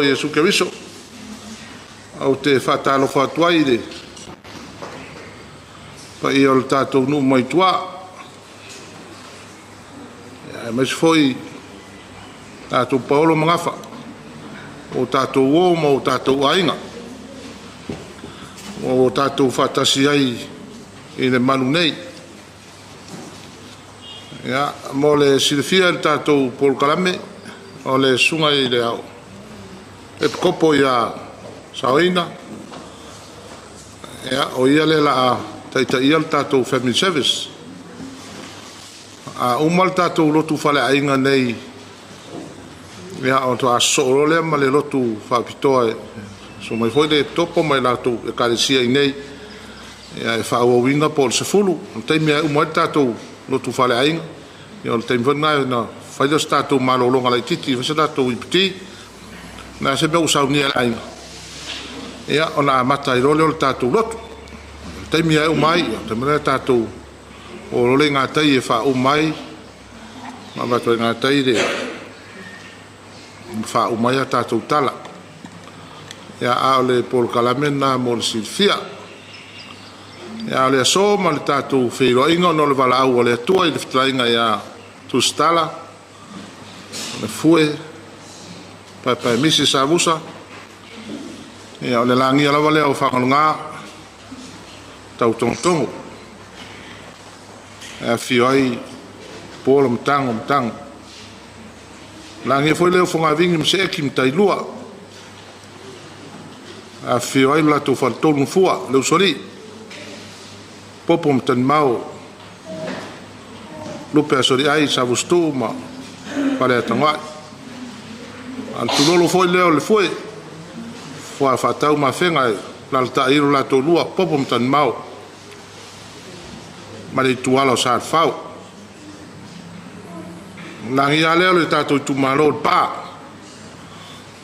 Iesu Keriso. Ou te faatalofa atu ai i le paia o le tatou nuu mai tua, aemaise foi tatou paolo ma gafa, o tatou uo ma o tatou aiga, ua o tatou faatasi ai i le malu nei. Ia, mo le silafia e le tatou polokalame, o le susuga i le Epikopo ia Saoina, ia, o ia lea o le a taitaia le tatou family service. A uma le tatou lotu faleaiga nei, ia, ona faatoa sosoo loa lea ma le lotu faapitoa e susu mai foi le Epikopo ma latou ekalesia i inei e faaauauina po o le 10. O le taimi e uma ai le tatou lotu faleaiga, ia o le taimi foi lena na fai lea o se tatou malologa laitiiti, fai se tatou iputi, o le a se mea ua saunia e le aiga, ia ona amata ai loa lea o le tatou lotu. O le taimi e uma ai, ia o le taimi lea tatou o loa lea i gatai e faauma ai, ma avatu ai gatai le faauma ai a tatou tala. Ia, a o le polokalame lena mo le silafia. Ia, o le aso ma le tatou feiloaiga ona o le valaau a le Atua i le fetalaiga ia Tusitala, le Fue, Paepaemisi Savusa, ia o le lagia lava lea o Fagaloga tautogotogo e afifio ai Puola ma Tago ma Tago. Lagia foi lea o Fogavigi ma Seeki ma Tailua, afifio ai lo latou faletolu ma Fua, le Usoalii, Popo ma Tanimao, Lupe Asoliai, Savusutuu ma Faleatagoai. A o le tulolo foi lea o le Fue, Fua Faatau ma Afega e lalatai ai lo latou lua, Popo ma Tanimao, ma le ituala o Salefao. Lagia lea o le tatou itumalo o le Pa,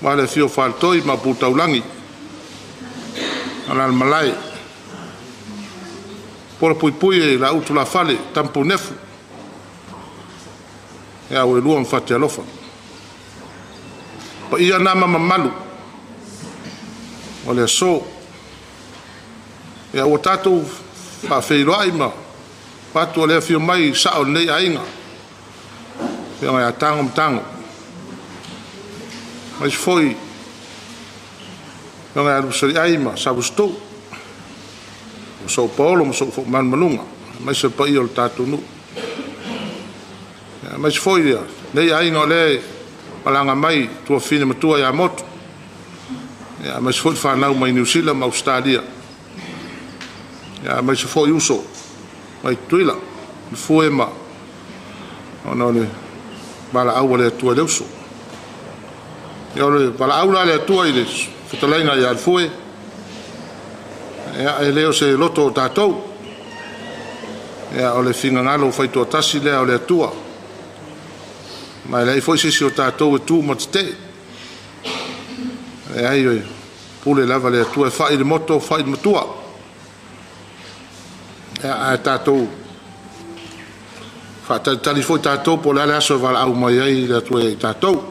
ma le afio o Faletoi ma Putaulagi, Alalamalae, Pola Puipui e la utu la fale, Tampunefu, ia ua lua ma fate alofa. Paia na ma mamalu o le aso. Ia ua tatou faafeiloai ma fatu o le afio mai sao o lenei aiga. Afioga ia Tago ma Tago. Aemaise foi afioga ia Lupesoliai ma Savusutuu. O sou paolo ma sou manumanuga. Aemaise le paia o le tatou nuu. Aemaise foi ia lenei aiga o lea e malaga mai tuafafine matua ia Motu. Aemaise foi le fanau mai Niu Sila ma Ausetalia. Aemaise foi uso mai Tutuila, le Fue ma ona o le valaau a le Atua i le uso. Ia o le valaau la a le Atua i le fetalaiga ia le Fue, ia e le o se loto o tatou. Ia o le finagalo faitoatasi lea o le Atua. Ma e leai foi se isi o tatou e tu ma tetee. Leai, e pule lava le Atua e fai le moto, fai le matua. Ia, ae tatou faatalitali foi tatou po o le a le aso e valaau mai ai le Atua ia i tatou.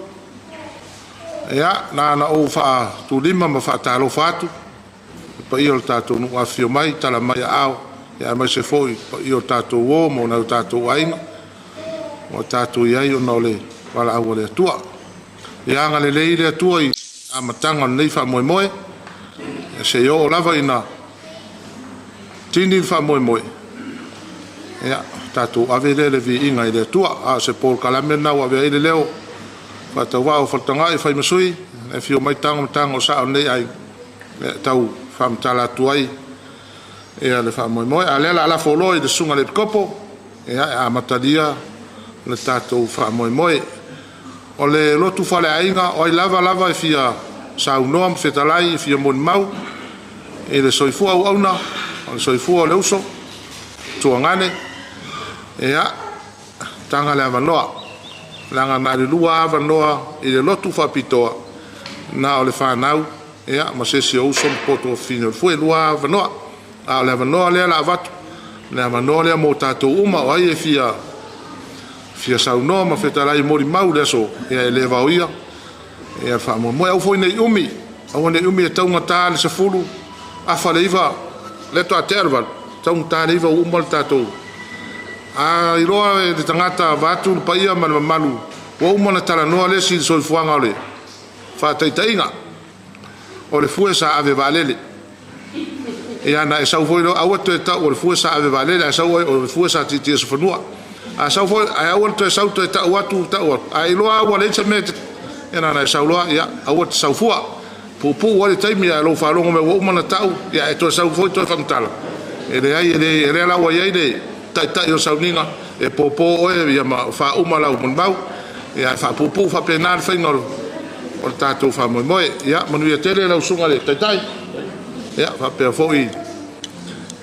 Ia, na ona ou faatulima ma faatalofa atu le paia o le tatou nuu afifio mai, tala mai aao, ia aemaise foi le paia o le tatou uo ma nai o tatou aiga ua tatou i ai ona o le valaau a le Atua. Ia agalelei le Atua i amataga o lenei faamoemoe, ia se i oo lava ina tini le faamoemoe, ia tatou ave lea le viiga i le Atua. A o se polokalame lena ua ave ai le leo faatauvaa o Faletagai Faimasui, e afio mai Tago ma Tago o sao o lenei aiga, ia tau faamatala atu ai ia le faamoemoe. A o lea o le a lafo loa i le susuga i le Epikopo, ia e amatalia le tatou faamoemoe. O le lotu faleaiga, o ai lava lava e fia saunoa ma fetalai e fia molimau i le soifua auauna, o le soifua o le uso, tuagane, ia, taga le avanoa. Leaga na o le lua avanoa i le lotu faapitoa, na o le fanau, ia, ma se isi o uso ma poto fafine o le Fue, lua avanoa. A o le avanoa lea la avatu, le avanoa lea mo tatou uma, o ai e fia saunoa ma fetalai molimau le aso, ia e le vaoia. Ia faamoemoe. Aua foi nei umi, aua nei umi e taugata le 10 afa le 9, lea faatoa tea le 8, taugata le 9 ua uma le tatou. A iloa e le tagata vaeatu le paia ma le mamalu, ua uma ona talanoa le isi i le soifuaga o le faataitaiga, o le fue sa ave vaalele. Ia na e sau foi loa, aua toe tau o le fue sa ave vaalele, ae sau o le fue sa tietie i fanua. A sau foi, ae aua le toe sau toe tau atu, tau atu. A iloa ua leai se mea, ia na e sau loa, ia aua te sau fua. Puupuu ai le taimi ae lou faalogo mai ua uma ona tau, ia e toe sau foi toe faamatala. E leai, e lea la ua i ai le taitai o sauniga, e popo oe ia ma faauma lau molimau, ia faapuupuu faapena le faiga o le tatou faamoemoe. Ia manuia tele lau susuga i le taitai, ia faapea foi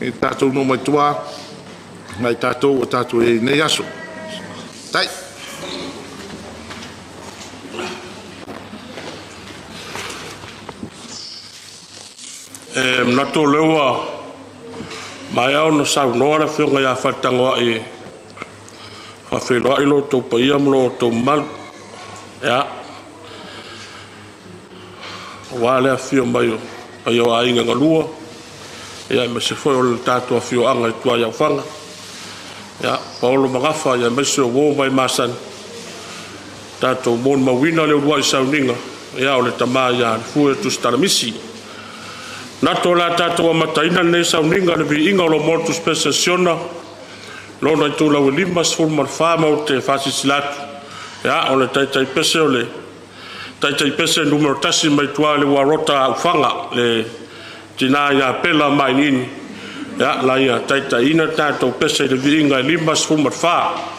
i tatou nuu mai tua, ma i tatou ua tatou i ai i lenei aso. Tai. E manatu o lea ua maea ona saunoa le Afioga ia Faatagoai e faafeiloai lo outou paia ma lo outou mamalu. Ia, aua le afifio mai o paia o aiga e galua, ia aemaise foi o le tatou afioaga i tua i Aufaga, ia, paolo ma gafa, aemaise o uo ma e masani, tatou molimauina le uluai sauniga, ia o le tama ia Lefue Tusitalamisi. Manatu o le a tatou amataina lenei sauniga i le viiga o lo motu special Siona, lona itulau e 54, ma ou te faasilasila atu, ia, o le taitai pese o le taitai pese numera 1 mai tua i le Uarota Aufaga, le tina ia Pela Mainiini, ia, la ia taitaiina tatou pese i le viiga e 54. Amen.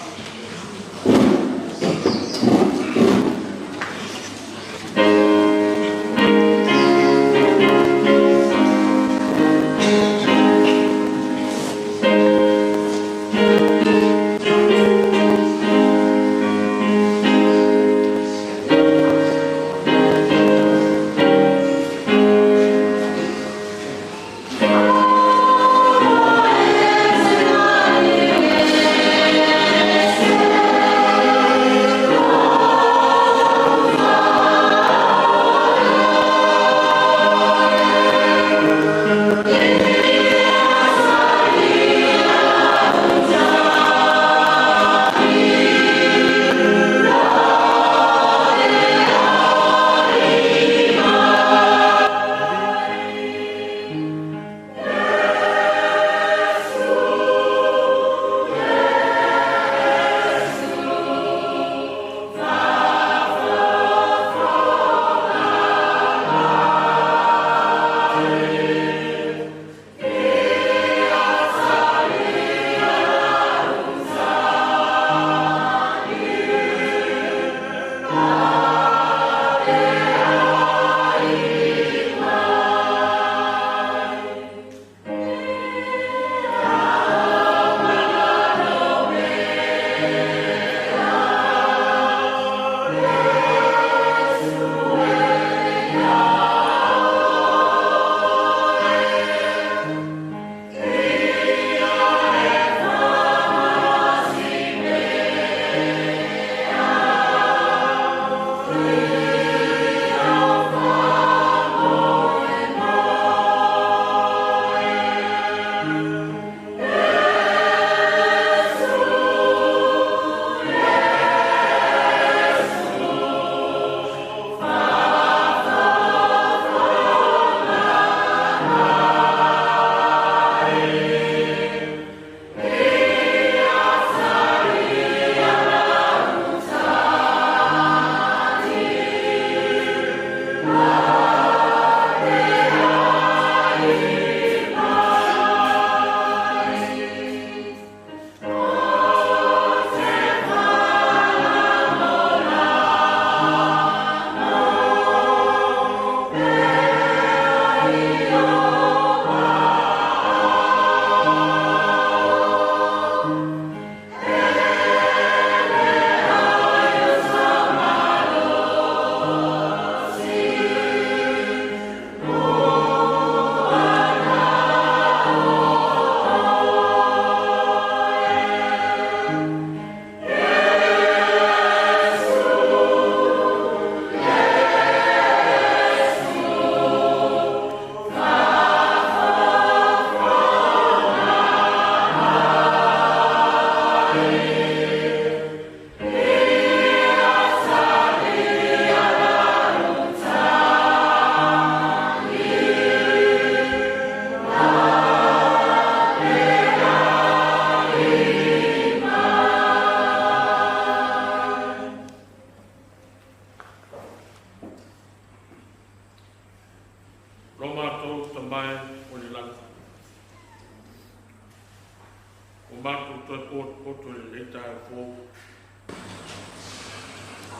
Ua matou toe potopoto i lenei taeao fou.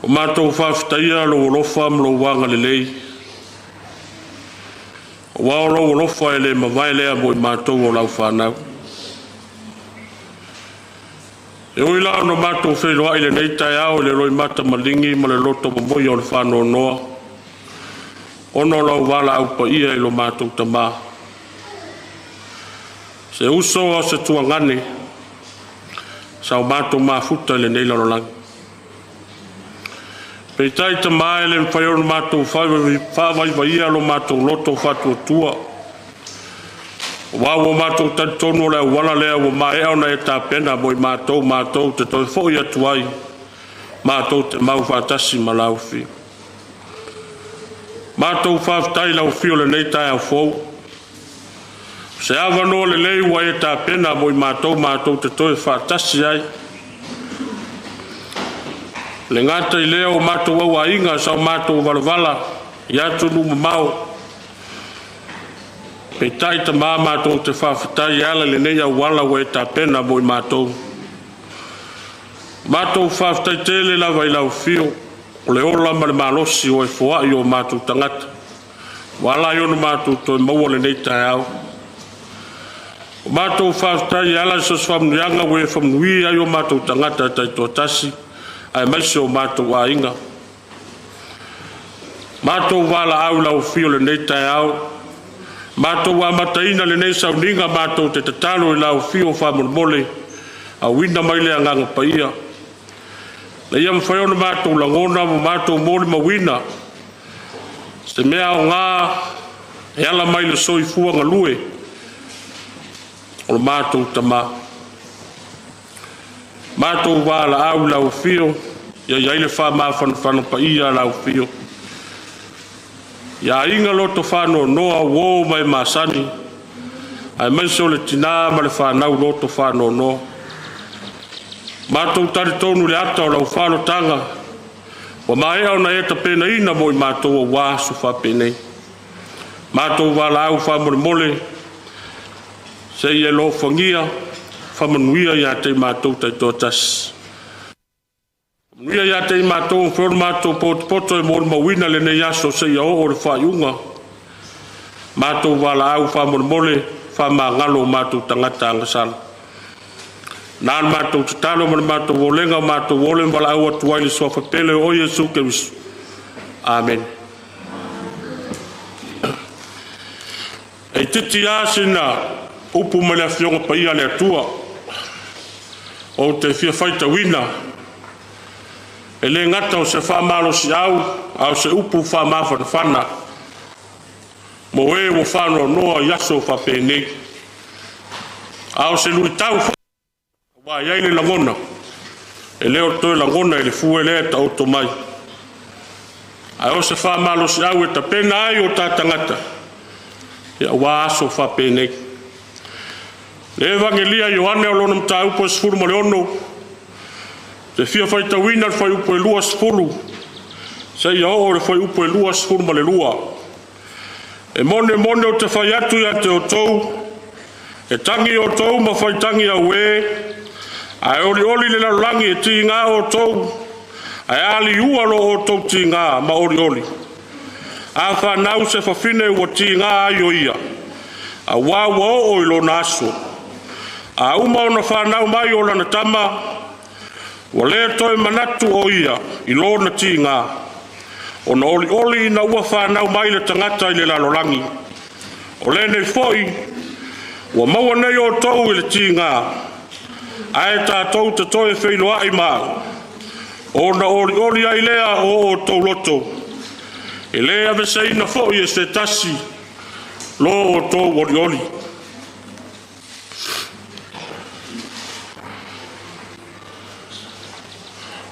Ua matou faafetaia lou alofa ma lou agalelei, aua o lou alofa e le mavae lea mo i matou o lau fanau. E ui la ona matou feiloai i lenei taeao i le loimata maligi ma le loto momoia o le faanoanoa, ona o lau valaau paia i lo matou tama, se uso a o se tuagane, sa o matou mafuta i lenei lalolagi. Peitai tama e le mafai ona matou faavaivaia lo matou loto faatuatua, aua ua matou talitonu o le auala lea ua maea ona e tapena mo i matou, matou te toe foi atu ai, matou te mau faatasi ma lau Afio. Matou faafetai i lau Afio i lenei taeao fou, o se avanoa lelei ua e tapena mo i matou, matou te toe faatasi ai. Le gata i lea o matou auaiga sa o matou valavala i atunuu mamao, peitai tama matou te faafetai e ala i lenei auala ua e tapena mo i matou. Matou faafetai tele lava i lau Afio o le ola ma le malosi o e foai o matou tagata, ua ala ai ona matou toe maua lenei taeao. O matou faafetai e ala i so o se faamanuiaga ua e faamanuia ai o matou tagata taitoatasi, aemaise o matou aiga. Matou valaau i lau Afio i lenei taeao, matou amataina lenei sauniga, matou te tatalo i lau Afio faamolemole, auina mai le agaga paia, ina ia mafai ona matou lagona ma matou molimauina se mea aoga e ala mai le soifua galue o le matou tama. Matou valaau i lau Afio, ia i ai le faamafanafana paia a lau Afio, ia aiga loto faanoanoa uo ma e masani, aemaise o le tina ma le fanau loto faanoanoa. Matou talitonu i le ata o lau falotaga, ua maea ona e tapenaina mo i matou aua aso faapenei. Matou valaau faamolemole, se i e lofagia faamanuia ia te i matou taitoatasi. Manuia ia te i matou o matou potopoto e molimauina lenei aso seia oo le faaiuga. Matou valaau faamolemole, faamagalo o matou tagata agasala. Na le matou tatalo ma le matou olega o matou ole ma valaau atu ai le suafa pele o Iesu Keriso. Amen. E titi lava sina upu mai le Afioga Paia a le Atua, ou te fia faitauina, e le gata o se faamalosiau, a o se upu faamafanafana mo e ua faanoanoa i aso faapenei. A o se luitau foi, aua e i ai le lagona, e le o toe lagona i le fue lea e taoto mai. Ae o se faamalosiau e tapena ai o ta tagata, ia aua aso faapenei. Le Evangelia Ioane o lona mataupu e 16, te fia faitauina le fuaiupu e 20, seia oo le fuaiupu e 22. E mone mone o te fai atu ia te outou, e tagi outou ma faitagi auē, ae olioli le lalolagi e tiga outou, ae aliua lo outou tiga ma olioli. A fanau se fafine ua tiga ai o ia, aua ua oo i lona aso. A uma ona fanau mai o lana tama, ua le toe manatu o ia i lona tiga, ona olioli ina ua fanau mai le tagata i le lalolagi. O lenei foi, ua maua nei outou i le tiga, ae tatou te toe feiloai ma au, ona olioli ai lea o outou loto, e le aveseina foi e se tasi lo outou olioli.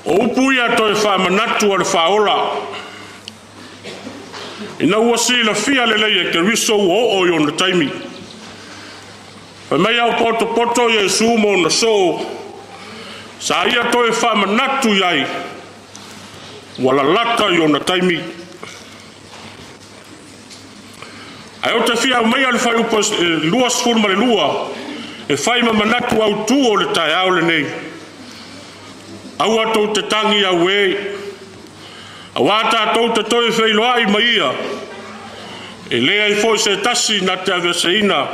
O upu ia toe faamanatu a le faaola, ina ua silafia lelei e Keriso ua oo i ona taimi. Fai mai au potopoto Iesu ma ona soo, sa ia toe faamanatu i ai, ua lalata i ona taimi. Ae ou te fia aumaia le fuaiupu 22 E fai ma manatu autū o le taeao lenei. Aua tou te tagi auē, auā tatou te toe feiloai ma Ia. E leai foi se tasi na te aveeseina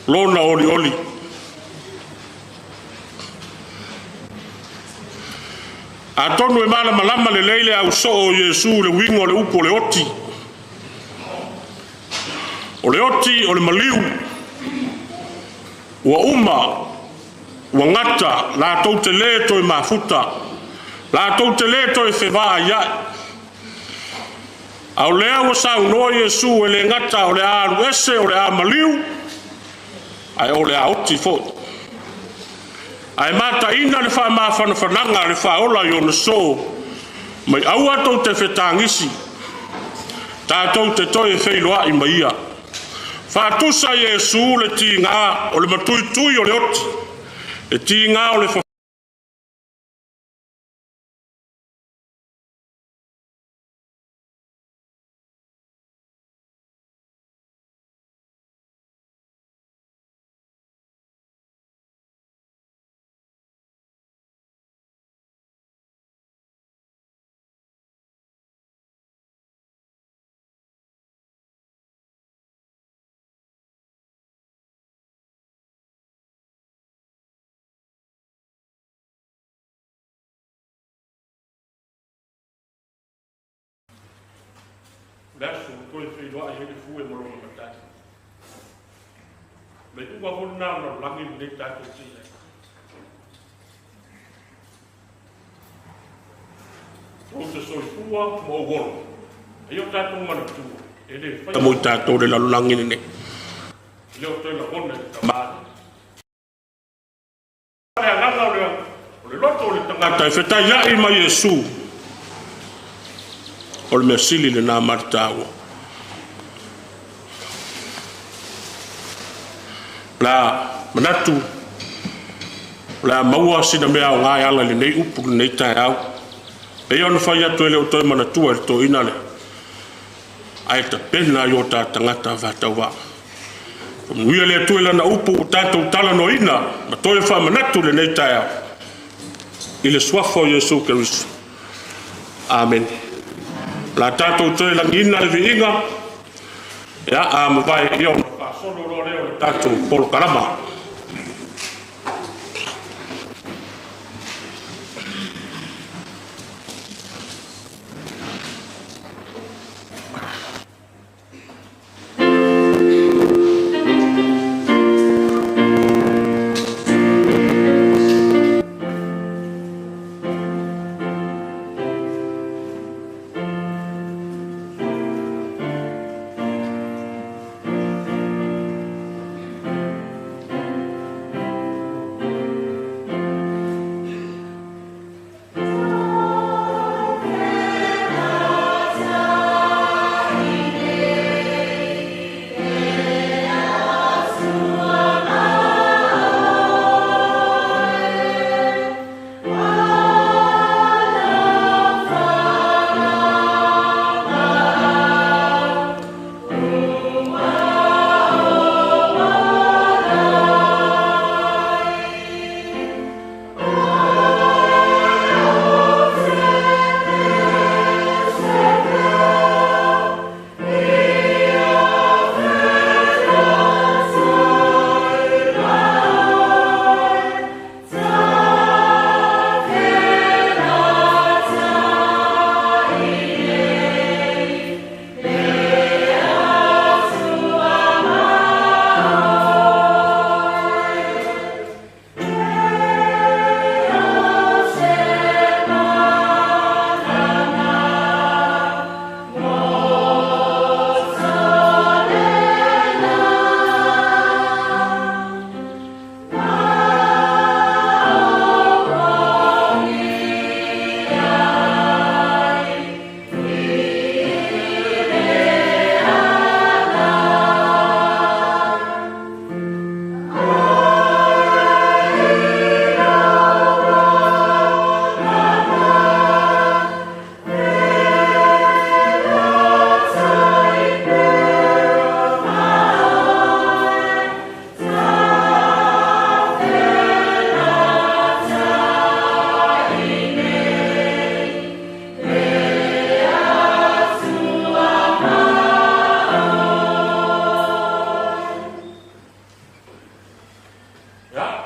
lona olioli. Atonu e malamalama lelei le ausoo o Iesu i le uiga o le upu o le oti. O le oti o le maliu, ua uma, ua gata, latou te lē toe mafuta, latou te lē toe fevaaiai. A o lea ua saunoa Iesu e le gata o le a alu ese, o le a maliu, ae o le a oti foi. Ae mataina le faamafanafanaga a le Faaola i ona soo, mai aua tou te fetagisi, tatou te toe feiloai ma Ia. Faatusa Iesu le tiga o le matuitui o le oti, le tiga o le Le aso ua toe feiloai ai le fue ma lona matai. Le iuga foi lena o le lalolagi lenei tatou te i ai. Ou te soifua ma ou ola. E i o tatou manatua, e le faia mo i tatou le lalolagi lenei. E le o toe lagona i le tamalii. Le agaga o le loto o le tagata e fetaiai ma Iesu, o le mea sili lena ma le taua. O le a manatu, o le a maua sina mea aoga e ala i lenei upu i lenei taeao. E pei ona fai atu e le o toe manatua e le toeaina le ae tapena i o ta tagata faatauvaa. Faamanuia le Atua i Lana upu ua tatou talanoaina ma toe faamanatu i lenei taeao i le suafa o Iesu Keriso. Amene. O le a tatou toe lagiina le viiga, ia, a mavae ia ona faasolo loa lea o le tatou polokalama.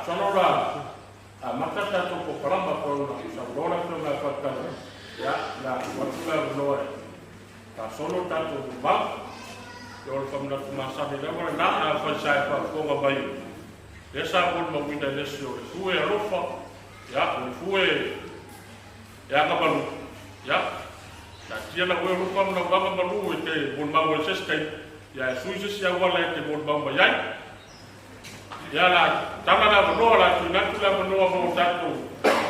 Masalo la amata tatou polokalama pei ona saunoa le Afioga ia Faletala, ia, o le a tuu atu le avanoa e faasolo tatou molimau. Ia, o le faamanatu masani lava lena, afai sa e faafofoga mai, lea sa molimauina e nisi o le fue alofa, ia, o le fue e agamalu, ia, taatia lau alofa ma lau agamalu e te molimau ai se isi taimi, ia e sui se isi auala e te molimau mai ai. Ia, la tala le avanoa, la tuuina atu le avanoa mo tatou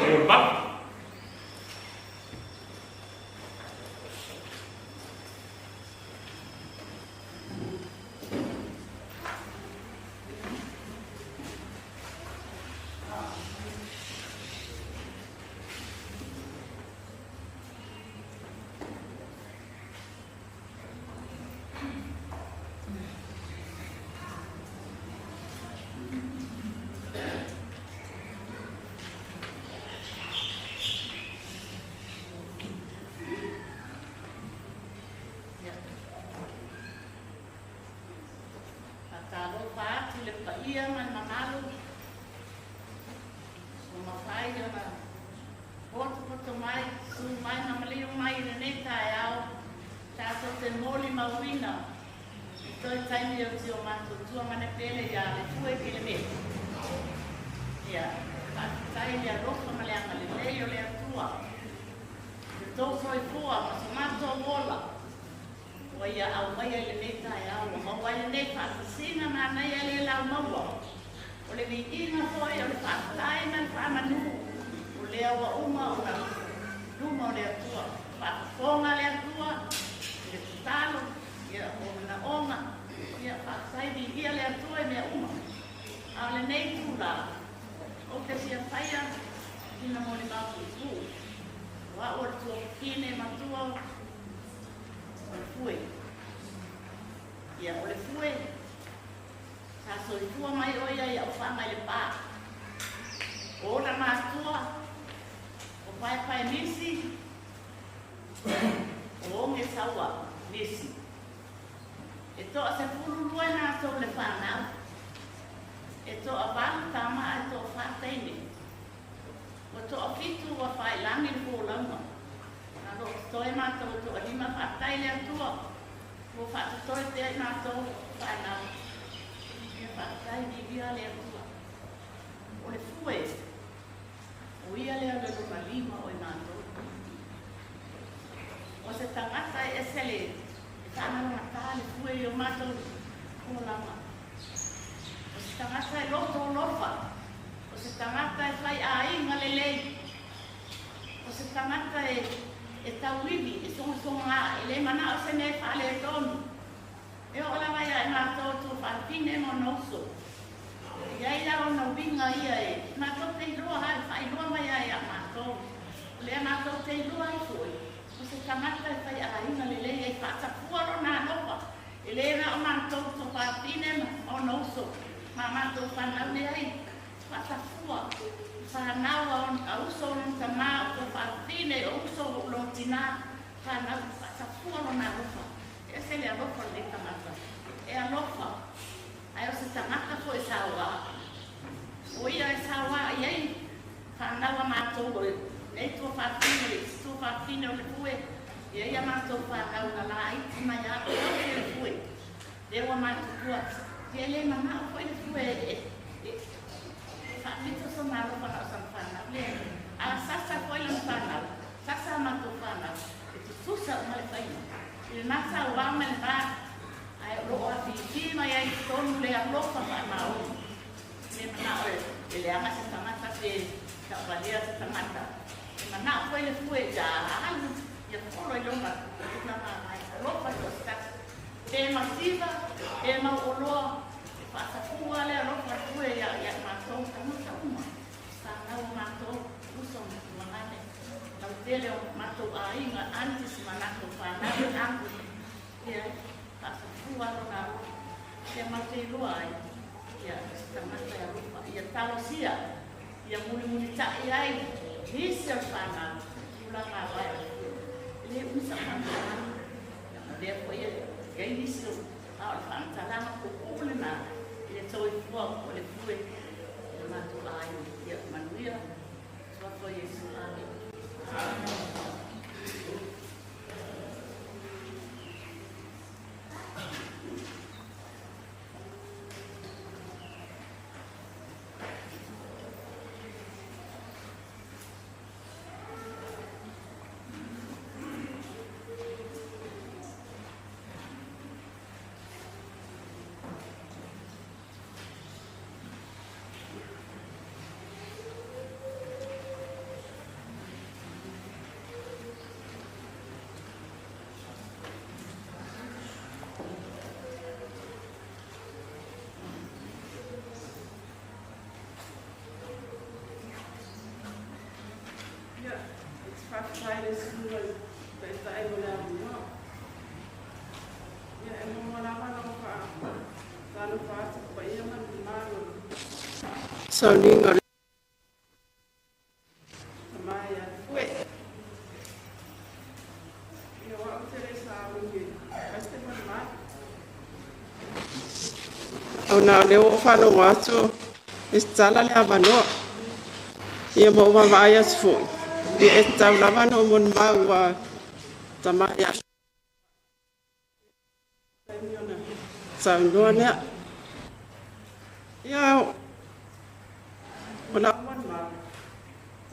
molimau. Faatalofa atu i le paia ma le mamalu ua mafai ona potopoto mai, susu mai ma maliu mai i lenei taeao tatou te molimauina i toe taimi o si o matou tuagane pele ia Lefue Kelemeli. Ia, faafetai le alofa ma le agalelei o le Atua i le tou soifua ma so matou ola ua ia aumaia i lenei taeao ua maua ai lenei faatasiga manaia le laumaua. O le viiga foi o le faafetai ma le faamanu o lea ua uma ona luma o le Atua. Faafofoga le Atua i le tatalo, ia, o manaoga, ia, faafetai viia le Atua i mea uma. A o lenei tula, ou te fia faia sina molimau puupuu. O au o le tuafafine matua o le Fue. Ia, o le Fue, sa soifua mai o ia i Aufaga i Lepā. O ona matua, o Paepae Nisi, o Oge Saua Nisi. E 12 i matou le fanau. E 8 tama ae 4 teine. Ua 7 ua faailagi le folauga. Na loo totoe matou e 5, faafetai le Atua ua faatotoe pea i matou fanau. Ia, faafetai viia le Atua. O le Fue, o ia lea o le lona lima o i matou. O se tagata e ese le e faagalogata le Fue i o matou olaga. O se tagata e loto alofa. O se tagata e fai aiga lelei. O se tagata e tauivi, e sogasoga, e le manao se mea e faaletonu. E oo lava ia i matou tuafafine ma ona uso. E i ai la ona uiga ia e matou te iloa ai, faailoa mai ai ia matou. O lea matou te iloa ai foi, o se tagata e fai aiga lelei e faatafua lona alofa. E le na o matou tuafafine ma ona uso, ma matou fanau leai. Faatafua, fanau a uso o lona tamā, o tuafafine, o uso o lona tinā, fanau, faatafua lona alofa. E ese le alofa o lenei tagata. E alofa, ae o se tagata foi sauā. O ia e sauā i ai fanau a matou o nei tuafafine, le isi tuafafine o le Fue, ia ia matou fanau na laiti mai a o le Fue. Lea ua matutua, ia le manao foi le Fue e faapito sona alofa na o sana fanau lea. A sasa foi lana fanau, sasa a matou fanau, e tutusa uma le faiga. I lena sauā ma lena, ae o loo afifi mai ai i totonu le alofa faamaoni. Le manao e leaga se tagata pe tauvalea se tagata. E manao foi le Fue ia alu, ia folo i lona tulaga ai. Alofa i so o se tasi. Pe mativa, pe mauoloa, e faatafua le alofa o le Fue ia matou tagata uma. Fanau a matou, uso ma tuagane. Lautele o matou aiga, aunties ma latou fanau, uncles. Ia, faatafua lona alofa. Ia matou iloa ai, ia se tagata e alofa. Ia talosia, ia mulimulitai ai nisi o le fanau, tulaga auae o le Fue. E le umi sau faamatalaga. Ia, ma lea foi e i ai nisi o, a o le faamatalaga puupuu lena i le soifua o le Fue i le matou Faafetai i le Susuga i le Taitai mo le avanoa. Ia, e muamua lava ona ou faatalofa atu i le paia ma le mamalu o le sauniga o le Tama ia Lefue. Ia, o au ou te le i sauni e fai se malimali. Ona o lea ua ou faalogo atu e tatala le avanoa. Ia ma ou vaavaai atu foi, ia e tatau lava ona ou molimau ua tama ia taimi ona saunoa lea. Ia, o lau molimau,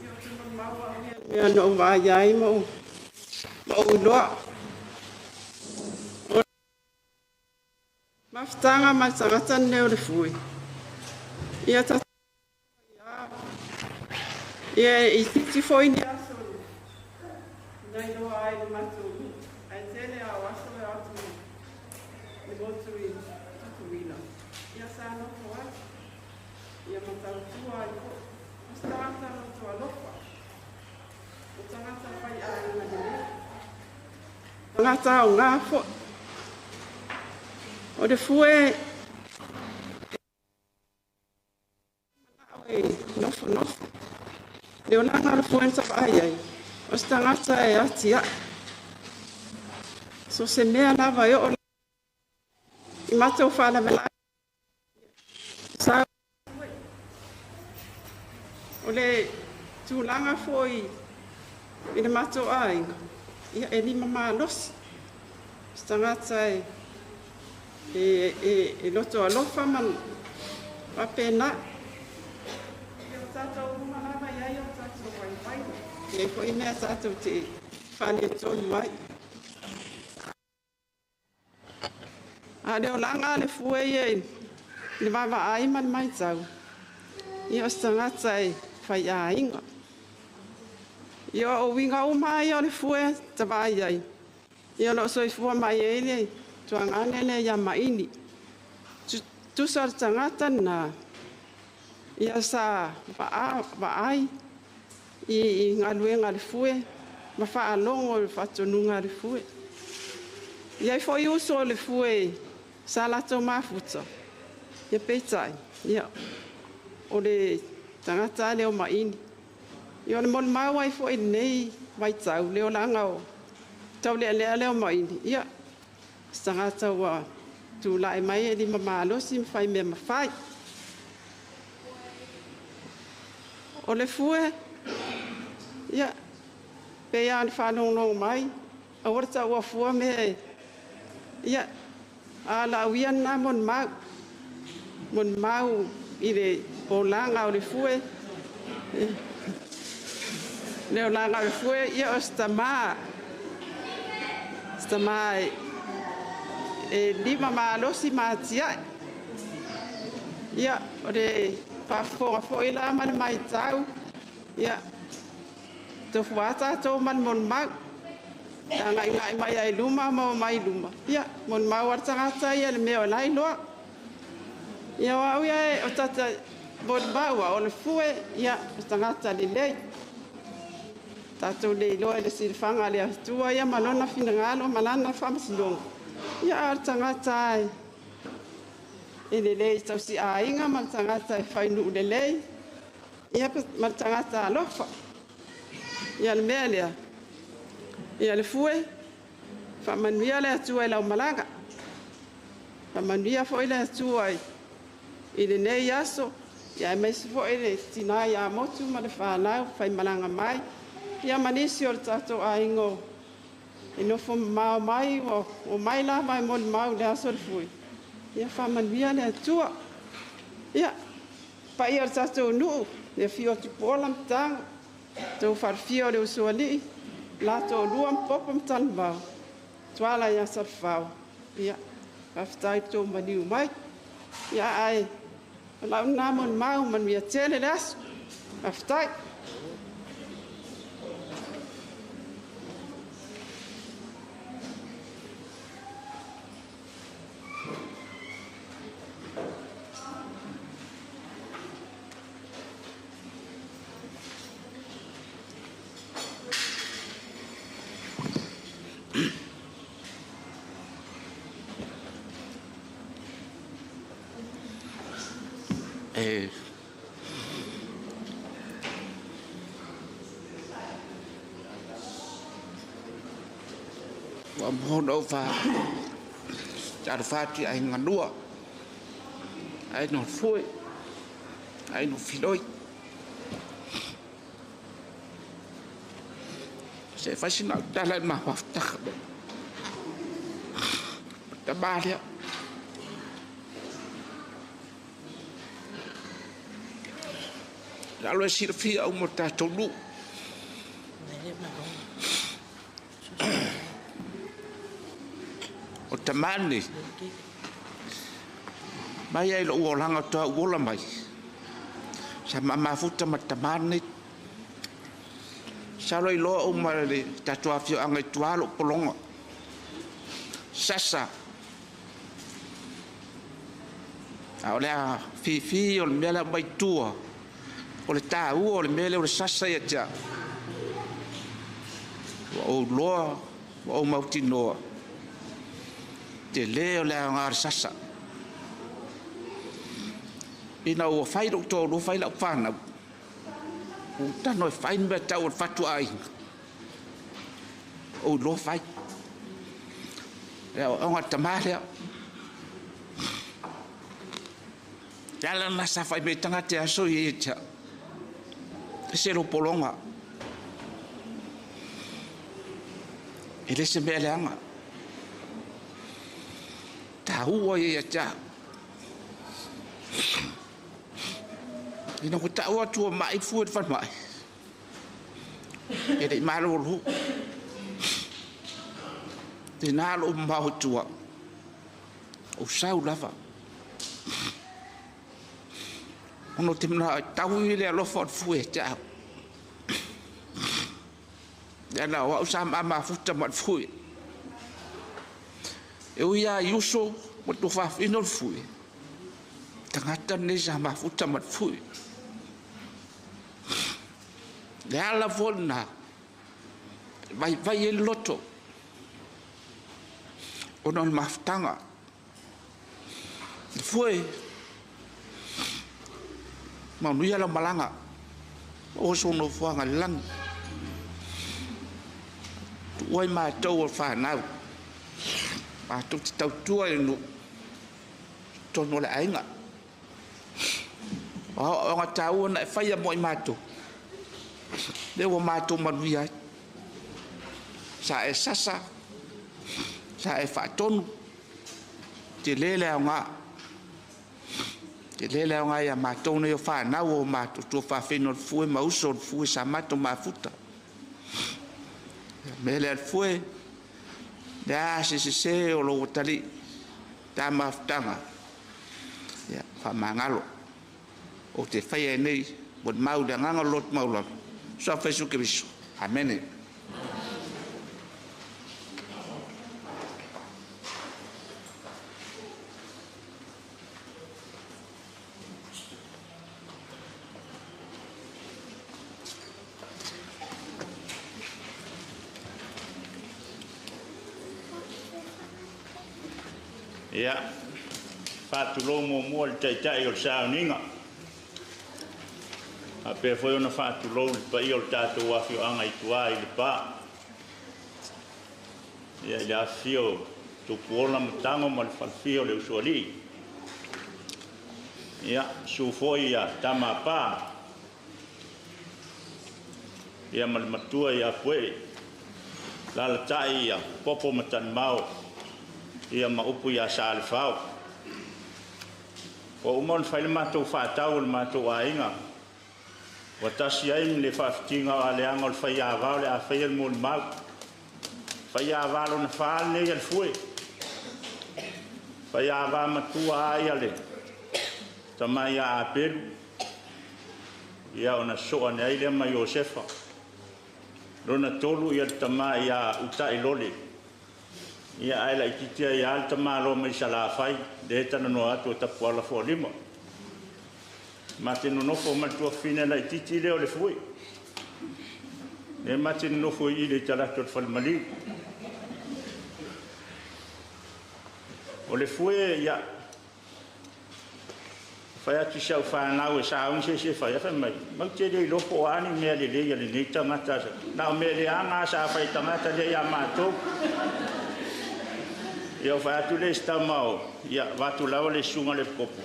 ia ou te molimau au ia i le mea na ou vaai ai ma ou iloa. O mafutaga ma le tagata lenei o Lefue, ia ta ia e itiiti foi ni aso na iloa ai le matou nuu, ae tele lava o aso e o atu i le motu i Tutuila, ia sa nofo ai, ia ma tautua ai foi. O se tagata loto alofa, o tagata faiaiga lelei, tagata aoga foi. O Lefue manao e nofonofo. Le olaga o Lefue na ta vaai ai, o se tagata e atiae. So se mea lava e oo i matou faalavelave sa o le tulaga foi i le matou aiga, ia e lima malosi. O se tagata e loto alofa ma faapena. Ia o tatou uma lava e i ai o tatou vaivaiga. E i ai foi mea tatou te faaletonu ai. A o le olaga a Lefue ia i le vaavaai ma le matau, ia o se tagata e faiaiga. Ia o uiga uma lava ia o Lefue ta vaai ai, ia o lo o soifua mai ai le tuagane lea ia Maini. Tusa o le tagata lena, ia sa vaai i galuega a Lefue ma faalogo i le faatonuga a Lefue. E i ai foi uso o Lefue sa latou mafuta, ia peitai, ia, o le tagata lea o Maini. Ia o le molimau ai foi i lenei vaitau, le olaga o taulealea lea o Maini, ia, o se tagata ua tulai mai e lima malosi ma fai mea mafai. O Lefue, ia, pei lava ona faalogologo mai, aua le taua fua mea e... Ia, a o lau ia lena molimau, molimau i le olaga o Lefue. Le olaga o Lefue, ia o se tama e lima malosi ma atiae. Ia, o le faafofoga foi la ma le matau, ia, tofu lava tatou ma le molimau. E agaigai mai lava i luma ma omai i luma, ia, molimau lava le tagata ia i le mea o la e iloa. Ia o au ia o tata molimau o Lefue, ia, o se tagata lelei. Tatou le iloa i le silafaga a le Atua ia ma lona finagalo ma lana faamasinoga, ia a o le tagata e lelei tausiaiga ma le tagata e fainuu lelei, ia ma le tagata alofa. Ia le mea lea, ia Lefue, faamanuia le Atua i lau malaga. Faamanuia foi le Atua i lenei aso, ia aemaise foi le tina ia Motu ma le fanau faimalaga mai, ia ma nisi o le tatou aiga e nofo mamao mai, ua omai lava e molimau i le aso o Lefue, ia faamanuia le Atua. Ia, paia o le tatou nuu, le afio o Tupuola ma Tago, tou falefia o le Usoalii, la toalua ma Popo ma Talavao, Tuala ia Salefao, ia, faafetai i le tou maliu mai. Ia, ae o lau lena molimau, manuia tele le aso. Faafetai. Ae ua moho na ou faatalofa atu i aiga lua, aiga o Fue, aiga o Filoi. Se i fai sina au tala i le mafutaga ma le tama lea. Masalo e silafia uma e le tatou nuu. O le tama lenei, mai lava i lou olaga faatoa ou ola mai, sa ma mafuta ma le tama lenei. Masalo e iloa uma e le tatou afioaga i tua lou pologa, sasa. A o le afifi o le mea le aumai i tua, o le taua o le mea lea o le sasa ia te au, ua ou iloa, ua ou mautinoa, tele o le aoga o le sasa. Ina ua fai lou toalua fai lau fanau, ua tago e fai le mea e tau o le fatuaiga, ou iloa fai. Le aoaoga a le tama lea. Le ala lena sa fai mai ai tagata e aso ia ia te au, ese lou pologa. E le se mea leaga. Taua ia ia te au. Ina ua tau atu ua mai le fue i le falemai, e le i malolo. Tiga lou mamao i tua, ou sau lava. Ona ou te manao e taui le alofa o le fue ia te au. Leaga o au sa ma mafuta ma le fue. E ui lava i uso ma tuafafine o le fue, tagata lenei sa mafuta ma le fue. Le ala foi lena, e vaivai ai le loto, ona o le mafutaga. Le fue, manuia lau malaga, maua sou nofoaga i le lagi. Tuua ai matou o fanau, matou te tautua i le nuu, totonu o le aiga. O aoaoga taua na e faia mo i matou, lea ua matou manuia ai. Sa e sasa, sa e faatonu, tele le aoga. Tele le aoga ia matou nei o fanau o matou tuafafine o le fue ma uso o le fue sa matou mafuta. Mea lea le fue, le a se sese o lou atalii, ta mafutaga, ia faamagalo. Ou te faia ai nei molimau i le agaga o le loto maualalo, Suafa Iesu Keriso. Amene. Ia, faatulou muamua i le Taitai o le sauniga, faapea foi ona faatulou i le paia o le tatou afioaga i tua i Lepa. Ia, i le afifio o Tupuola ma Tago ma le falefia o le Usoalii. Ia, susu foi ia Tama a Pa, ia ma le matua ia Puee, alaalatai ia Popo ma Tanimao, ia ma upu ia Salefao. Ua uma ona fai le matou faatau o le matou aiga, ua tasi ai le faafitiga o aleaga o le faiava o le a faia le molimau. Faiava lona fa lenei a le fue. Faiava matua ai a le tama ia Apelu, ia ona sosoo ane ai lea ma Iosefa. Lona tolu ia le tama ia Utailole, ia ae laitiiti ai lava le tamaloa mai Salafai, lea e talanoa atu o Tapuala Fualima. Ma te nonofo ma le tuafafine laitiiti lea o le fue. Lea ma te nonofo i i le talaatu o le falemaliu. O le fue, ia, Fai atu i si au fanau e sauni se isi e fai, ae fai mai, matou te le iloa po o a ni mea lelei a lenei tagata, na o mea leaga lava sa fai e le tagata lea ia matou. Ia, ou fai atu lea i si tama o, ia, vaeatu lava le susuga i le Epikopo,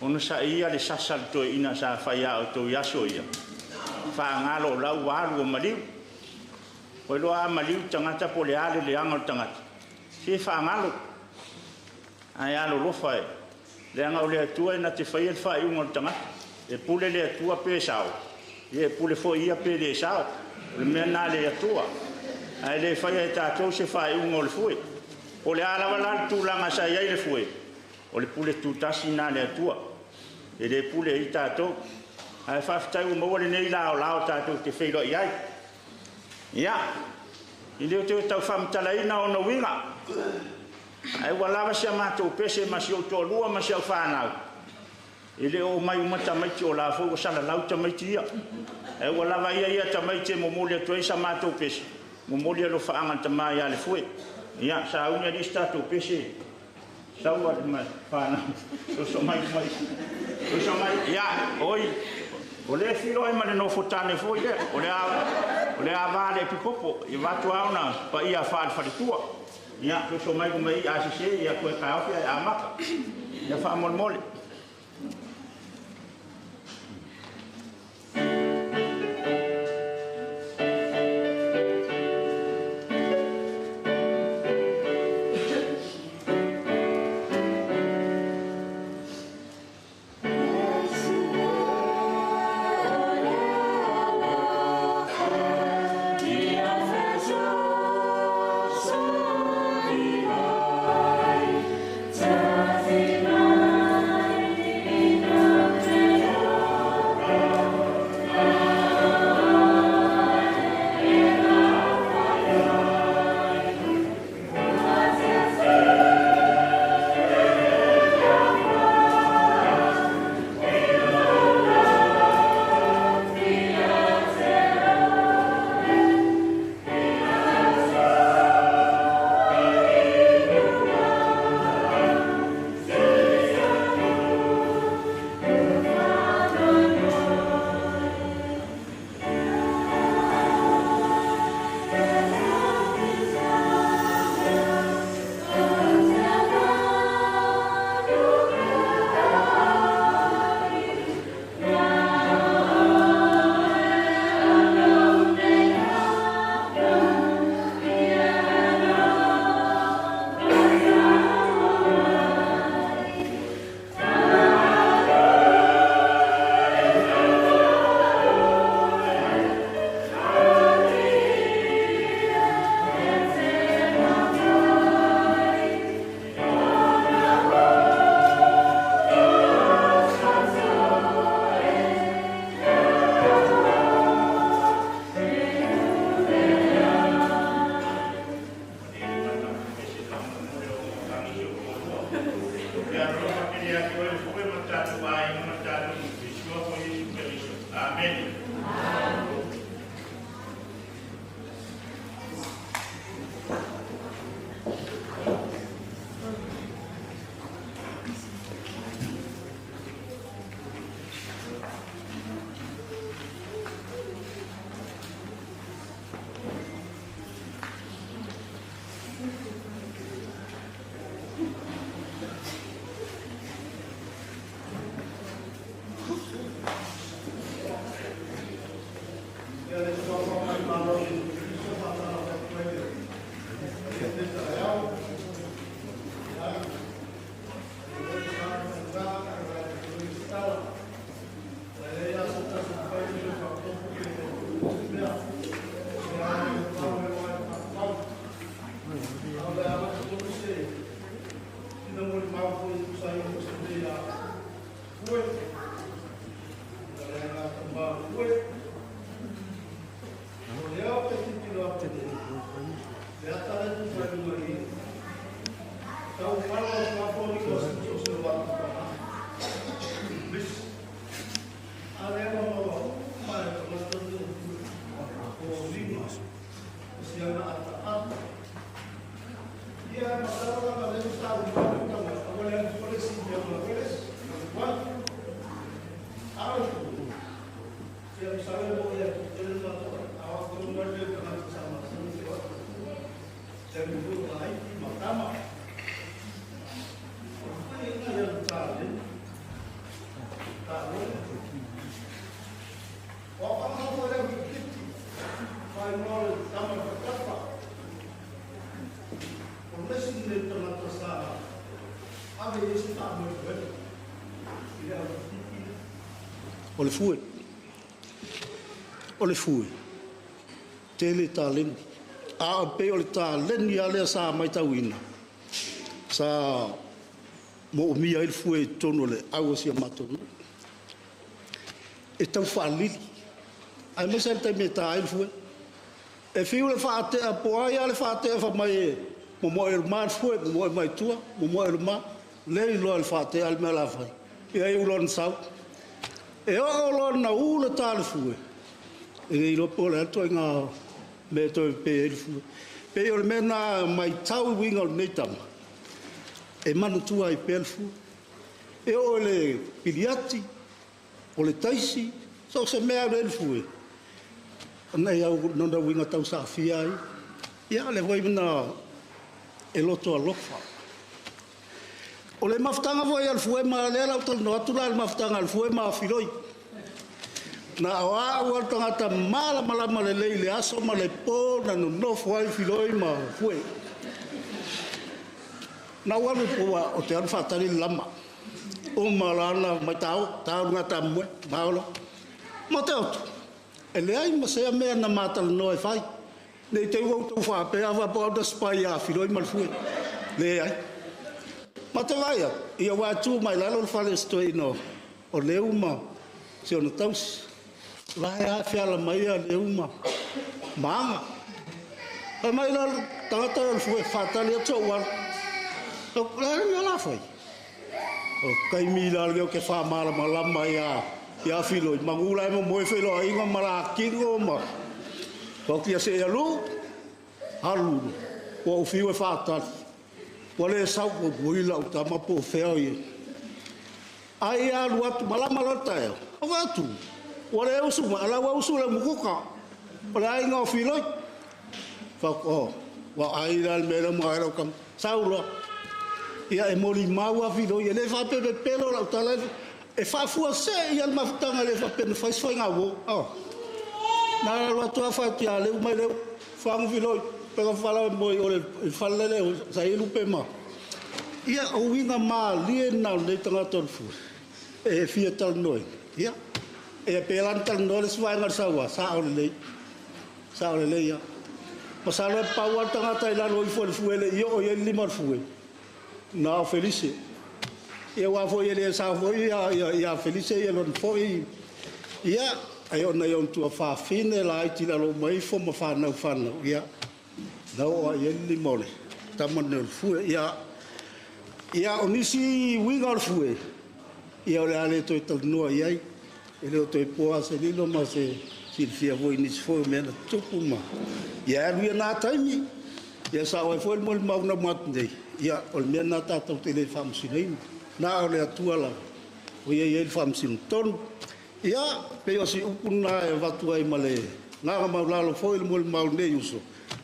onosai ia le sasa a le toeaina sa fai ia outou i aso ia, faagalo o la ua alu ua maliu. Ua iloa a maliu le tagata po o le a le leaga o le tagata, se faagalo, ae alolofa e, leaga o le Atua e na te faia le faaiuga o le tagata. E pule le Atua pe sao, ia e pule foi ia pe le sao. O le mea lena a le Atua, ae le faia e tatou se faaiuga o le fue. Po o le a lava la le tulaga sa i ai le fue, o le pule tutasi lena a le Atua, e le pule ai tatou. Ae faafetai ua maua lenei laolao tatou te feiloai ai. Ia, e le o toe tau faamatalaina ona uiga, ae ua lava si a matou pese ma si ou toalua ma si au fanau, e le o omai uma tamaiti, o la foi ua salalau tamaiti ia. Ae ua lava ia tamaiti e momoli atu ai sa matou pese, momoli alofaaga a le tama ia Lefue. Ia, sauni alii se tatou pese, sau alii ma fanau, oso mai mai, oso mai, ia, oi, o lea e feiloai ma le nofotane foi lea, o le ava a le epikopo, e vaeatu lava ona paia faale-faletua. Ia, oso mai luma i i, a sese, ia toe taofi ae amata. Ia faamolemole. Ia alofa tele ia te oe le Foe ma le tatou aiga ma le tatou nuu, i le Suafa o Iesu Keriso. Amene. Ia le fesoasoani mai le Malo o Iesu Keriso, faatalofa atu ai le paia i lenei taeao. Ia, e le sa ma faigā ae o le a tatou i se tala. E leai lava se tasi e mafai ona toe faaopoopo pe toe tuutuu se mea. Ia, e tatau e oo lava i le faapapau. A o le a avatu tonu se sina molimau foi e tusa ai ma se mea ia Fue. O le aga tama o Fue. O lea ou te tilotilo atu i le ata lea e tufa i luga i i. Tau malo atu lava foliga o se so o se loaga. Miss. A lea ua maua uma e le tagata lenei o lima o si ana ataata. Ia, masalo leaga o lea ua sauni mai le tagata, ua leai foi le isi mea o lavea le isi. taaloga. O au faamaumau foi le au faaigoa o le tama le Fatafa. O le isi lenei tagata sa ave i ai se faamoemoega i le aufititi lea. O le fue. O le fue, tele taleni. A o pei o le taleni lava lea sa matauina, sa moomia ai le fue i totonu o le au a si a matou nuu. E tau faalili, aemaise lava le taimi e ta ai le fue. E fiu le faatea po o ai lava le faatea fai mai e momoe i luma le fue, momoe mai tua, momoe i luma, le iloa e le faatea le mea o le a fai. Ia iu loa ina sau. E oo loa ina u le ta o le fue, e le iloa po o le a le ituaiga mea e toe pe ai le fue. Pei o le mea lena matau i uiga o lenei tama, e manatua ai pea le fue. E oo i le piliati, o le taisi, so o se mea e alu ai le fue, ona e au lona uiga tausaafia ai. Ia, o lea foi na e loto alofa. O le mafutaga foi a le fue ma lea la ou talanoa atu la i le mafutaga a le fue ma Filoi. Na o au lava le tagata malamalama lelei i le aso ma le po na nonofo ai Filoi ma Fue. Na ou alu i ua ou te alu faatali le lama. Uma loa ona mai tao, tao le gata moe, maolo. Ma te otu, e leai ma sea mea na ma talanoa e fai. Ne i te i ua outou faapea, faapea o au na spy ia Filoi ma le Fue. Leai. Ma te vaai atu, ia ua tu mai lalo le fale o si toeaina o Leu ma si ona tausi. La e feala mai a Leu ma Aga. Fai mai la le tagata o le Fue, faatali atu ou alu. O le a le mea la fai? O taimi la lenei ou te faamalamalama ia Filoi, manu la e momoe feiloaiga ma la tino ma fautia se i alu, alu, ua ou fiu e faatali. Ua le sau, ua ui lau tama po o fea o i ai. Ai alu atu, malama loa le taeao, ou vaai atu, ua le usu mai, a o la ua usu le umukuka, o le aiga o Filoi. Fau, oh, ua ai la le mea lea ma ai lau tama. Sau loa. Ia e molimau lava Filoi, e le faapea pepelo lau tala, e faafuasei lava le mafutaga e le faapea na fai se faiga uo. Oh. Na alu atu lava fai atu ia Leu mai Leu, fagu Filoi, pega fala moi o le fale le sa i lupe ma. Ia o uiga malie na o lenei tagata o le fue. E fia talanoa. Ia, e pēlā na talanoa le isi vaega o le saua, sao lelei. Sao lelei ia. Masalo e pau lava le tagata i lalo ifo i le fue e le i oo i ai le lima o le fue, na o Felise. Ia aua foi e le sao foi ia Felise ia lona foi. Ia, ai ona ia ona tuafafine laiti i lalo uma ifo ma fanau fanau. Ia, na oo lava i ai le lima o le tama lenei o le fue. Ia, ia o nisi uiga o le fue, ia o le a le toe talanoa i ai. E le o toe po se lilo ma se silafia foi i nisi foi o mea na tutupu ma ia alu ia na taimi. Ia sao ai foi le molimau na uma atu nei. Ia o le mea lena tatou te le faamasinoina. Na o le Atua lava o ia i ai le faamasino tonu. Ia, pei o si upu lena e avatu ai ma le agaga maualalo foi le molimau lenei uso.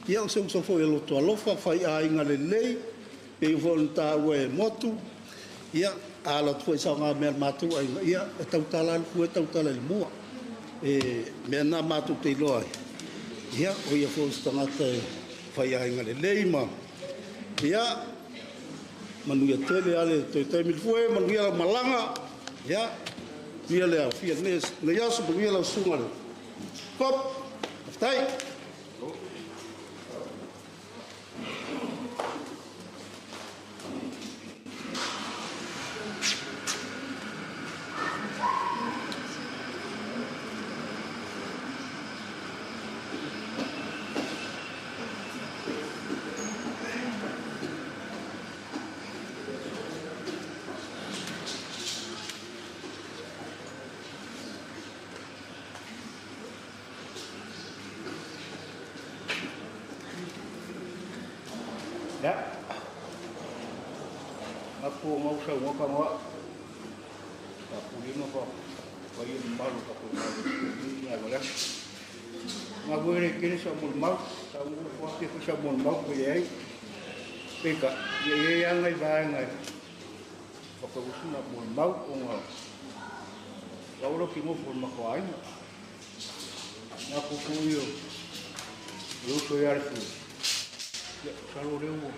Ia o se uso foi e loto alofa, faiaiga lelei, pei foi ona taua e Motu. Ia, a alu atu foi i saoga mea a le matou aiga, ia, e tautala le fue, tautala i le mua. E mea na matou te iloa ai. Ia, o ia foi o se tagata e faiaiga lelei ma, ia, manuia tele ale toe taimi le fue, manuia lau malaga, ia, manuia le aofia lenei aso, manuia lau susuga le Kop, faafetai. Ia, mapu o ngau sau ngau kangoa. Ka pulima pa pa ia malu ka ko malu ni ya wala. Nga were kere sa mul mau, sa mul ko ke ko sa mul mau ko ye. Peka, ye ye ya ngai ba ngai. Pa ko usu na mul mau o nga. o ki ngofo ma ko aiga. Na ko ku io. Lo so ia le fu. Ia salo le ua.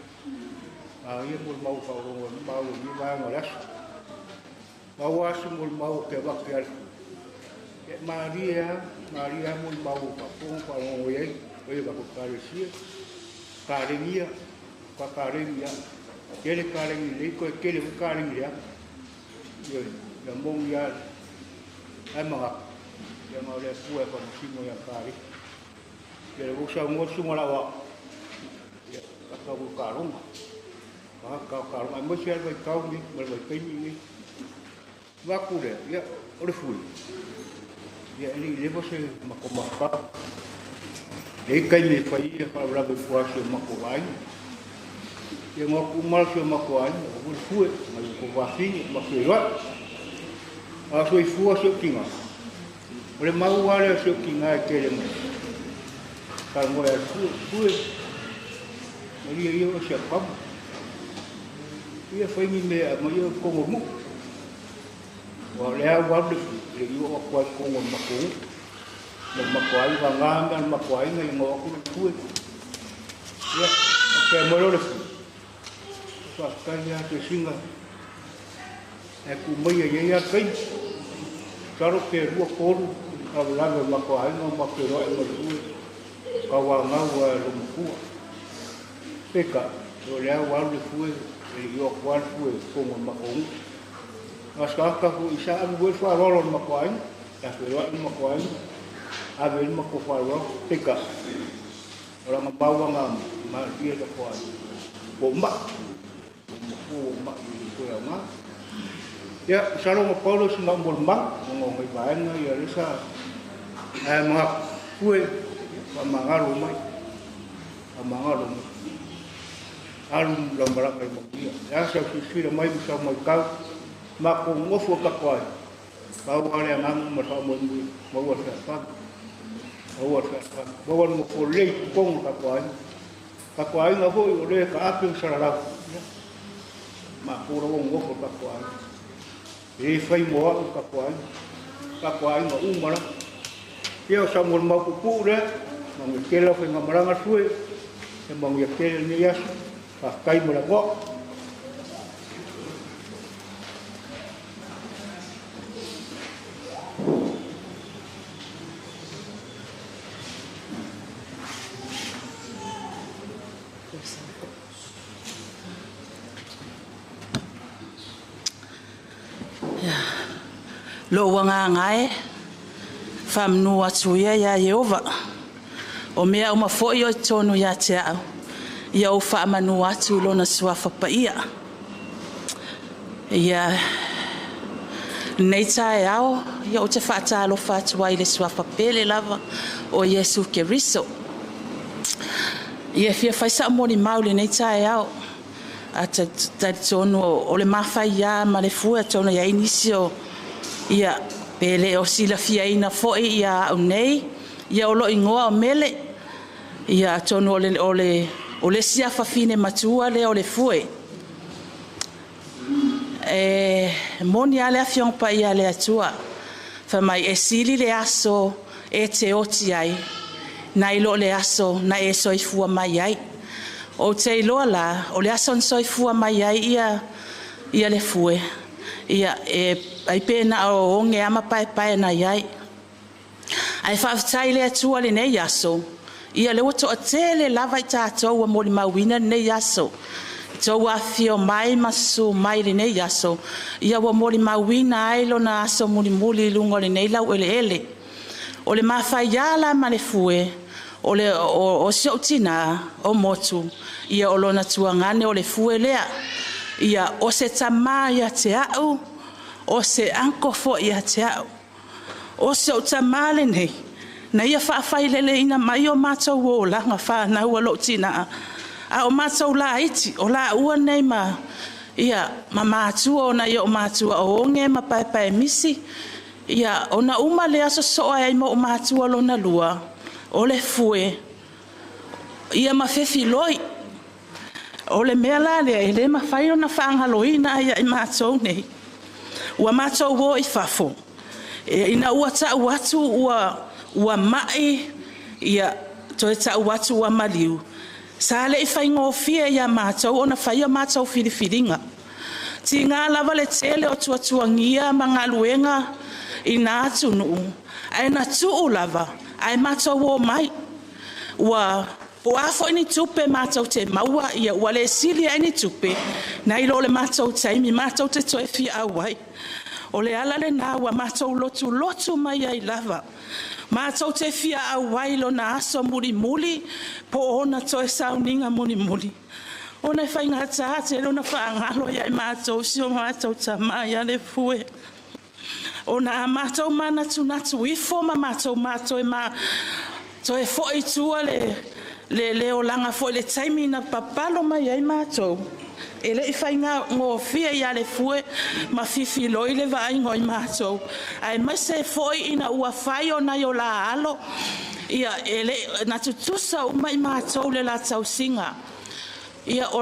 A ia mo mau fa o ngo mau ni va ngo las. Mau asu mo mau ke va ke al. Ia Maria, Maria mo mau fa ko fa ngo ia. O ia va ko ka le sia. Ka le ngia, ka ka le ngia. Kele ka le ngi ko kele ka le ngia. Ia ia mo ia ai manga. Ia ma le fu e fa mo ia ka le. Ia le sa mo su mo la wa. Ia ka ka ka ronga. Ka ka ka ronga mo sia vai kau ni, mo vai kai ni. Va ku le, ia o le fu. Ia eli le bo se ma ko ma pa. E kai me fai ia fa la be fu se ma ko vai. Ia mo ku mal se ma ko ai, o le fu ma ko va fi, ma ko wa. A so i fu se kinga. O le mau wa le se kinga e kele mo. Ka mo e fu fu. Ia ia o se pa. Ia fai ni me ma ia ko mo. Wa le a wa le fu, le ia o ko ko mo ma ko. Ma ko ai va nga nga ma ko ai ngai ngo ku fu. Ia ke mo le fu. Fa ka ia te singa. E ku mai ia ia kai. Karo ke rua koru ka la ma ko ai ma ko ro e mo fu. Ka wa nga wa lo mo. Peka, o le a wa le fu e ia ko al fu e ko ma ko. Mas ka ka fu isa abu bo fa ro ma ko ai. Ya fu ro ma ko ai. Ave ma ko fa ro peka. Ora ma ba wa nga ma ia ka ko ai. Ko ma ko ma ko ya ma. Ya salo ma Paulo si ma mo ma ngo ngai ba nga ya le sa e ma fu e ma ma ga ro mai. Ma ga ro mai. Alu la mara kai mo ia. Ya sa si si la mai sa mo kau ma ko ngofo ka ko ai. Ka wa le nga mo sa mo mo wa sa fa. Wa sa fa. Wa wa mo ko le ko ka ko ai. Ka ko ai nga ho o le ka api sa la. Ma ko ro ngofo ka ko ai. E fai mo ka ko ai. Ka ko ai ma u mara. Ia sa mo ma ku ku le. Ma mo ke la fai ma mara nga sue. E ma mo ke ni ya. Kai mo la ko. Lo wanga ngai famnu atu ia ia Yehova o mea uma foi o tonu ia te au ia o faamanu atu lona suafa paia ia nei tae ao ia o te faatalofa atu ai le suafa pele lava o Iesu Keriso ia fia faisa moni mauli nei tae ao a te tonu o le mafai ia ma le fua tonu ia inisio ia pele o sila fia ina foi ia au nei ia o lo ingoa o mele ia tonu o le sia fafine matua le o le fue e moni ale afiong pa ia le atua fa mai e sili le aso e te oti ai na ilo le aso na e soifua mai ai o te iloa la o le aso soifua mai ai ia ia le fue ia e ai pena o onge ama pae pae na iai. Ai whaaftai le atua le nei aso. Ia le wato a tele lava i tātou a moli mauina nei aso. Tau awhio mai masu mai le nei aso. Ia wa moli mauina ai lona aso muli muli lunga le nei lau ele ele. O le mawhai ala ma le fue. O le o siotina o motu. Ia o lona tuangane o le fue lea. Ia o se tama ia te au. O se anko fo ia te au. O se o tamale nei. Na ia whaawhailele ina mai o mātou o langa whanau a lo tina. A o mātou la iti, o la ua nei ma ia ma mātua o na ia o mātua o onge ma paepae misi. Ia o na uma le aso soa ai mo o mātua lona lua. O le fue. Ia ma fefi loi. O le mea la lea e le mawhai o na whaangaloina ia i mātou nei. Ua mātou o i fafo. E ina ua ta'u atu ua ma'i, ia toe ta'u atu ua maliu, sa le'i faigofie iā matou ona faia matou filifiliga. Tigā lava le tele o tuatuagia ma galuega i na atunuu, ae na tuu lava ae matou omai. Ua po o a foi ni tupe matou te maua, ia ua le sili ai ni tupe nai lo le matou taimi matou te toe fia auai. O le ala lena ua matou lotulotu mai ai lava. Matou te fia auai lona aso mulimuli po o ona toe sauniga mulimuli. Ona e faigata tele ona faagalo ia i matou si o matou tamā ia Lepue. Ona a matou manatunatu ifo ma matou toe fo'i i tua le olaga foi le taimi na papalo mai ai matou, e le'i faigofie ia Lepue ma Fifiloi le vaaiga o i matou, aemaise foi ina ua fai o nai o la alo, ia e le, na tutusa uma i matou le la tausiga. Ia o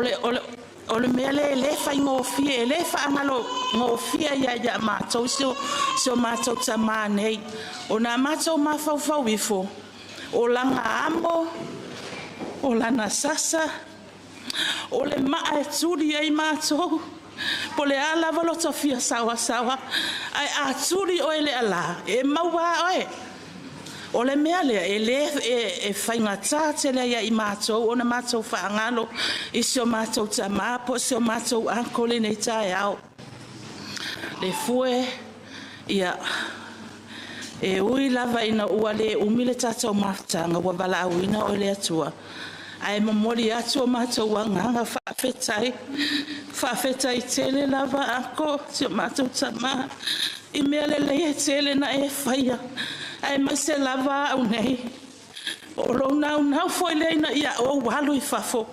le mea lea e le faigofie, e le faagalogofie ia matou si o matou tamā nei. Ona matou mafaufau ifo, o lana amo, o lana sasa, o le maa e tuli ai matou, po le a lava lo tofia sawasawa, ae a tuli oe le alā, e maua a oe. O le mea lea, e le e faigata tele ia i matou, ona matou faagalo i si o matou tamā po o si o matou uncle lenei taeao. Lepue, ia, e ui lava ina ua le umi le tatou mafutaga ua valaauina oe le Atua, ae momoli atu o matou agaga faafetai, faafetai tele lava uncle, si o matou tamā, i mea lelei e tele na e faia, aemaise lava au nei. O lou naunau foi lea ina ia ou alu i fafo,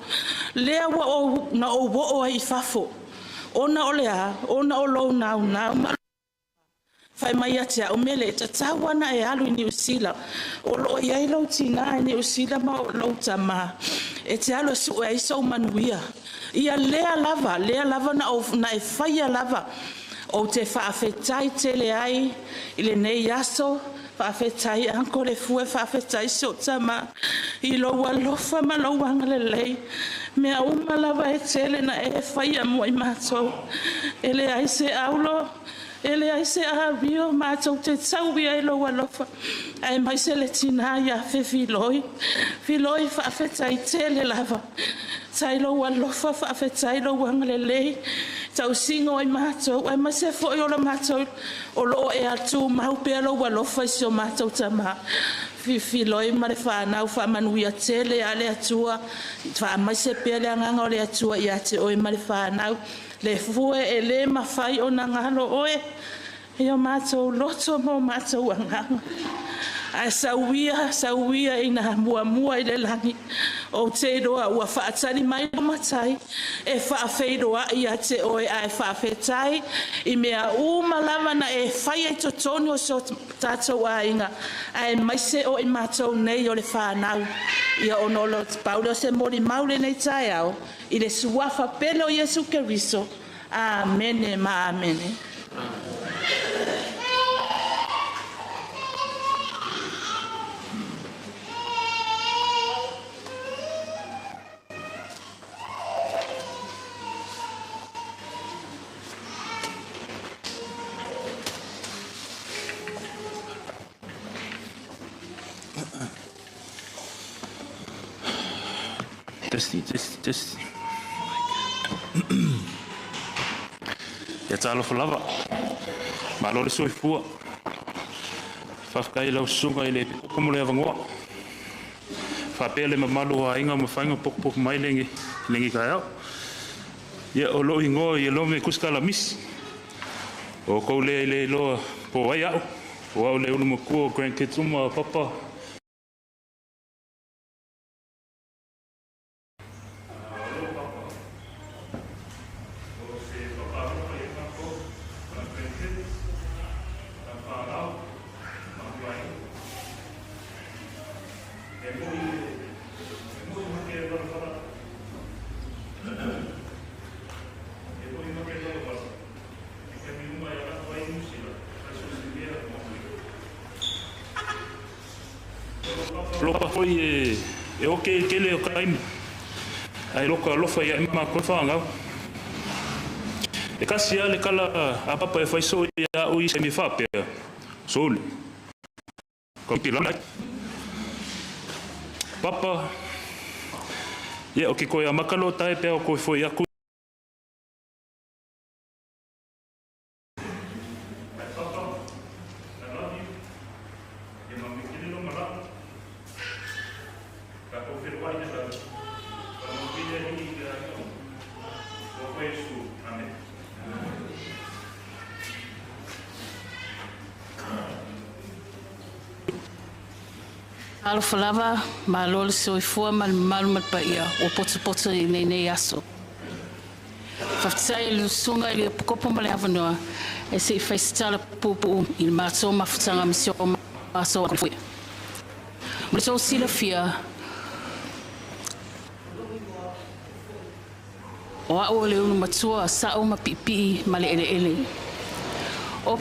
lea ua ou, na ou oo ai i fafo, ona o le a, ona o lou naunau ma fai mai ia te au mele e tatau ana e alu i Niu Sila. O loo iai lou tinā i Niu Sila ma o lou tamā. E te alu e sue ai sou manuia. Ia lea lava na, na e faia lava. Ou te faafetai tele ai i lenei aso, faafetai uncle Lepue, faafetai si ou tamā i lou alofa ma lou agalelei. Mea uma lava e tele na e faia mo i matou. E leai se aulo, e leai se avio matou te tau ia i lou alofa. Aemaise le tinā ia Fefiloi. Filoi faafetai tele lava. Tai lou alofa, faafetai lou agalelei. Tausiga o i matou, aemaise foi o le matou, o loo e atumau pea lou alofa i si o matou tamā. Fifiloi ma le whanau faamanuia tele a le Atua, faamaise pea le agaga o le Atua ia te oe ma le whanau. Lepue e le mafai ona galo oe, i o matou loto ma o matou agaga. Ae sauia, sauia ina muamua i le lagi. Ou te iloa ua faatali mai lo matai, e faafeiloai ia te oe ae faafetai i mea uma lava na e faia i totonu o so tatou aiga, aemaise o i matou nei o le whanau. Ia ona o lo pau lea o se molimau lenei taeao, i le suafa pele o Iesu Keriso. Amene ma amene. Testi, testi, testi. Ia talofa lava. Malo le soifua. Faafetai lau susuga i le poko mo le avanoa. Faapea le mamalu o aiga ma faiga pokopoko mai lenei lenei taeao. Ia o lou igoa ia Lome Kusikala Misi. O kou lea i le iloa po ai au. O au le ulu matua o grandkids uma papa. alofa foi e e oke i le tele o taimi, ae loka alofa ia matou fanau. E tasi lava le tala a Papa e fai soo ia a'u i taimi faapea, Sole, Papa, ia o ke koe amata lo tae pea o koe foi aku. My Papa, I love you. Ia manuia tele lou malaga. Tatou feiloai i le lagi. Faamanuia le Alii i le aiga uma. Alofa Iesu. Amene. Talofa lava, malo le soifua ma le mamalu ma le paia ua potopoto i lenei aso. Faafetai i le Susuga i le Epikopo mo le avanoa e se i fai se tala puupuu i le matou mafutaga ma si o matou Mo le tou silafia, o a'u o le ulu matua sa'o ma piipii ma le eleele. O.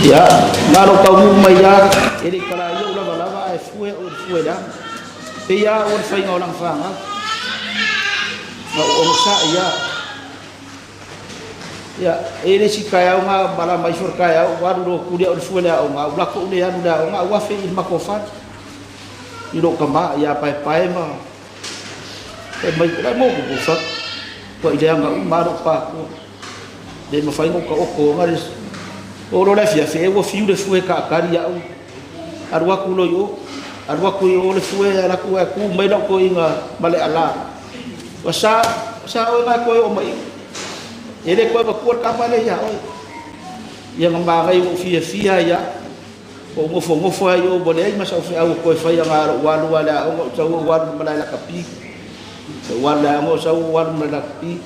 Ia, na lou taunuu mai lava, e le i kalaia ou lavalava ae fue au i le fue leaga. E pei lava ua le faiga o lana fanau. Na ou onosai lava. Ia, e i ai le isi taeao na malama ifo le taeao, ua alu loa tuli au i le fue i le aoga, ou lako ou le alu i le aoga, ae ua afe i le matou fale i lou tama ia Paepae ma fai mai, o le a le mea ua tupu fai? Ua i leaga uma lava lou patua. Le mafai ona ou taoto ona le oo loa le afiafi ea ua fiu le fue e taatali au alu atu loa i o alu atu i o le fue alu atu ae tu mai lau toeaina ma le ala ua sa sa oe na e toe oo mai i e le toe avatua le tama lea ia oe. Ia na manaia ua ou fiafia ai lava. Ou nofonofo ai o ua leai ma sau feau o toe faia na lou alu lava i le aoga ou sau ou alu i le malae lakapi. Ou alu i le aoga ou sau ou alu i le malae lakapi.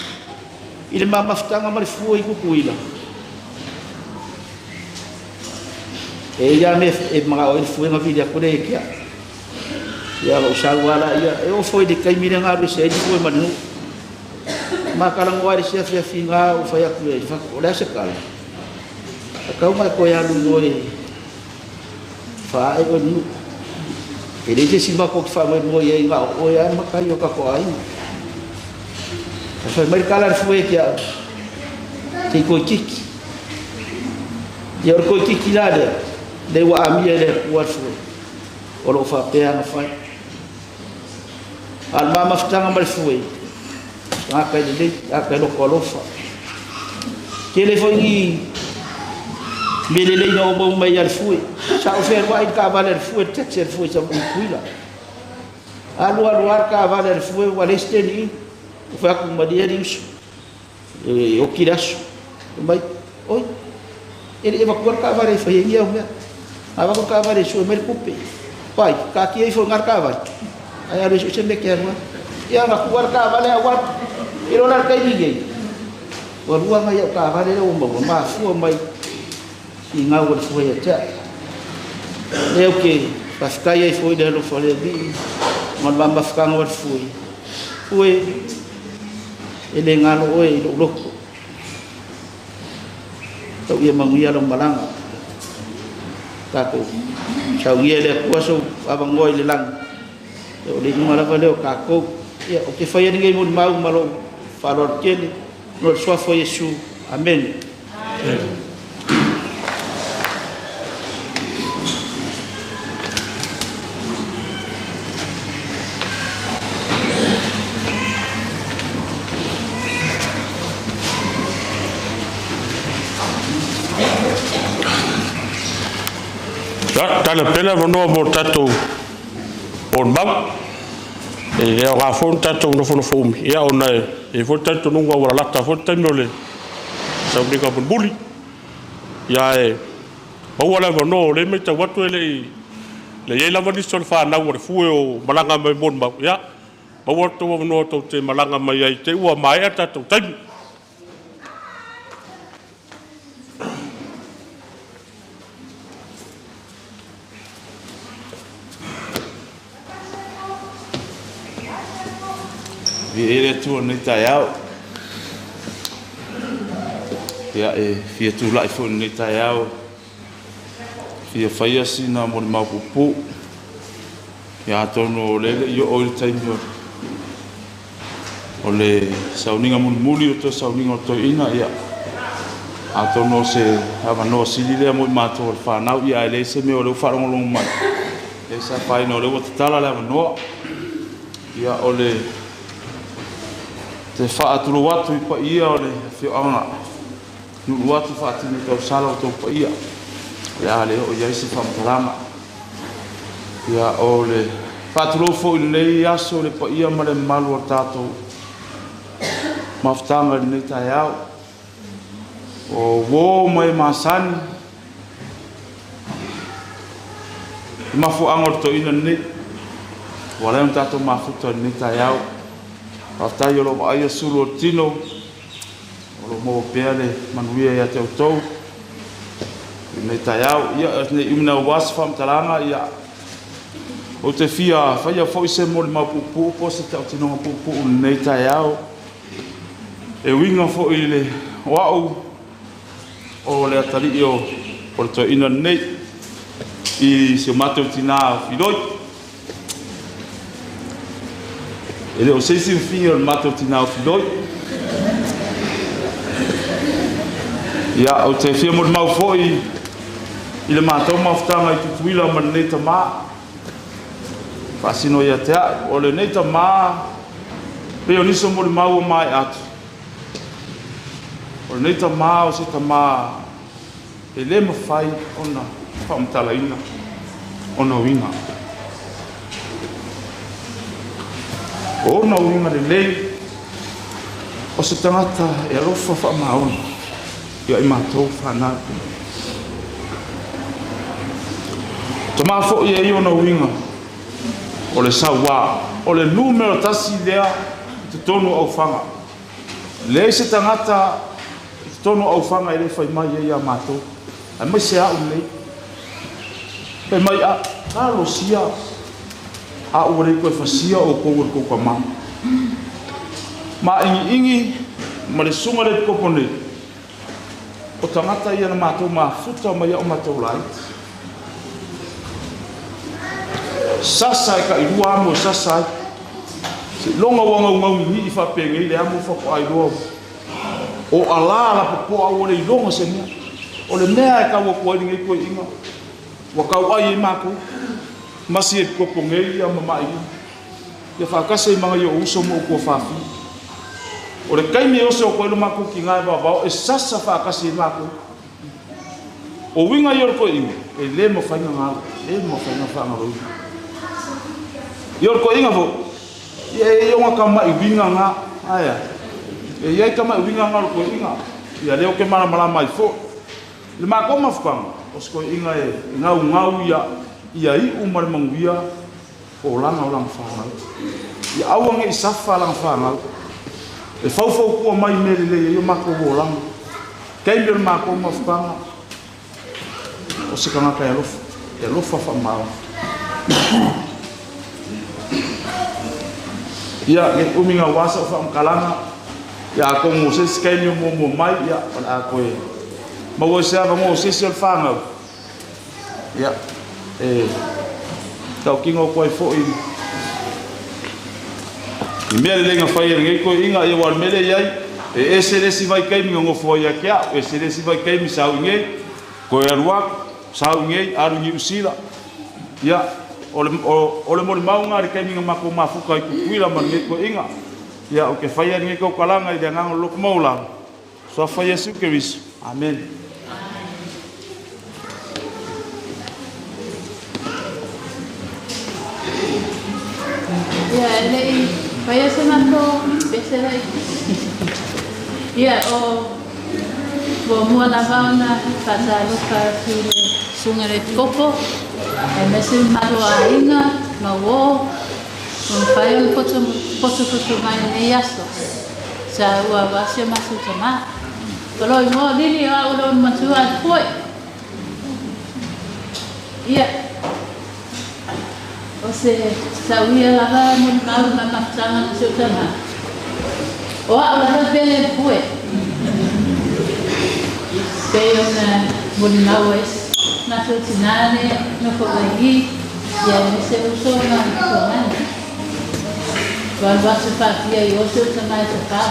I le ma mafutaga ma le fue i Tutuila, e i ai lava mea e manao ai le fue ona vili atu lea ia te au. Ia ona ou sau lava lea, e oo foi i le taimi lea na alu ese ai le fue ma le nuu. Ma talanoa ai i le isi afiafi na ou fai atu i ai, o le a se tala? Tatau ona e toe alu i o e faaae oe i le nuu. E leai se isi matou te faanoanoa i ai na o oe lava le matai o le tatou aiga. Ae fai mai le tala a le fue ia te au, se i toeitiiti. Ia o le toeitiiti la lea, lea ua amia e le Atua le fue, o lo o faapea ona fai. A o le ma mafutaga ma le fue, tagata e lelei, tagata e loto alofa. Tele foi ni mea lelei na ou maua mai ia le fue. Sa ou fealuai i le taavale a le fue, le taxi a le fue i Tutuila. Alu alu lava le taavale a le fue ua leai se telina. Ou fai atu, malie alii uso, e oti le aso. Fai mai, oi, e le i avatua le taavale e fai ai ni au mea. A avatu le taavale e sue mai le tupe. Vai, taatia ifo i ina le taavale, ae alu e sue se mea e te alu ai. Ia na tuu lava le taavale ae ou alu. E iloa la i le taimi lenei, ua lua nai au taavale lea ua maua, mafua mai i gau a le fue ia te au. Lea ou te faafetai ai foi i le alofa o le Alii ma le ma mafutaga ma le fue. Fue, e le galo oe i lou loto. Tau ia manuia lau malaga. Tatou saunia e le Atua sou avanoa i le lagi. O le iuga lava lea o tatou. Ia, ou te faia lenei molimau ma lou faaaloalo tele, ona o le suafa o Iesu. Amene. Ia, tala pea le avanoa mo le tatou molimau. E le aoga foi le tatou nofonofo umi, ia ona e i ai foi le talitonuga ua lalata foi le taimi o le sauniga mulimuli. Ia ae maua le avanoa o lea e matau atu e le i i ai lava nisi o le fanau a le fue o malaga mai molimau, ia maua le tou avanoa tou te malaga mai ai te i ua maea le tatou taimi. Viia le Atua i lenei taeao. Ia, e fia tulai foi i lenei taeao, fia faia sina molimau puupuu. Ia, atonu o lea e le i oo i le taimi o le sauniga mulimuli o toe sauniga o le toeaina, ia, atonu o se avanoa sili lea mo i matou o le fanau, ia ae leai se mea o lea ua faalogologo mai, e se afaina o lea ua tatala le avanoa. Ia, o le te faatulou atu i paia o le afioaga Nuunuuatu faatini tausala o tou paia, o le a le oo i ai se faamatalaga. Ia, o le faatulou foi i lenei aso i le paia ma le mamalu o le tatou mafutaga i lenei taeao. O uo ma e masani i mafuaaga o le toeaina lenei ua ala ai ona tatou mafuta i lenei taeao. Faafetai o lo o vaaia sulu o le tino, o lo o maua pea le manuia ia te outou i lenei taeao. Ia, ne i umi naua se faamatalaga, ia, ou te fia faia foi se molimau puupuu po o se tautinoga puupuu i lenei taeao e uiga foi i le o au o le atalii o le toeaina lenei i si o matou tinā o Filoi. E le o se isi fafine o le matou tinā o Filoi. Ia, ou te fia molimau foi i le matou mafutaga i Tutuila ma lenei tamā. Faasino ia te au. O lenei tamā, pei o nisi o molimau ua maea atu. O lenei tamā o se tamā e le mafai ona faamatalaina ona uiga. O ona uiga lelei, o se tagata e alofa faamaoni ia i matou fanau. Tamā fo'i e ia ona uiga o le sauā o le numera tasi lea i totonu o aufaga. Leai se tagata i totonu o aufaga e le fai mai ai ia matou, aemaise a'u nei. Fai mai a talosia a ua le toe fasia outou e le tou tamā. Ma'igi'igi ma le susuga le epikopo nei, o tagata ia na matou mafuta mai a'u matou laiti. Sasa e ta'ilua amo e sasa ai seiloga ua gaugaugigi'i faapenei le amo faatoa iloa o alā lapopoa ua le iloga se mea. O le mea e tau atu ai lenei toeaiina ua tau'ai ai matou masi epikopo nei ia ma ma'igi'i ia faatasi ai ma nai o'u uso ma ou tuafafine. O le taimi e oso atu ai lo matou tinā e vaovao e sasa faatasi ai matou. O uiga ia o le toeaina e lē mafai ona galo, e lē mafai ona faagaloina. Ia o le toeaina foi ia e i ai ona tama'i uiga gā aea e i ai tama'i uiga gā o le toeaina ia lea ou te malamalama ai fo'i. I le matou mafutaga o se toeaina e gaugau ia ia i'u ma le manuia olaga o lana fanau. Ia aua ne'i safa lana fanau. E faufautua mai i mea lelei ai o matou olaga. Taimi o le matou mafutaga o se tagata e alofa, e alofa faamaoni. Ia, nei umi gauā sa'u faamatalaga, ia atonu o se isi taimi o muamua mai, ia, o le a toe maua ai se avanoa o se isi o le fanau, ia, e tautino atu ai fo'i i mea lelei na fai e lenei toeaina, ia aua o le mea lea e i ai, e ese le isi vaitaimi na nofo ai ia te a'u, ese le isi vaitaimi sa au i nei, toe alu atu, sau i nei, alu i Niu Sila. Ia, o le, o, o le molimauga i le taimi na matou mafuta ai i Tutuila ma lenei toeaina. Ia, ou te faia lenei tautalaga i le agaga o le loto maualalo, Suafa Iesu Keriso. Amene. Ia, e le'i faia se matou pese laitiiti. Ia, o muamua lava ona faatalofa atu i le susuga i le Epikopo, aemaise le mamalu o aiga ma uō ua mafai ona potopoto mai i lenei aso sa ua aua si o matou tamā. O lou igoa o Lili o au o le olomatua a le Foe. Ia, o se sau ia lava molimau i ma mafutaga ma si ou tamā. O a'u lava e pele le pue. Pei ona molimau ai si matou tinā lea nofo mai i i, ia aemaise uso ma tuagana. Ua alu atu faafia i o si ou tamā e tapā.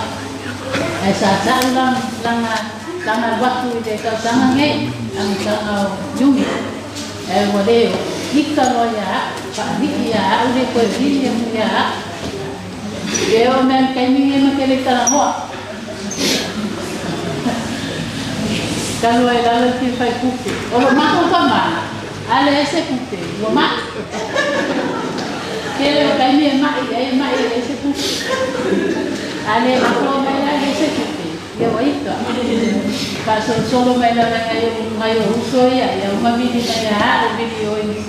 Ae sa ta'u lana lana alu atu i le tausaga nei, amataga o Iuni, ae ua le ika loa ia a'u, fa'ali'i ia a'u le toe vili atu ia a'u. E oo mai le taimi lenei ma te le talanoa. Talu ai lalo i fia fai tupe. O lo matou tamā, a leai se tupe, ua ma'i. Tele o taimi e ma'i ai, e ma'i e leai se tupe. A le lafo mai la e leai se tupe, ia ua ika. Faasolosolo mai lava i nai ou nai ou uso ia, ia uma vili mai ia a'u, vili oi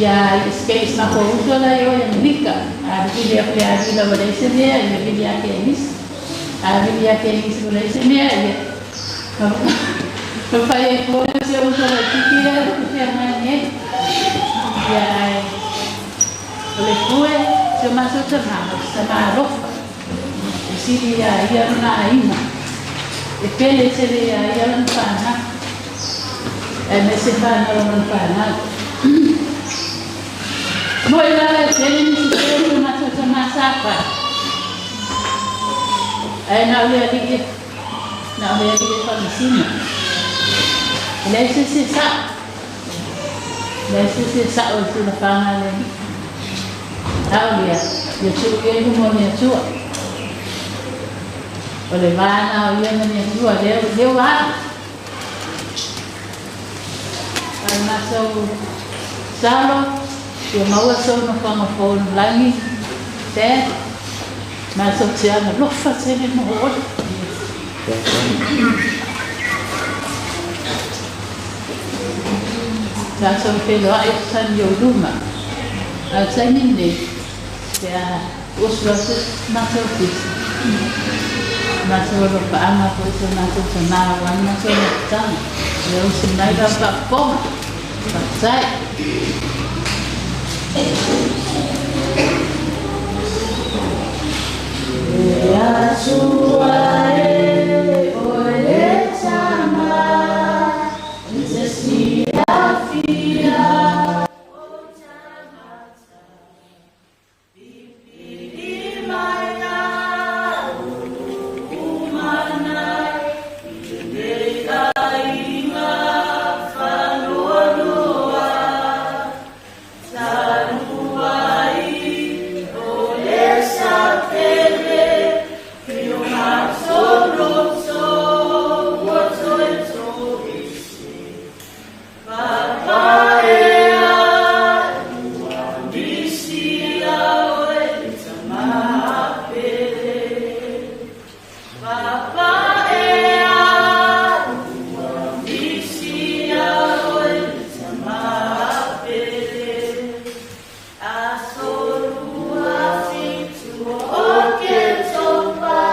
ia skate matou uso la i o i Amerika. A vili aku ia Avila ua leai se mea, ia vili ia Kenisi. A vili ia Kenisi ua leai se mea, ia ma fai ai foi si ou uso laitiiti lea ou te feagai nei. Ia ae o le pue si o matou tamā, o se tamā alofa. E sili iā ia lona aiga. E pele tele iā ia lana fanau. Aemaise fanau o lana fanau. Moe lava e tele ni sese o si o matou tamā sa fai. Ae na o le alii e na o le alii e faamasino. E leai se isi e sa'o. E leai se isi e sa'o i tulafaga a le alii. A o lea, ia tuu ia i luma o le Atua. O le va lena o ia ma le Atua, lea, lea ua alu. A o le matou salo, ua maua sou nofoaga fou i le lagi, Dad, matou te agalofa tele mo oe. Tatou feloai sani o luma. A le taimi lenei, pe a oso atu matou pisa, matou alofaaga foi so matou tamā aua le matou mafutaga. Ia usi mai lau faafofoga. Faafetai. Le Atua e, oe le Tama, e te silafia o tagata. Pipii mai umana i lenei aiga faanoanoa. Talu ai o le sapele i o matou loto ua toe toese. Papa ea, ua misi ia oe le tama pele. Papa ea, ua misi ia oe le tama pele. Aso 27 o Oketopa,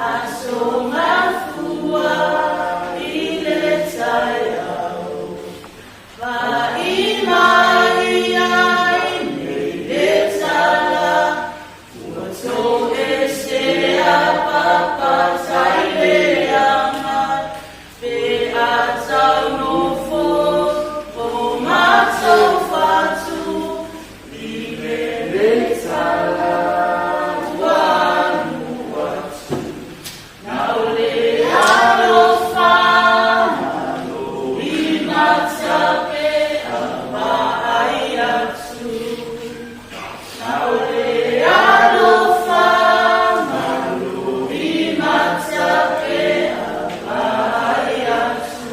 aso mafua i le taeao. Pai mai ai nei le tala, ua toesea Papa Taileaga, pe a taunofo o matou fatu i le tala ua alu atu. Na o le alofa malo i matape a vaai atu. Na o le alofa malo i matape a vaai atu.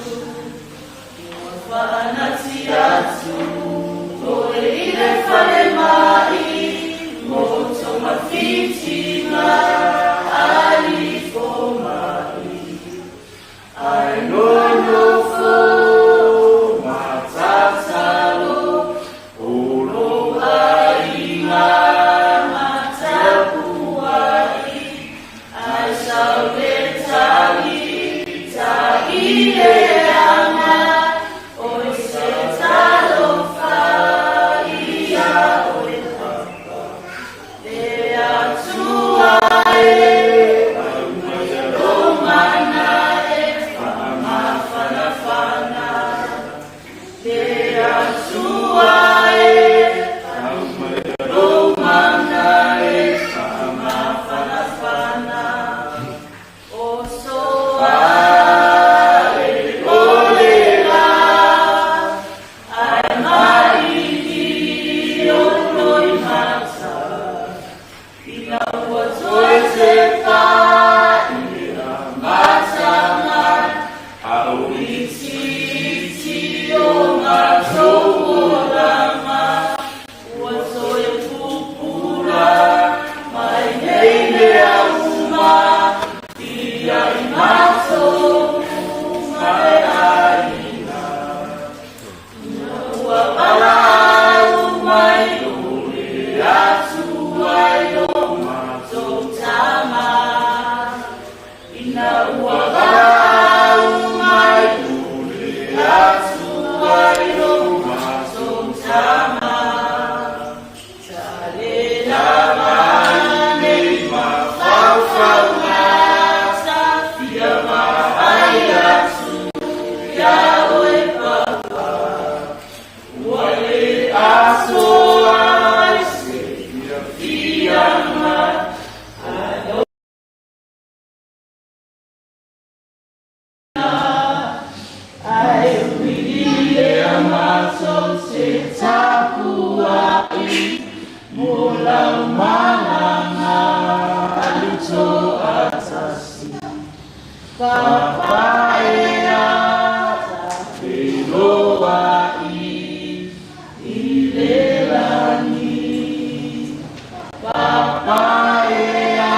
Ua faanati atu oe i le falemai mo togafitiga a fomai. Ae nonofo ma tatalo o lou aiga ma tapuai. Ae sau le tali Taileaga, oi se talofa ia oe Papa. Le Atua e, aumaia lou mana e faamafanafana. Le Atua e, aumaia lou mana e faamafanafana. O soa e o le la, ae malili o loimata. Ina ua toe tepa i le amataga, a o itiiti o matou olaga, ua toe pupula mai nei mea uma ia i matou ma le aiga. Ina ua valaau mai o le Atua i lo matou tama. Ina ua valaau mai o le Atua i lo matou tama. Tale lava nei mafaufauga sa fia vaai atu ia oe Papa. Ua le atoa ai se fiafiaga. Ae ui i lea matou te tapuai mo lau malaga alu toatasi. Papa ea ta feiloai i le lagi. Papa ea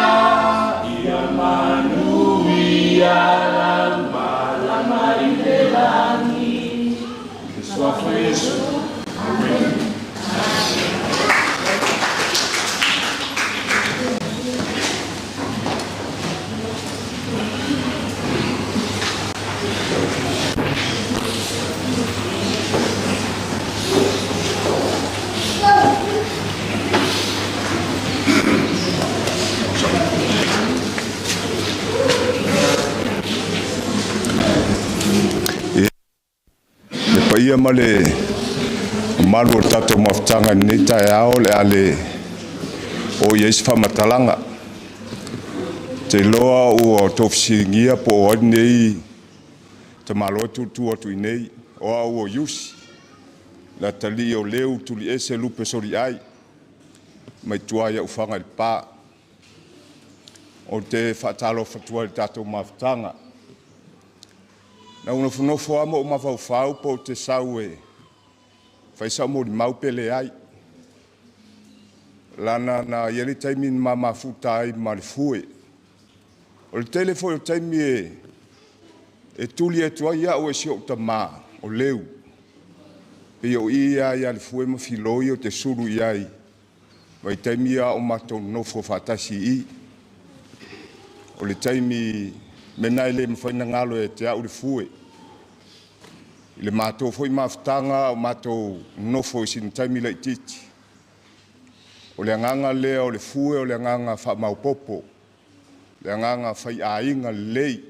ia manuia lau malama i le lagi. I le suafa Iesu. Amene. Le paia ma le mamalu o le tatou mafutaga i lenei taeao, o le a le oo i ai se faamatalaga. Ou te iloa ua outou fesiligia po o ai lenei tamaloa e tutu atu i inei. O au o Iusi, le atalii o Leu Tuliese Lupe Soliai, mai tua i Aufaga i Lepa. Ou te faatalofa atu ai i le tatou mafutaga. Na ou nofonofo lava ma ou mafaufau po ou te sau e fai sau molimau pe leai. Lana na i ai le taimi na ma mafuta ai ma le fue. O le tele foi o taimi e tuli atu ai au e si ou tamā o Leu. Pei o i ia le Fue ma Filoi o te sulu i ai vaitaimi a o matou nonofo faatasi i i. O le taimi mena e le mafai ona galo ia te au le Fue. I le matou foi mafutaga o matou nonofo i sina taimi laitiiti. O le agaga lea o le Fue o le agaga faamaopoopo, le agaga faiaiga lelei.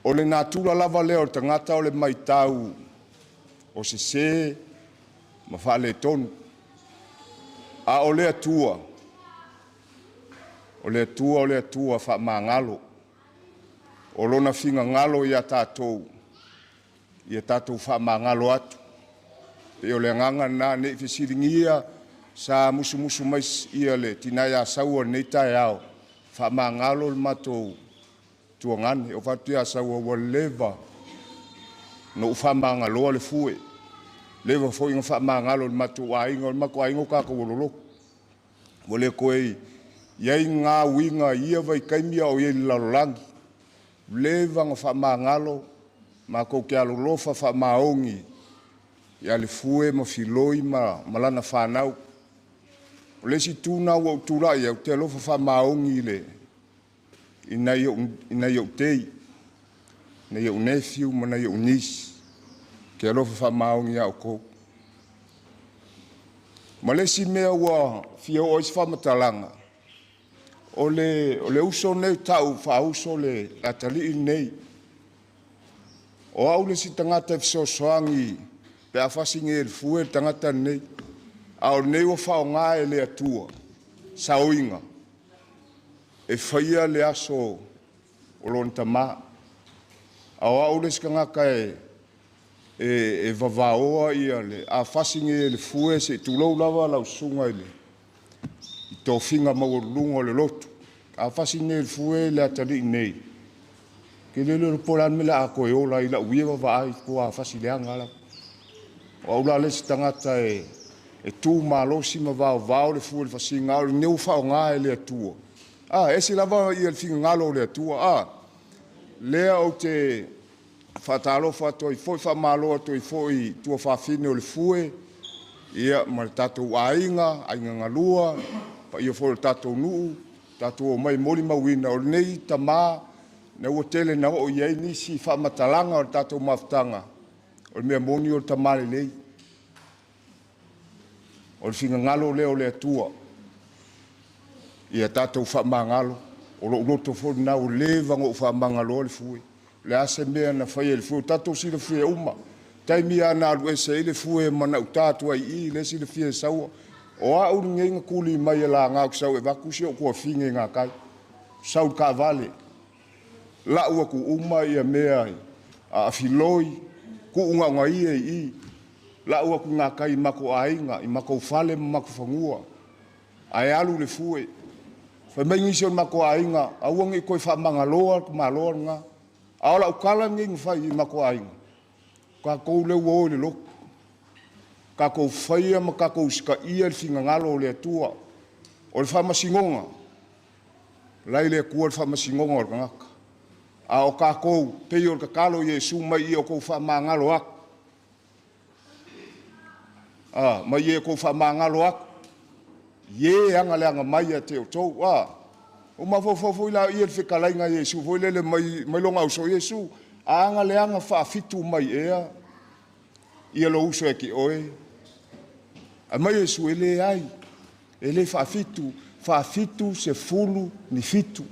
O le natura lava lea o le tagata o le matau o sese ma faaletonu. A o le Atua, o le Atua o le Atua faamagalo. O lona finagalo ia tatou, ia tatou faamagalo atu. E pei o le agaga lena, ne i fesiligia sa musumusu mai ia le tina ia Saua i lenei taeao, faamagalo le matou tuagane. Ou fai atu ia Saua, ua leva ona ou faamagaloa le Fue. Leva foi ona faamagalo e le matou aiga, o le matou aiga o tatou ua lolotu. Ua le toe i ai ni uiga i ia vaitaimi a o i ai i le lalolagi. Ua leva ona faamagalo, matou te alolofa faamaoni ia Lefue ma Filoi ma lana fanau. O le isi itu lena ua ou tulai ai, ou te alofa faamaoni i nai ou tei, nai ou nephew ma nai ou niece. Ou te alofa faamaoni ia outou. Ma le isi mea ua fia oo i ai se faamatalaga, o le uso lenei ua tau faauso le atalii lenei. O au le isi tagata e fesoasoani pe a fasi nei e le Fue le tagata lenei. A o lenei ua faaaoga e le Atua saoiga e faia le aso o lona tamā. A o au le isi tagata e vavaoa le a fasi nei e le Fue, se i tulou lava lau susuga i le tofiga maualuluga o le lotu. A fasi nei e le Fue le atalii nei, ou te le iloa po o le a le mea o le a toe ola ai i lau ia vaavaai, matua fasi leaga lava. O au la le isi tagata e tu malosi ma vaovao le fue i le fasiga, a o lenei ua faaaoga e le Atua. E ese lava le finagalo o le Atua. Lea ou te faatalofa atu ai foi, faamalo atu ai foi i tuafafine o le Fue ma le tatou aiga, aiga galua, paia foi o le tatou nuu, tatou omai e molimauina, o lenei tama na ua tele na oo i ai nisi faamatalaga o le tatou mafutaga, o le mea moni o le tama lelei. O le finagalo lea o le Atua, ia tatou faamagalo. O lou loto foi lena ua leva ona ou faamagaloa le Fue. O le a se mea na faia e le Fue, ua tatou silafia uma. Taimi lava na alu ese ai le Fue ma nauta atu ai i i, lea e silafia e Saua. O au lenei na tuli mai e laga ou te sau e avatu si ou tuafine i gatai. Sau i le taavale, lau atu uma ia mea a Filoi, tuu na ona ia i i. Lau atu gatai i matou aiga, i matou fale ma matou fanua. Ae alu le Fue. Fai mai nisi o le matou aiga, aua ne i toe faamagaloa le tamaloa lena. A o lau tala lenei na fai i matou aiga, tatou lea ua o i le lotu, tatou faia ma tatou usitaia le finagalo o le Atua. O le faamasinoga, la i le Atua le faamasinoga o le tagata. A o tatou, pei o le tatalo i Iesu mai ia outou faamagalo atu. A, mai e kou faamagalo aku, ie agaleaga mai ia te outou. A, ua mafaufau foi la ia i le fetalaiga a Iesu foi lele mai, mai loga uso Iesu, a agaleaga faafitu mai ea ia lou uso ia te oe. Aumai Iesu e leai, e le faafitu, faafitu sefulu ni fitu.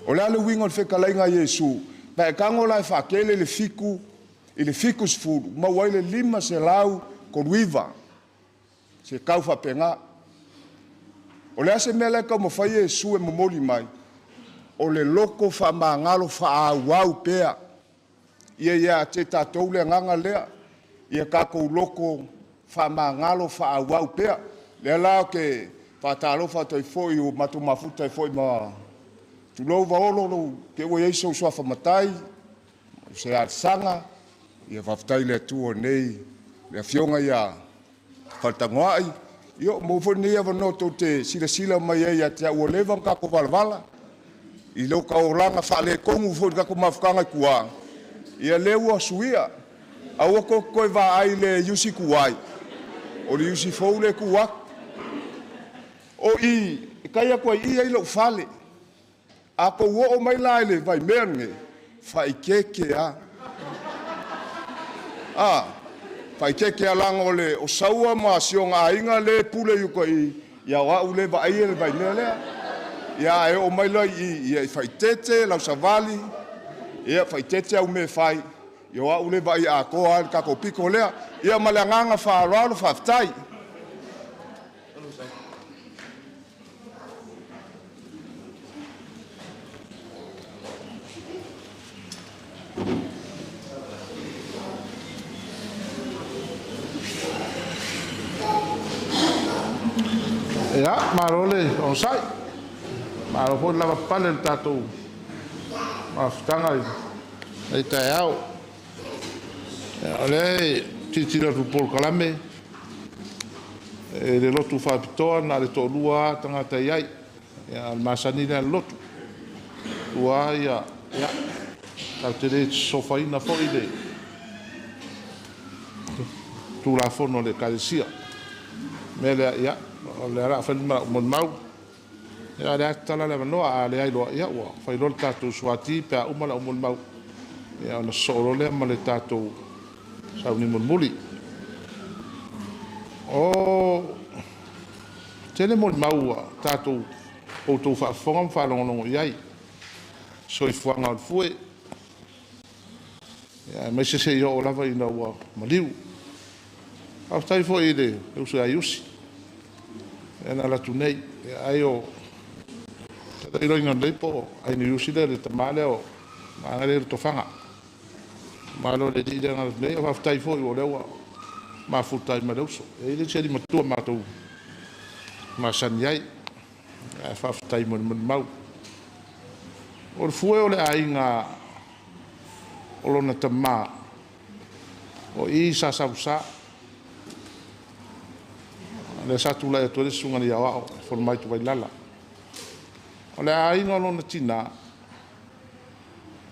O le a le uiga o le fetalaiga a Iesu? Pe a e tago la e faatele le fitu i le 70, maua ai le 539, se tau faapena. O le a se mea la e taumafai Iesu e momoli mai? O le loto faamagalo faaauau pea. Ia ia te tatou le agaga lea, ia tatou loto faamagalo faaauau pea. Lea la ou te faatalofa atu ai foi ua matou mafuta ai foi ma tulou Vaolo lou te ua i ai sou suafa matai, o se alsaga. Ia faafetai i le Atua nei le afioga ia Faletanoai. Ia maua foi lenei avanoa tou te silasila mai ai ia te au, ua leva ona tatou valavala i lou taulaga faaletonu foi i le tatou mafutaga i tua. Ia lea ua suia, aua tou te toe vaai i le Iusi tuai, o le Iusi fou lea e tu atu. O i e tai atu ai i i ai lou fale. A tou oo mai la i le vaimea lenei, faaeteete lava. A, faaeteete lava leaga o le o Saua ma si ona aiga lea e pule i uta i i, ia o au lea e vaaia le vaimea lea. Ia a e oo mai la i i, ia e faaeteete lau savali, ia faaeteete au mea e fai, ia o au lea e vaaia atoa lava le tatou pito lea. Ia ma le agaga faaaloalo, faafetai. Ia, malo le onosai, malo foi le lavapapale i le tatou mafutaga i lenei taeao. Ia, o lea e tilotilo atu i le polokalame, i le lotu faapitoa na o le toalua lava tagata e i ai. Ia, o le masani lea a le lotu. Tua ia, ia, tatou te le sosofaina foi le Tulafono a le Ekalesia. O le mea lea, ia, o lea o le a fai le molimau, ia o lea e tatala le avanoa. A leai loa, ia ua fai loa le tatou suati pe a uma lau molimau, ia ona sosoo loa lea ma le tatou sauni mulimuli. O tele molimau ua tatou outou faafofoga ma faalogologo i ai, soifuaga o le fue, aemaise seia oo lava ina ua maliu. Faafetai foi i le uso ia Iusi, lea na alu atu nei. Ai o iloiga nei po o Aiga Iusi lea le tama lea o Vaega lea o Lotofaga. Malo i le alii lea na alu atu nei. Faafetai foi o lea ua mafuta ai ma le uso. E i ai le isi alii matua matou masani ai. Ae faafetai mo le molimau. O le fue o le aiga o lona tama o i sa Savusa. Lea sa tulai atu ai le susuga i le Aoao e fono mai Tuvailala. O le aiga o lona tina,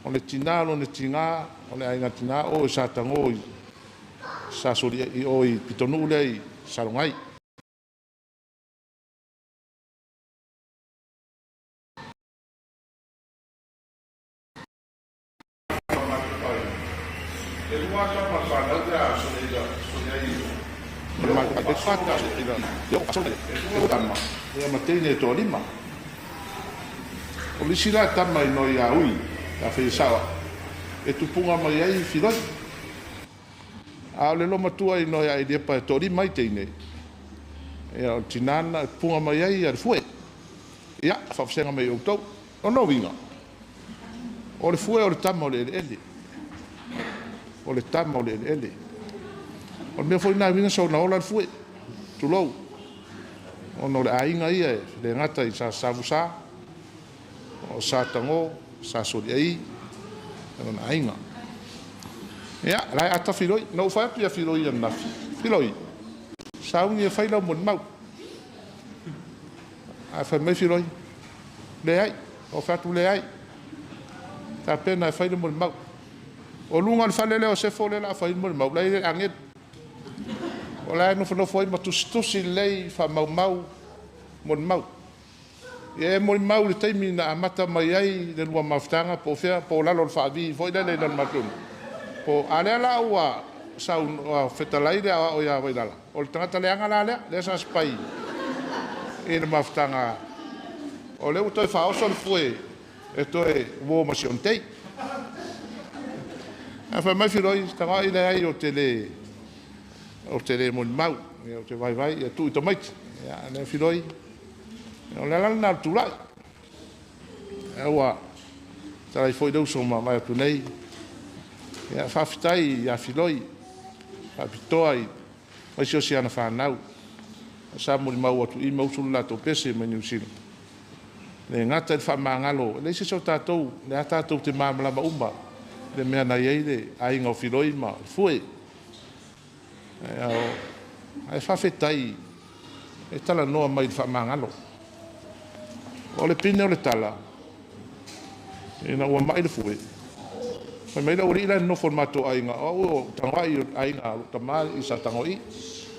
o le tina o lona tina, o le aiga tina o i Satago i Sasoli i o i pitonuu lea i Salogai. Ma teine e toalima. O le isi la tama i noa ia Ui, ia Feisaoa, e tupuga mai ai Filoi. A o le lomatua i noa ia Eliapa e toalima ai teine, ia o le tina lena e tupuga mai ai le fue. Ia, faafesega mai outou. O lona uiga, o le fue o le tama o le eleele. O le tama o le eleele. O le mea foi lena e uiga soona ola le fue, tulou, ona o le aiga ia e le gata i Sa Savusa, o Sa Tago, Sa Soliai, lona aiga. Ia, la e ata Filoi. Na ou fai atu ia Filoi ananafi, Filoi, sauni e fai lau molimau. Ae fai mai Filoi, leai, ou fai atu leai, tapena e fai le molimau. O luga o le fale lea o Sefo lea o le a fai le molimau, la e i ai le agelu. O la e nofonofo ai ma tusitusi lelei faamaumau molimau. Ia e molimau i le taimi na amata mai ai le lua mafutaga po o fea po o lalo o le faavi foi lele i lalo matou po a lea la ua sau fetalai le aoao ia Vailala, o le tagata leaga la lea, lea sa sapai i le mafutaga. O lea ua toe faaoso le fue e toe uo ma si onetei. Ae fai mai Filoi, tagoai leai o te le molimau, o te vaivai ia tuu i tamaiti. Ia lea Filoi, o le ala lena o le tulai. Ua talai foi le uso ma mai atu nei. Ia faafetai ia Filoi, faapitoa i aisi o siana whanau. Sa molimau atu i ma usu le latou pese mai Niu Sila. Le gata i le faamagalo, e leai se isi o tatou, le a tatou te malamalama uma le mea na i ai le aiga o Filoi ma Fue. Ae faafetai e talanoa mai i le faamagalo. O le pine o le tala, ina ua mai le fue, fai mai le aualii la e nonofo i le matou aiga, o au o tagoai o aiga o lou tama i sa tagoai.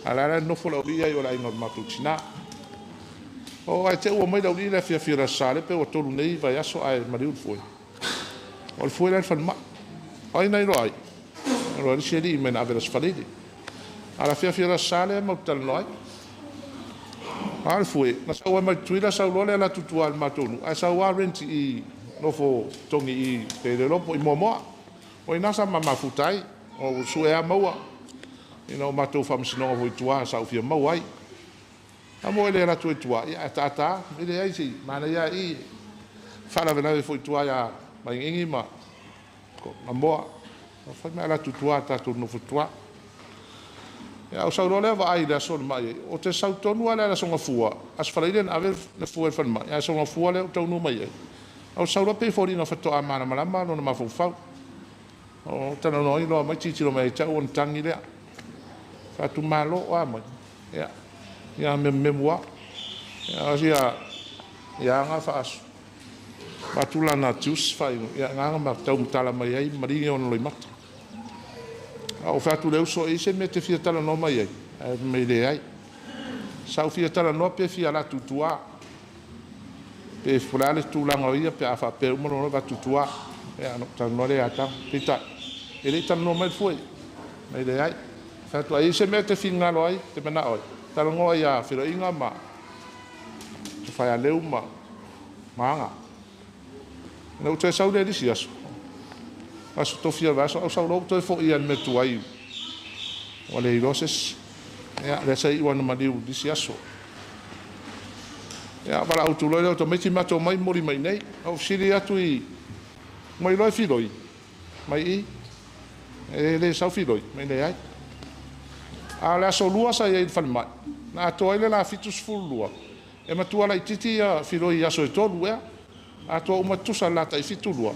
A la e nonofo le aualii ai o le aiga o le matou tina. O ae te ua mai le aualii le afiafi o le Aso Sa le pe ua 3 nei vaiaso ae maliu le fue. O le fue la e le falemai. O ai na iloa ai? O le isi alii mai na ave i le Aso Faraile. A la afiafi o le Aso Sa lea matou talanoa ai. A o le fue, na sau ai mai Tutuila sau loa le ala atu i tua i le matou nuu, ae sau lava rent i nofo togi i pe le iloa po i Moamoa. O ina sa mamafuta ai, o sue a maua, ina o matou faamasinoga foi i tua sa ou fia maua ai. A mo e le ala atu i tua, ia ataata, e leai se manaia i faalavelave foi i tua ia Maingiingi ma Amoa. O fai mai ala atu i tua tatou nofo i tua. Ia o sau loa lea vaai i le aso o le mai ai. O te sau tonu lava le ala sogafua, Aso Faraile na ave le fue i le falemai, ae sogafua lea ua taunuu mai ai. O sau loa pei e foliga faatoa malamalama lona mafaufau. O talanoa ai loa mai tilotilo mai ia te au ona tagi lea. Faatumalo o a mai. Ia, ia memememu lava. Ia, ia aga faasu. Faatu lana tiusi faaigu, ia agaga ma taumatala mai ai maligi ona loimata. A o fai atu le uso e i se mea te fia talanoa mai ai, ae mai leai. Sa ou fia talanoa pe fia ala atu i tua. Pe o le a le tulaga o ia pe a faapea uma lona avatu i tua. Ia, ona ou talanoa lea ia Taga. Peitai, e le i talanoa mai le fue. Mai leai. Fai atu ai se mea te finagalo ai, te manao ai. Talanoa ia Feloaiga ma Tufaialeu ma Aga. Ina ua toe sau lea i le isi aso. Aso tofi o le vaiaso, au sau loa ua toe foi i le mea tuai. Ua le iloa se isi. Ia, lea sa iu ana maliu i le isi aso. Ia, valaau atu loa lea o tamaiti matou mai momoli mai nei. Ou fesili atu i mai iloa e Filoi, mai i, e le sau Filoi, mai leai. A o le aso 2 sa i ai i le falemai, na atoa ai le la 72, e matua laitiiti ia Filoi i aso e 3 ea. Atoa uma tusa le la tai 72.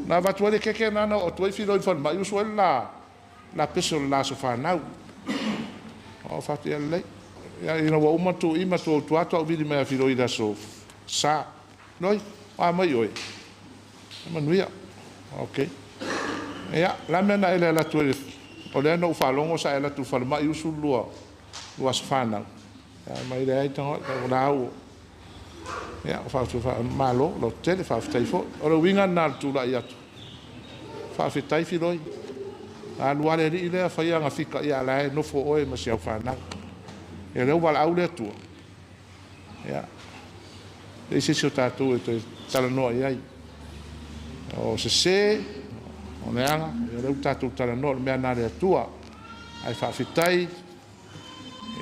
Na avatu ai le keke na na oo atu ai Filoi i le falemai, usu ai le la pese o le la aso fanau. O fatu ia lelei. Ia ina ua uma tuui ma tua utua atu au vili mai a Filoi i le aso Sa. Noi, o a mai oe. E manuia. Ok. Ia, la mea na ele ala atu ai, o lea na ou faalogo sa ele atu i le falemai usu le lua aso fanau. Ia, mai leai tagoai, o la au. Ia, o faatu malo, lototele, faafetai foi. O le uiga lena o le tulai atu. Faafetai Filoi. Alu lava le alii lea fai aga fika, ia la e nofo oe ma si au fanau. Ia lea ua valaau le Atua. Ia, leai se isi o tatou e toe talanoa i ai. O sese, o leaga, ia lea ua tatou talanoa o le mea na le Atua. Ae faafetai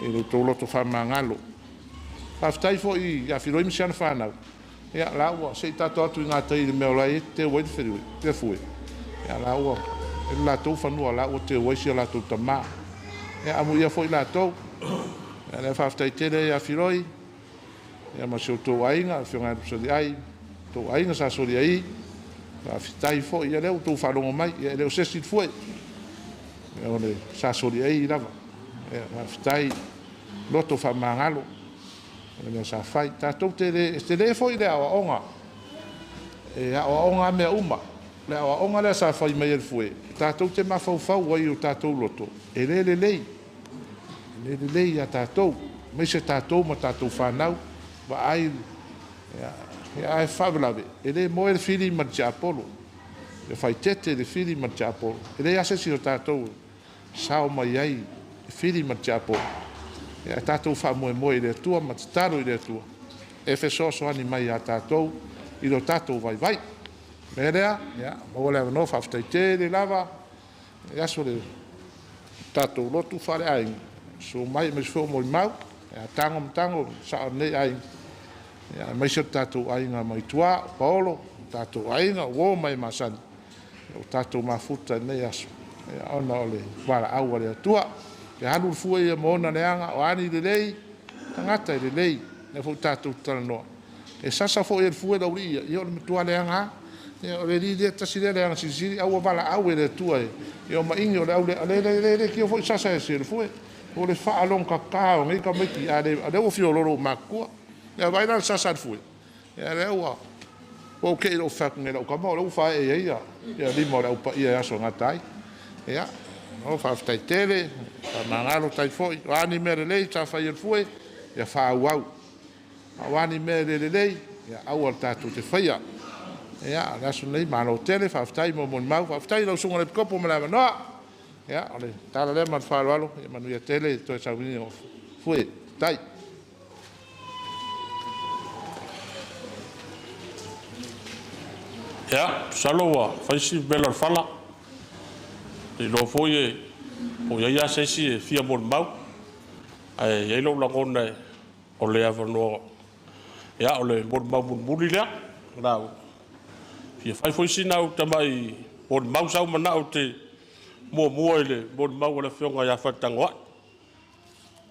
i lo outou loto faamagalo. Faafetai foi ia Filoi ma si ana fanau. Ia, la ua se i tatou atu i gatai i le mea o la e teu ai le feliu, le fue. Ia, la ua e le latou fanua, la ua teu ai si o latou tamā. Ia, amuia foi latou. Ia, lea faafetai tele ia Filoi, ia ma si outou aiga, afioga ia Lusaliai, outou aiga sa soliai. Faafetai foi, ia lea ua outou faalogo mai, ia e le o se isi le fue. Ia, o le sa soliai lava. Ia, faafetai loto faamagalo. O le mea sa fai. Tatou te le, e tele foi le aoaoga. E aoaoga mea uma. Le aoaoga lea sa fai mai e le fue, tatou te mafaufau ai o tatou loto, e le lelei. le lelei iā tatou, aemaise tatou ma tatou fanau, vaai, ia, ae faalavelave, e le moe le fili ma le tiapolo, e faaeteete le fili ma le tiapolo. E leai lava se isi o tatou e sao mai ai le fili ma le tiapolo. Ae tatou faamoemoe i le Atua ma tatalo i le Atua e fesoasoani mai iā tatou i lo tatou vaivai. O le mea lea, ia, maua le avanoa, faafetai tele lava i aso le tatou lotu faaleaiga, susu mai aemaise foi o molimau, ia Tago ma Tago, sao o lenei aiga, aemaise o le tatou aiga mai tua, o Paolo, o tatou aiga, o uo ma e masani, ua tatou mafuta i lenei aso, ona o le valaau a le Atua. E alu le fue ia ma ona leaga, o a ni lelei, tagata e lelei, lea foi tatou te talanoa. E sasa foi e le fue le aualii ia, ia o le matua leaga lava. Ia o le alii lea, tasi lea leaga silisili, a ua valaau e le Atua e o maigi o le au le leitioa foi sasa e le fue. O le faalogogata o nei tamaiti, a lea ua fiololo ua matutua. Ia vaai la i le sasa a le fue, ia lea ua ou te i lou fai atu nei i lau tama, o lea ua faaee ai ia lima o le aupaia e aso e gata ai. Ia, o faafetai tele, faamagalo tai foi, o a ni mea lelei sa fai e le fue, ia faaauau. A o a ni mea e le lelei, ia aua le tatou te faia. Ia, o le aso lenei, malo tele, faafetai mo molimau, faafetai i lau susuga i le Epikopo mo le avanoa. Ia, o le tala lea ma le faaaloalo, ia manuia tele toe sauniga o fue. Tai. Ia, masalo ua fai si vela o le fala. Te iloa foi e po o i ai lava se isi e fia molimau, ae i ai lou lagona o le avanoa, ia, o le molimau mulimuli lea. O le a ou fia fai foi sina au tamai molimau. Sa ou manao ou te muamua i le molimau a le Afioga ia Faletagoai,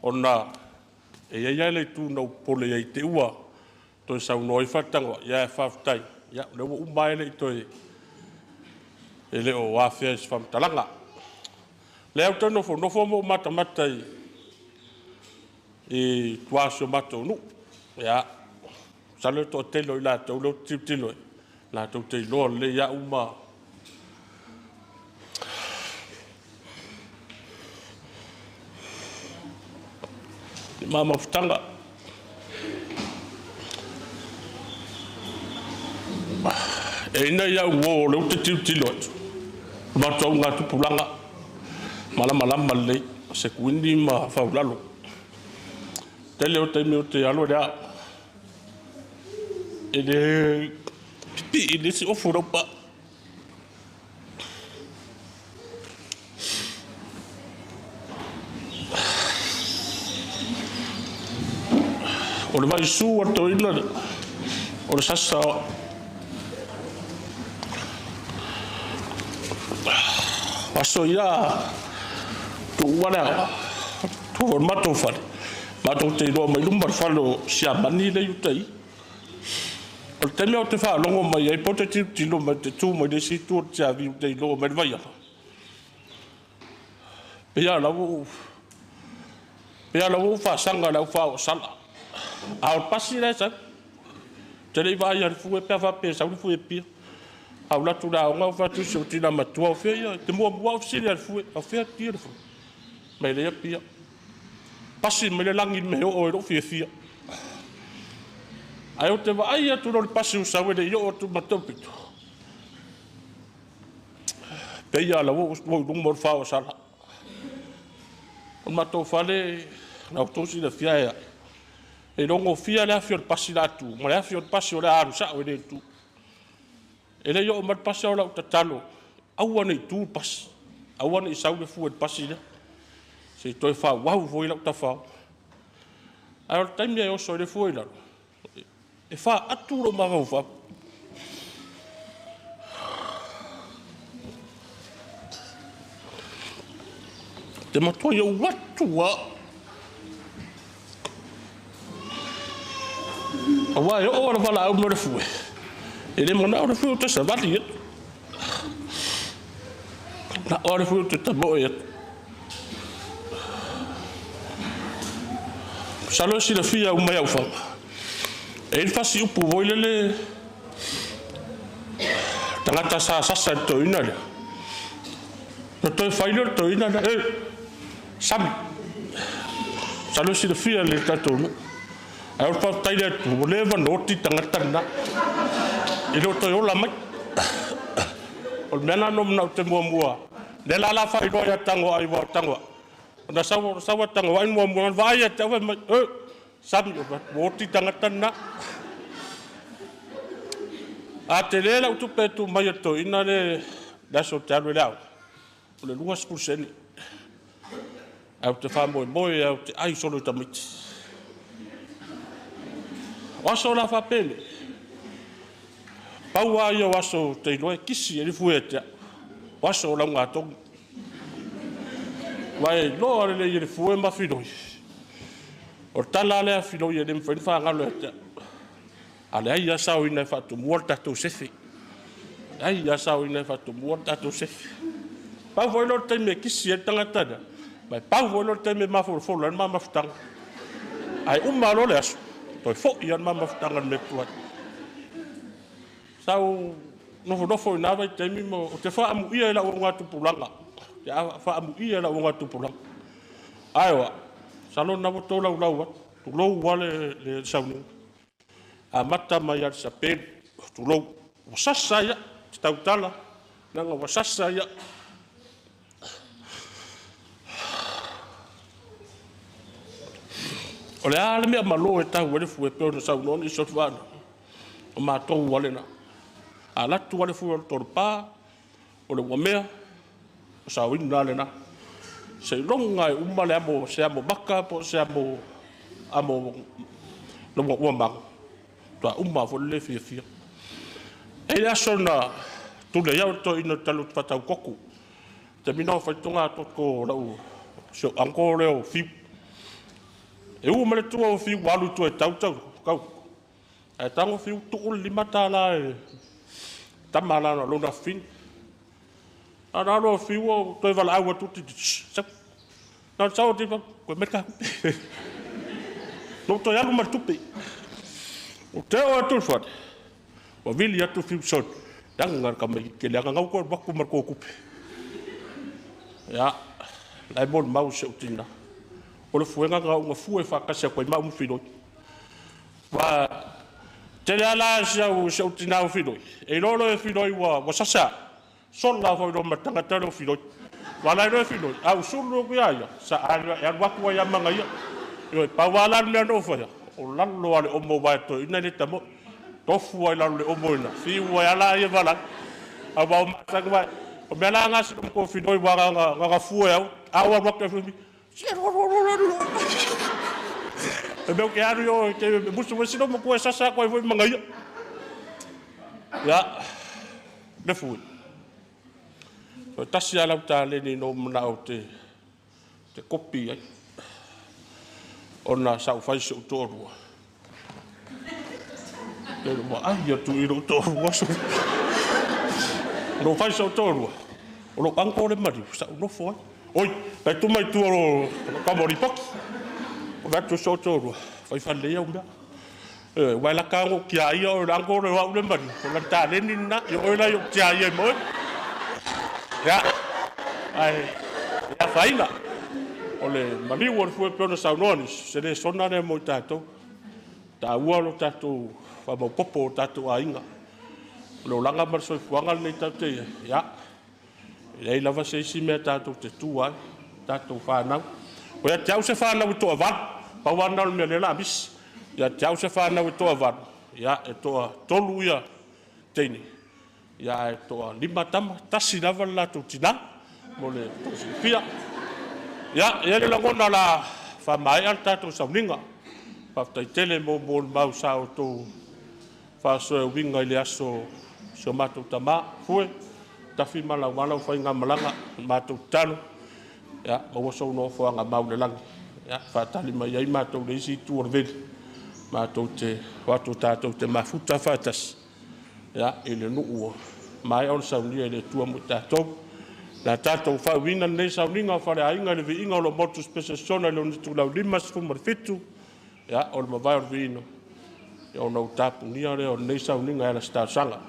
ona e i ai lava le itu na ou popole ai i te i ua toe saunoa ai Faletagoai, ae faafetai, ia, o lea ua uma ae le i toe e le o afea i se faamatalaga. O lea ou te nofonofo ma ou matamata i tua o si o matou nuu. Ia, masalo le toatele o i latou lea ou te tilotilo ai, latou te iloa lelei au ma ma mafutaga. E ina ia uo o lea ou te tilotilo atu, o matou augatupulaga, malamalama lelei, o Sekuini ma Faulalo. Tele o taimi o te alu lea, e le pipii i le isi ofu lau paa. O le vaisu a le toeaina o le sasa o aso ia tuua le aoga, tua o le matou fale, matou te iloa mai luma le fale o Siamani lea i uta i. O le taimi ou te faalogo mai ai, po o te tilotilo mai, te tu mai le isi itu o le tiavi ou te iloa mai le vaiala. Pei lava la ua ou faasaga i le au faaoosala. A o le pasi la e sau. Ou te le i vaai i le fue pe a faapea e sau le fue e pia. A ou alu atu i le aoga ou fai atu i si ou tina matua, o fea ia, te muamua au fesili i le fue, o fea pia le fue? Mai lea pia. Pasi mai le lagi i le mea e oo ai lou fiafia. Ae ou te vaai atu loa i le pasi ua sau e le i oo atu i le matou pito. Pei lava ua ou i luma o le faaoosala. O le matou fale, na outou silafia e e logofia le afi o le pasi la tu, ma le afi o le pasi o le a alu sao e le tu. E le i oo mai le pasi o lau tatalo, aua ne i tu le pasi, aua ne i sau le fue i le pasi lea, se i toe faaauau foi lau tafao. Ae o le taimi e oso ai le fue i lalo, e faatu lou mafaufau. Te matua i ou atu lava. Aua e oo le valaau mai o le fue, e le manao le fue ou te savali atu. Na o le fue ou te tamoe atu. Masalo e silafia uma i au faga. E i le fasi upu foi lele tagata sa sasa i le toeaina lea. Na toe fai lea o le toeaina lea, e, sami. Masalo e silafia e le tatou nuu. Ae o le faafetai i le Atua, ua leva ona oti le tagata lena, e le o toe ola mai. O le mea lena na ou manao ou te muamua, lea la o le a faailoa ia Tagoai aua o Tagoai, na sau lava Tagoai na muamua na vaai ia te au fai mai, "Oi Sami," ou fai atu, "ua oti le tagata lena." A tele lau tupe e tuu mai e le toeaina lea i le aso ou te alu ai i le aoga, o le 20sene, ae ou te faamoemoe lava ou te ai solo i tamaiti. O aso la faapenei, pau lava ia o aso ou te iloa e kisi ai le fue ia te au, o aso o laugatogi. Aua e iloa lelei e le fue ma Filoi, o le tala lava lea a Filoi e le mafai ona faagalo ia te au, a leai lava se aoina e faatumua le tatou sefe, leai lava se aoina e faatumua le tatou sefe. Pau foi lea o le taimi e kisi ai le tagata lea, ma e pau foi lea o le taimi e mafolafolo ai le ma mafutaga. Ae uma loa le aso, toe foi lava le ma mafutaga i le mea tuai. Sa ou nofonofo i na vaitaimi ma ou te faaamuia i lau augatupulaga, ou te faaamuia i lau augatupulaga. Ae o au, masalo o lena ua tolaulau atu, tulou lava le sauniga, amata mai lava i le sapelu, tulou, ua sasa ai au, ou te tautala leaga ua sasa ai au. O le a le mea malo e tau ai le fue pei ona saunoa nisi o le fanau, o matou lava lena. A alu atu lava le fue o le tolopa, o le uamea, o saoina lava lena. Seiloga lava e uma le amo, se amo maka po o se amo ua mago, faatoa uma lava foi le le fiafia. E i ai le aso na tuli ai au e le toeaina ou te alu ou te faatau koko. O le taimi lena o fai le togatogo o si ou uncle lea o Fiu. E u mai le tua o Fiu ua alu i tua e tau le tau, ae tago Fiu tuu le $5 i le tama la o lona afafine. Na ona alu lava o Fiu toe valaau atu, sau. Na ona sau lava fai atu, toe aumai le ta tupe. Na ou toe alu ma le tupe. Ou te oo atu i le fale, ua vili atu Fiu, sole, leaga le tamaitiiti leaga, o lena ua toe alu atu ma le tou tupe. Ia, o la e molimau si ou tina, o le fuega lena na fue faatasi atu ai maua ma Filoi. Aua e tele lava la si ou tina o Filoi, e iloa loa e Filoi ua sasa, sola foi loa ma le tagata lea o Filoi. Aua o la e iloa e Filoi, a ou sulu atu ia ia, e alu atu ai lava ma ia. Ioe, pau lava la le mea na ou faia, o lalo lava o le omo aua e toeaiina e le tamoe. Tofu lava i lalo o le omo i ina, fiu ai lava la ia valaau. Aua ua masani, aua o mea la na a si ou matua o Filoi aua na ona fue lava, a ou alu atu, se alu alu alu alu. E mea ou te alu i o e te musu mai si lou matua e sasa atu ai foi ma ia. Ia, le fui. Toe tasi lava lau taleni na ou manao ou te kopi ai, ona sa ou fai si ou toalua. Ua ai atu i lou toalua. Na ou fai si ou toalua, o lou uncle le maliu, sa ou nofo ai. Oi, tai tu mai tua o tama o lipoti. O atu si ou toalua, fai faalelei au mea. Ua e laka ona ou tiaia oe o le uncle lea o au le maliu, o lana taleni lena. Ia o oe la i ou tiaia ai ma oe. Ia, ae le afaina. O le maliu o le fue pei ona saunoa nisi, se le soona lea mo i tatou. Taua lo tatou faamaopopo o tatou aiga. O le olaga ma le soifuaga lenei tatou te i ai, ia, e leai lava se isi mea tatou te tua ai, tatou fanau. O ia te au se fanau e toavalu, pau lava lena o le mea o lea o le a misi. Ia te au se fanau e toavalu, ia, e toatolu ia teine, ia ae toalima tama, tasi lava le latou tina mo le tou silafia. Ia, e i ai le lagona o le a faamaea le tatou sauniga. Faafetai tele mo molimau sa outou faasoa e uiga i le aso o si o matou tama, Fue, Tafi ma Lauala faigamalaga. Matou tatalo, ia maua sou nofoaga mau i le lagi, ia faatali mai ai matou le isi itu o le veli, matou te o atu tatou te mafuta faatasi, ia, i le nuu ua maea ona saunia e le Atua mo i tatou. Na tatou faauiina lenei sauniga o faleaiga i le viiga o lo motu spesesiona i le itulau 57, ia, o le mavae o le viiga, ia, ona ou tapunia lea o lenei sauniga e ala se talosaga.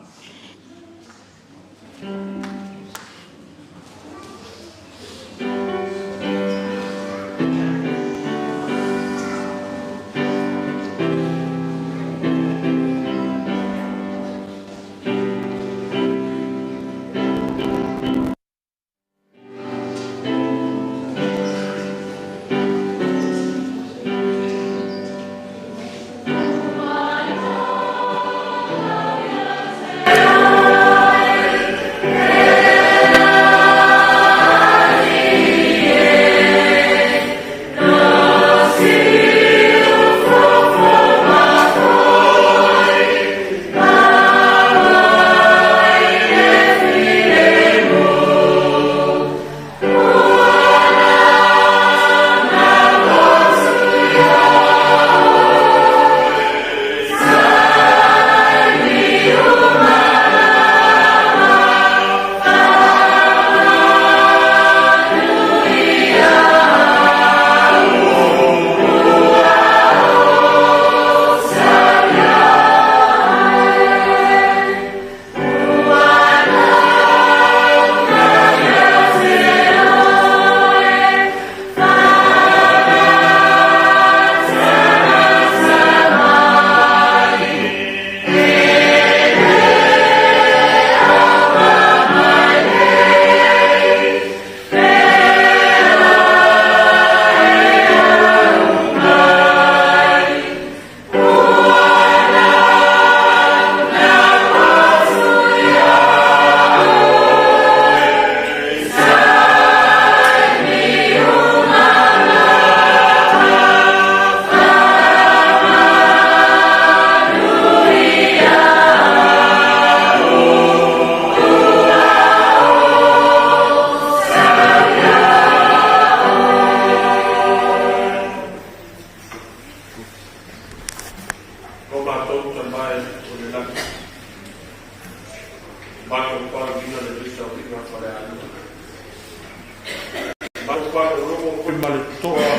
Ma le totoa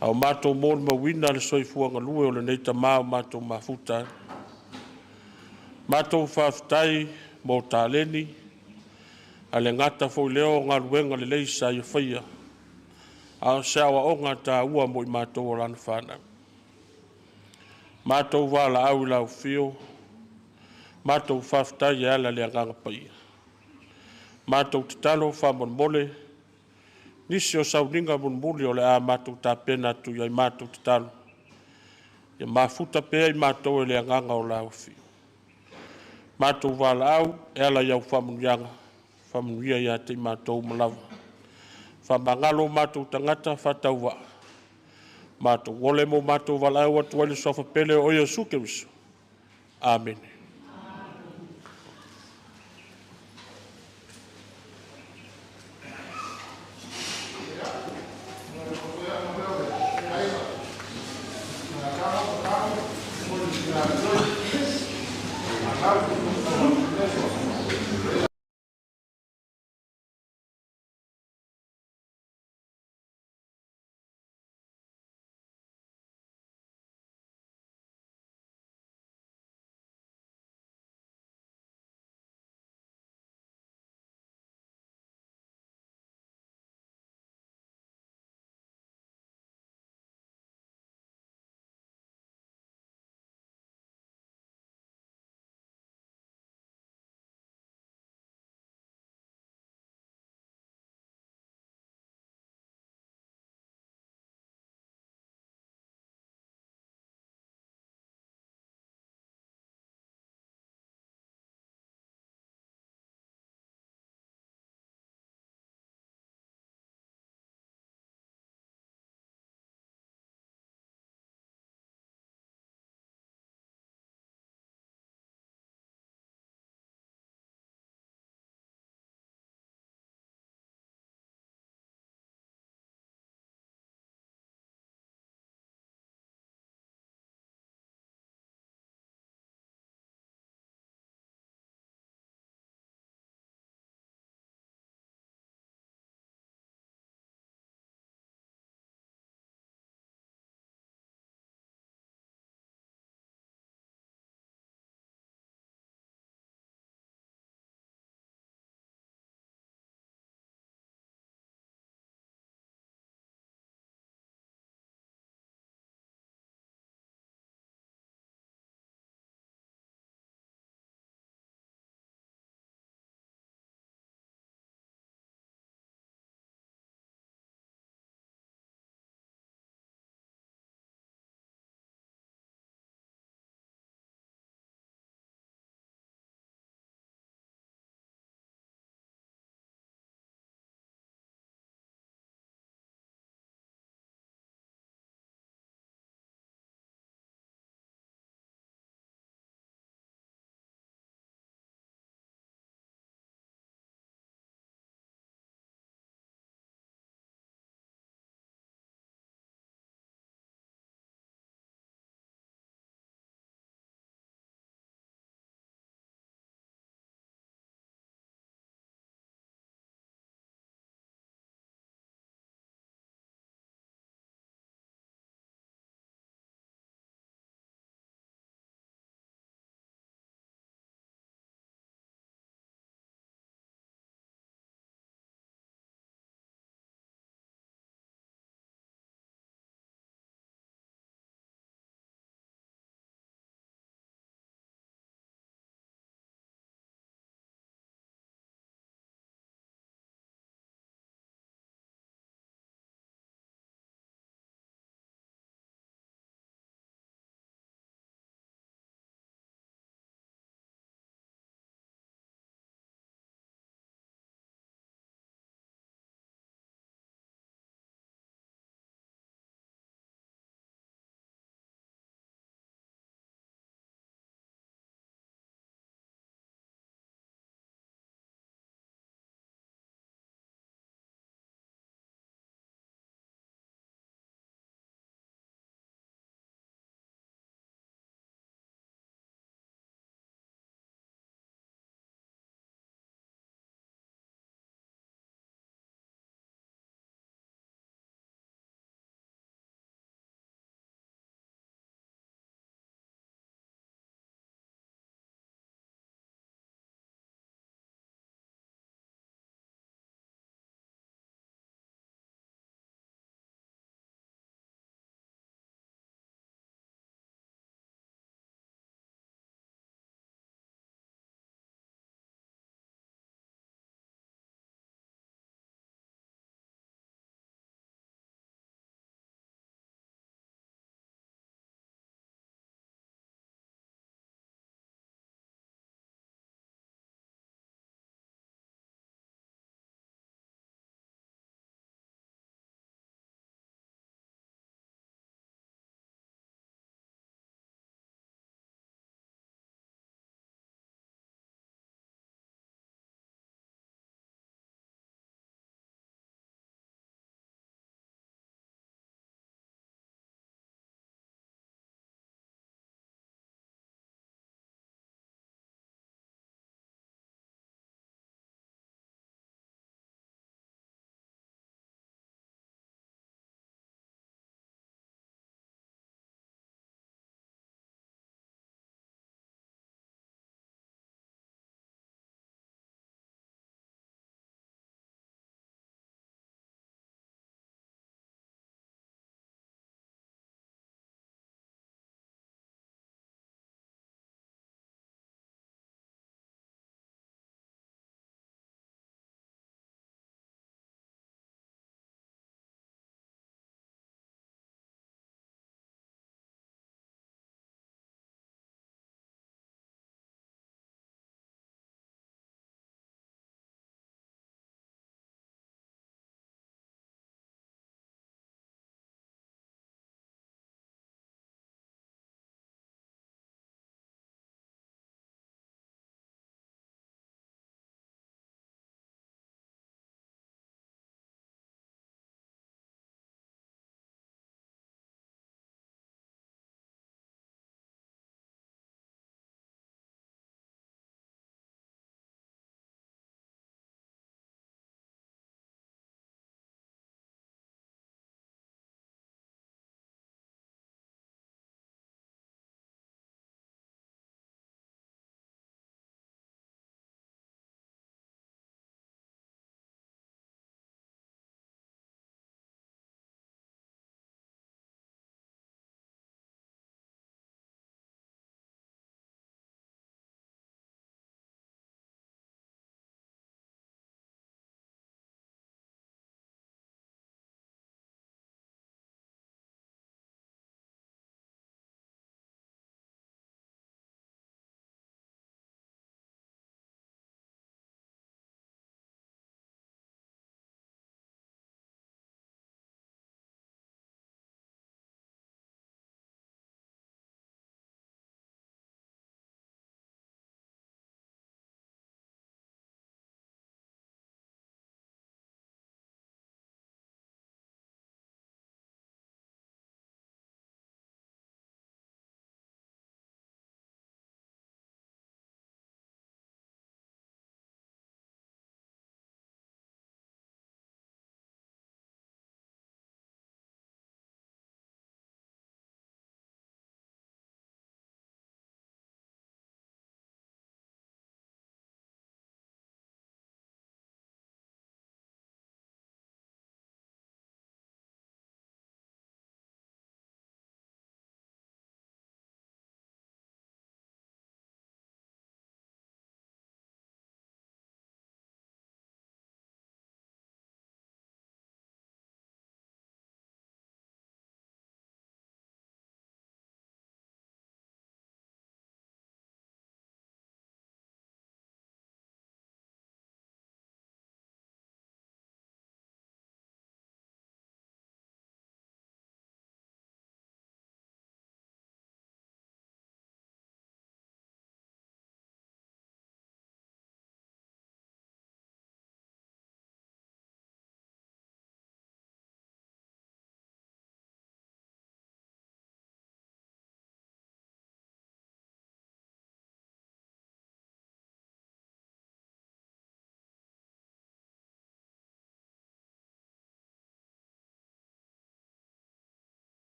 a o matou molimauina le soifua galue o lenei tama o matou mafuta ai. Matou faafetai mo taleni, ae le gata foi i lea o galuega lelei sa ia faia, a o se aoaoga taua mo i matou o lana fanau. Matou valaau i le afio, matou faafetai e ala i le Agaga Paia. Matou tatalo faamolemole, nisi o sauniga mulimuli o le a matou tapena atu i ai, matou tatalo, ia mafuta pea i matou e le Agaga o lau Afio. Matou valaau e ala i au faamanuiaga, faamanuia ia te i matou uma lava. Faamagalo o matou tagata faatauvaa, matou ole mo matou valaau atu ai i le soafa pele o Iesu Keriso. Amene.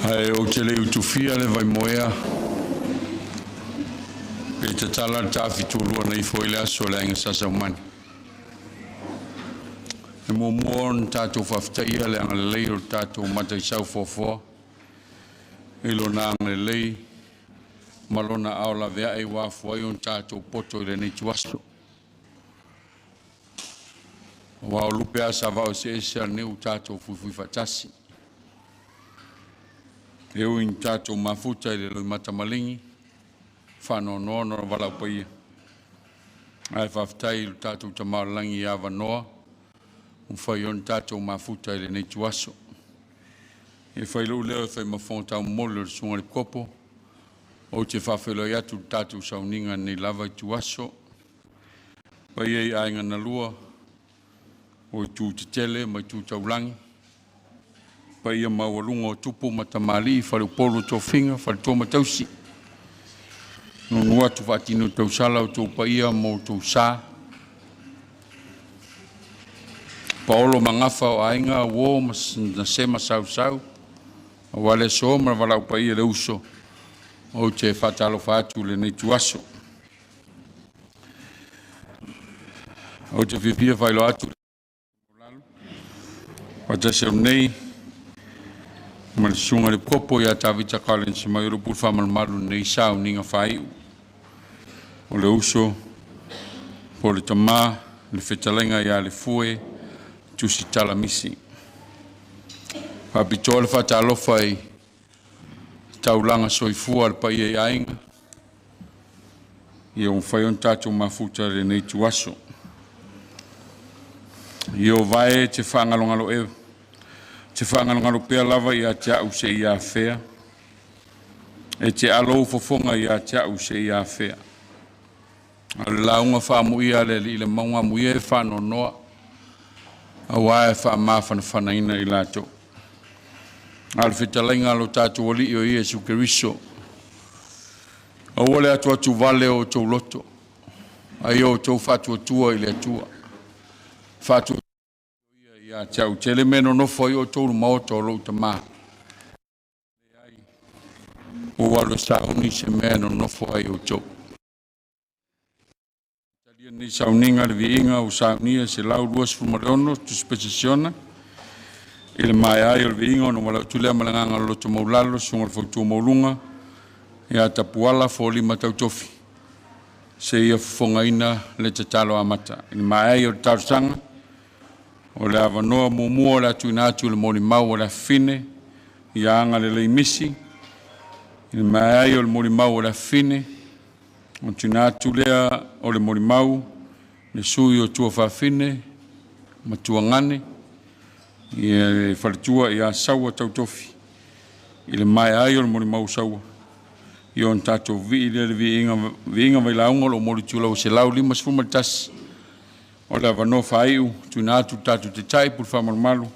Ae ou te le utufia le vaimoea pe tatala le taafitulua na ifo i le aso le aiga Sasaumani. E muamua ona tatou faafetaia le agalelei o le tatou Mataisau foafoa i lona agalelei ma lona ao laveai ua afua ai ona tatou poto i lenei ituaso. Aua o lupe a sa vao eseese a lenei ua tatou fuifui faatasi. E ui ina tatou mafuta i le loimata maligi, faanoanoa ona o valaau paia. Ae faafetai i lo tatou Tama o i le Lagi i avanoa ua mafai ona tatou mafuta i lenei ituaso. E fai lou leo e fai ma fofoga taumoli o le Susuga i le Kopo, ou te faafeiloai atu i le tatou sauniga i lenei lava ituaso. Paia i aiga na lua, o itu tetele ma itu taulagi, paia maualuga o tupu ma tamalii, faleupolu o tofiga, faletua ma tausi, nuunuu atu faatini o tausala outou paia ma outou sa. Paolo ma Gafa o Aiga, uo ma Nasema Sausau, aua le aso ma le valaau paia i le uso, ou te faatalofa atu i lenei ituaso. Ou te fiafia e faailoa atu faatasi au nei ma le susuga i le Kopo ia Tavita Collins mai o le pulu faamalumalu nei sauniga faaiu o le uso po o le tamā le fetalaiga ia le Fue Tusitala Misi. Faapitoa le faatalofa i taulaga soifua a le paia i aiga ia ua mafai ona tatou mafuta i lenei ituaso. Ieova e, e te faagalogalo e te faagalogalo pea lava ia te au seia afea, e te alo ou fofoga ia te au seia afea. O le lauga faamuia a le alii i le mauga, amuia e faanoanoa, aua e faamafanafanaina i latou. A o le fetalaiga a lo tatou Alii o Iesu Keriso, aua le atuatuvale o outou loto, a ia outou faatuatua i le Atua. Faatuatua ia te au tele mea nonofo ai outou i le maota o lou Tama. Ua alu e sauni se mea e nonofo ai outou. Talia lenei sauniga le viiga ua saunia 126 Tusi Pesesiona i le maea ai o le viiga ona ua atu lea ma le agaga o le loto maualalo le susuga i le faletua maualuga ia Tapuala Foliма Tautofi seia fofogaina le tatalo amata. I le maea ai o le talosaga, o le avanoa muamua o le a tuuina atu i le molimau a le afafine ia Agalelei Misi. I le maea ai o le molimau a le afafine, ona tuuina atu lea o le molimau le sui o Tuafafine ma Tuagane ia le faletua ia Saua Tautofi. I le maea ai o le molimau Saua, ia ona tatou vivii lea i le viiga, viiga vailauga o lo o momoli lau 151. O le avanoa faaiu tuuina atu i le tatou Taitai pule faamalumalu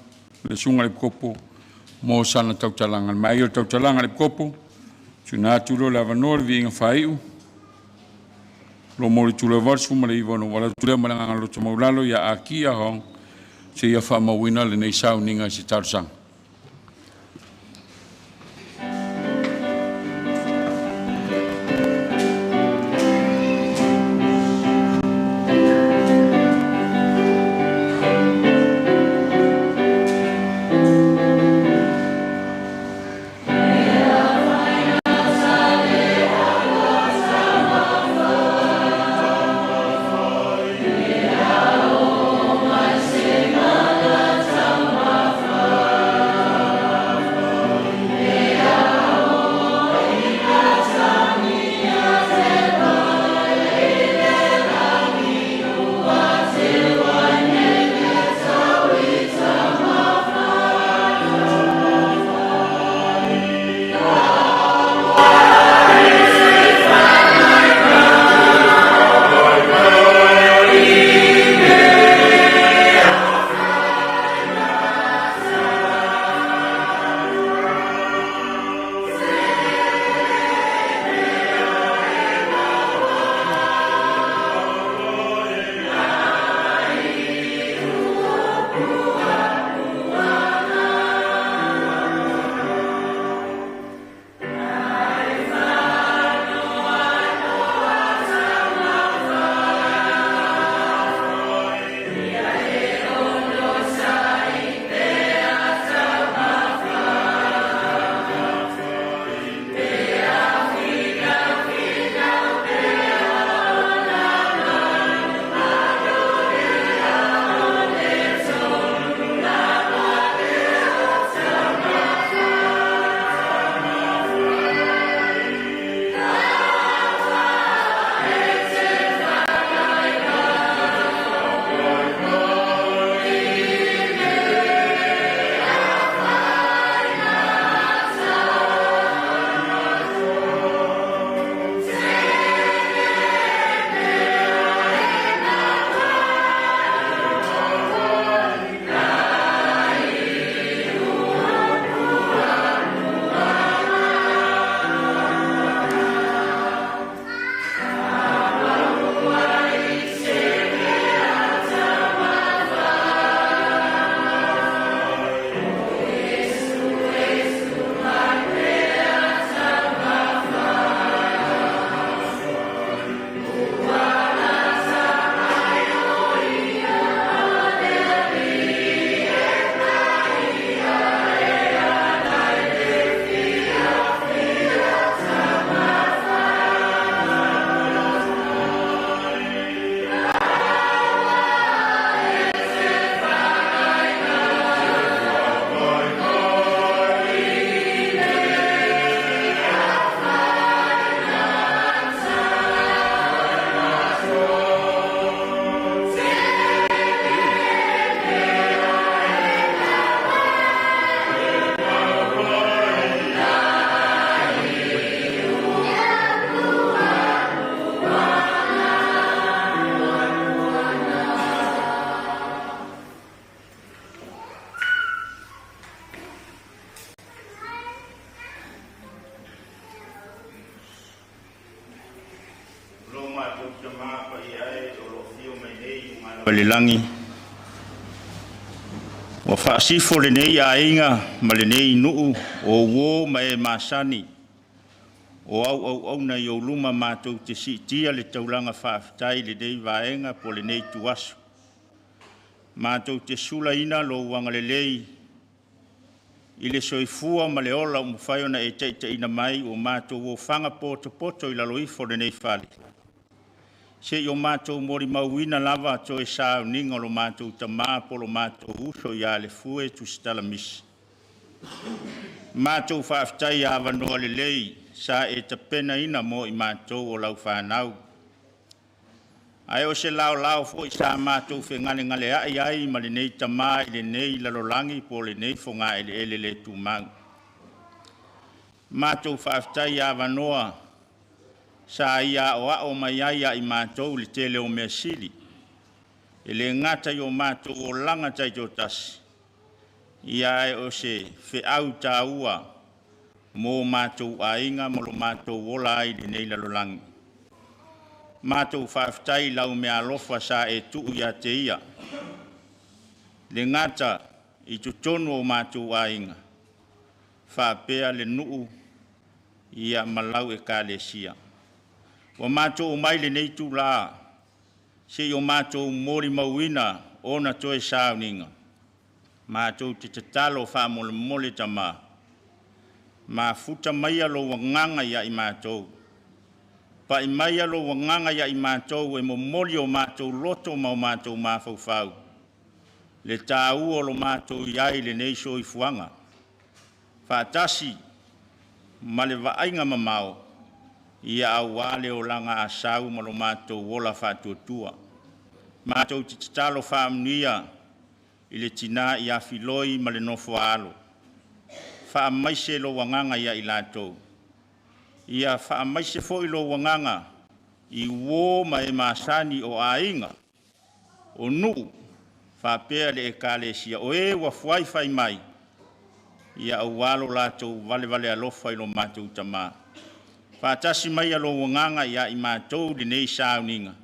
le susuga i le Kopo mo sana tautalaga. Le maea ai o le tautalaga a le Kopo, tuuina atu lea o le avanoa i le viiga faaiu lo mo le tula 89 ona ua atu lea ma le agaga loto maulalo ia Akia Hong seia faamauina lenei sauniga i se talosaga. tamā paia e o lo afio mai nei i luga lava i le lagi, ua faasifo lenei aiga ma lenei nuu o uō ma e masani o auauauna i ou luma matou te siitia le taulaga faafetai i lenei vaega po o lenei ituaso. Matou te sulaina lou agalelei i le soifua ma le ola ua mafai ona e taitaiina mai ua matou ofaga potopoto i lalo ifo o lenei fale, seia o matou molimauina lava toe sauniga o lo matou tama po o lo matou uso ia Lefue Tusitala Misi. Matou faafetai i avanoa lelei sa e tapenaina mo i matou o lau fanau. Ae o se laolao foi sa matou fegalegaleai ai ma lenei tama i lenei lalolagi po o lenei fogaeleele le tumau. Matou faafetai i avanoa sa ia aoao mai ai ia i matou i le tele o mea sili, e le gata i o matou olaga taitoatasi, ia ae o se feau taua mo matou aiga ma lo matou ola ai i lenei lalolagi. Matou faafetai i lau meaalofa sa e tuu ia te ia, le gata i totonu o matou aiga, faapea le nuu ia ma lau ekalesia. Ua matou omai i lenei itula seia o matou molimauina ona toe sauniga, matou te tatalo faamolemole tama, mafuta maia lou agaga ia i matou. Pai maia lou agaga ia i matou e momoli o matou loto ma o matou mafaufau, le taua o lo matou i ai i lenei soifuaga, faatasi ma le vaaiga mamao, ia aua le olaga asau ma lo matou ola faatuatua. Matou te tatalo faamanuia i le tina ia Filoi ma le nofo a alo, faamaise lou agaga ia i latou. Ia faamaise foi lou agaga i uō ma e masani o aiga, o nuu faapea le ekalesia, o e ua fuaifai mai ia aua lo latou valevale alofa i lo matou tama. Faatasi maia lou agaga ia i matou i lenei sauniga.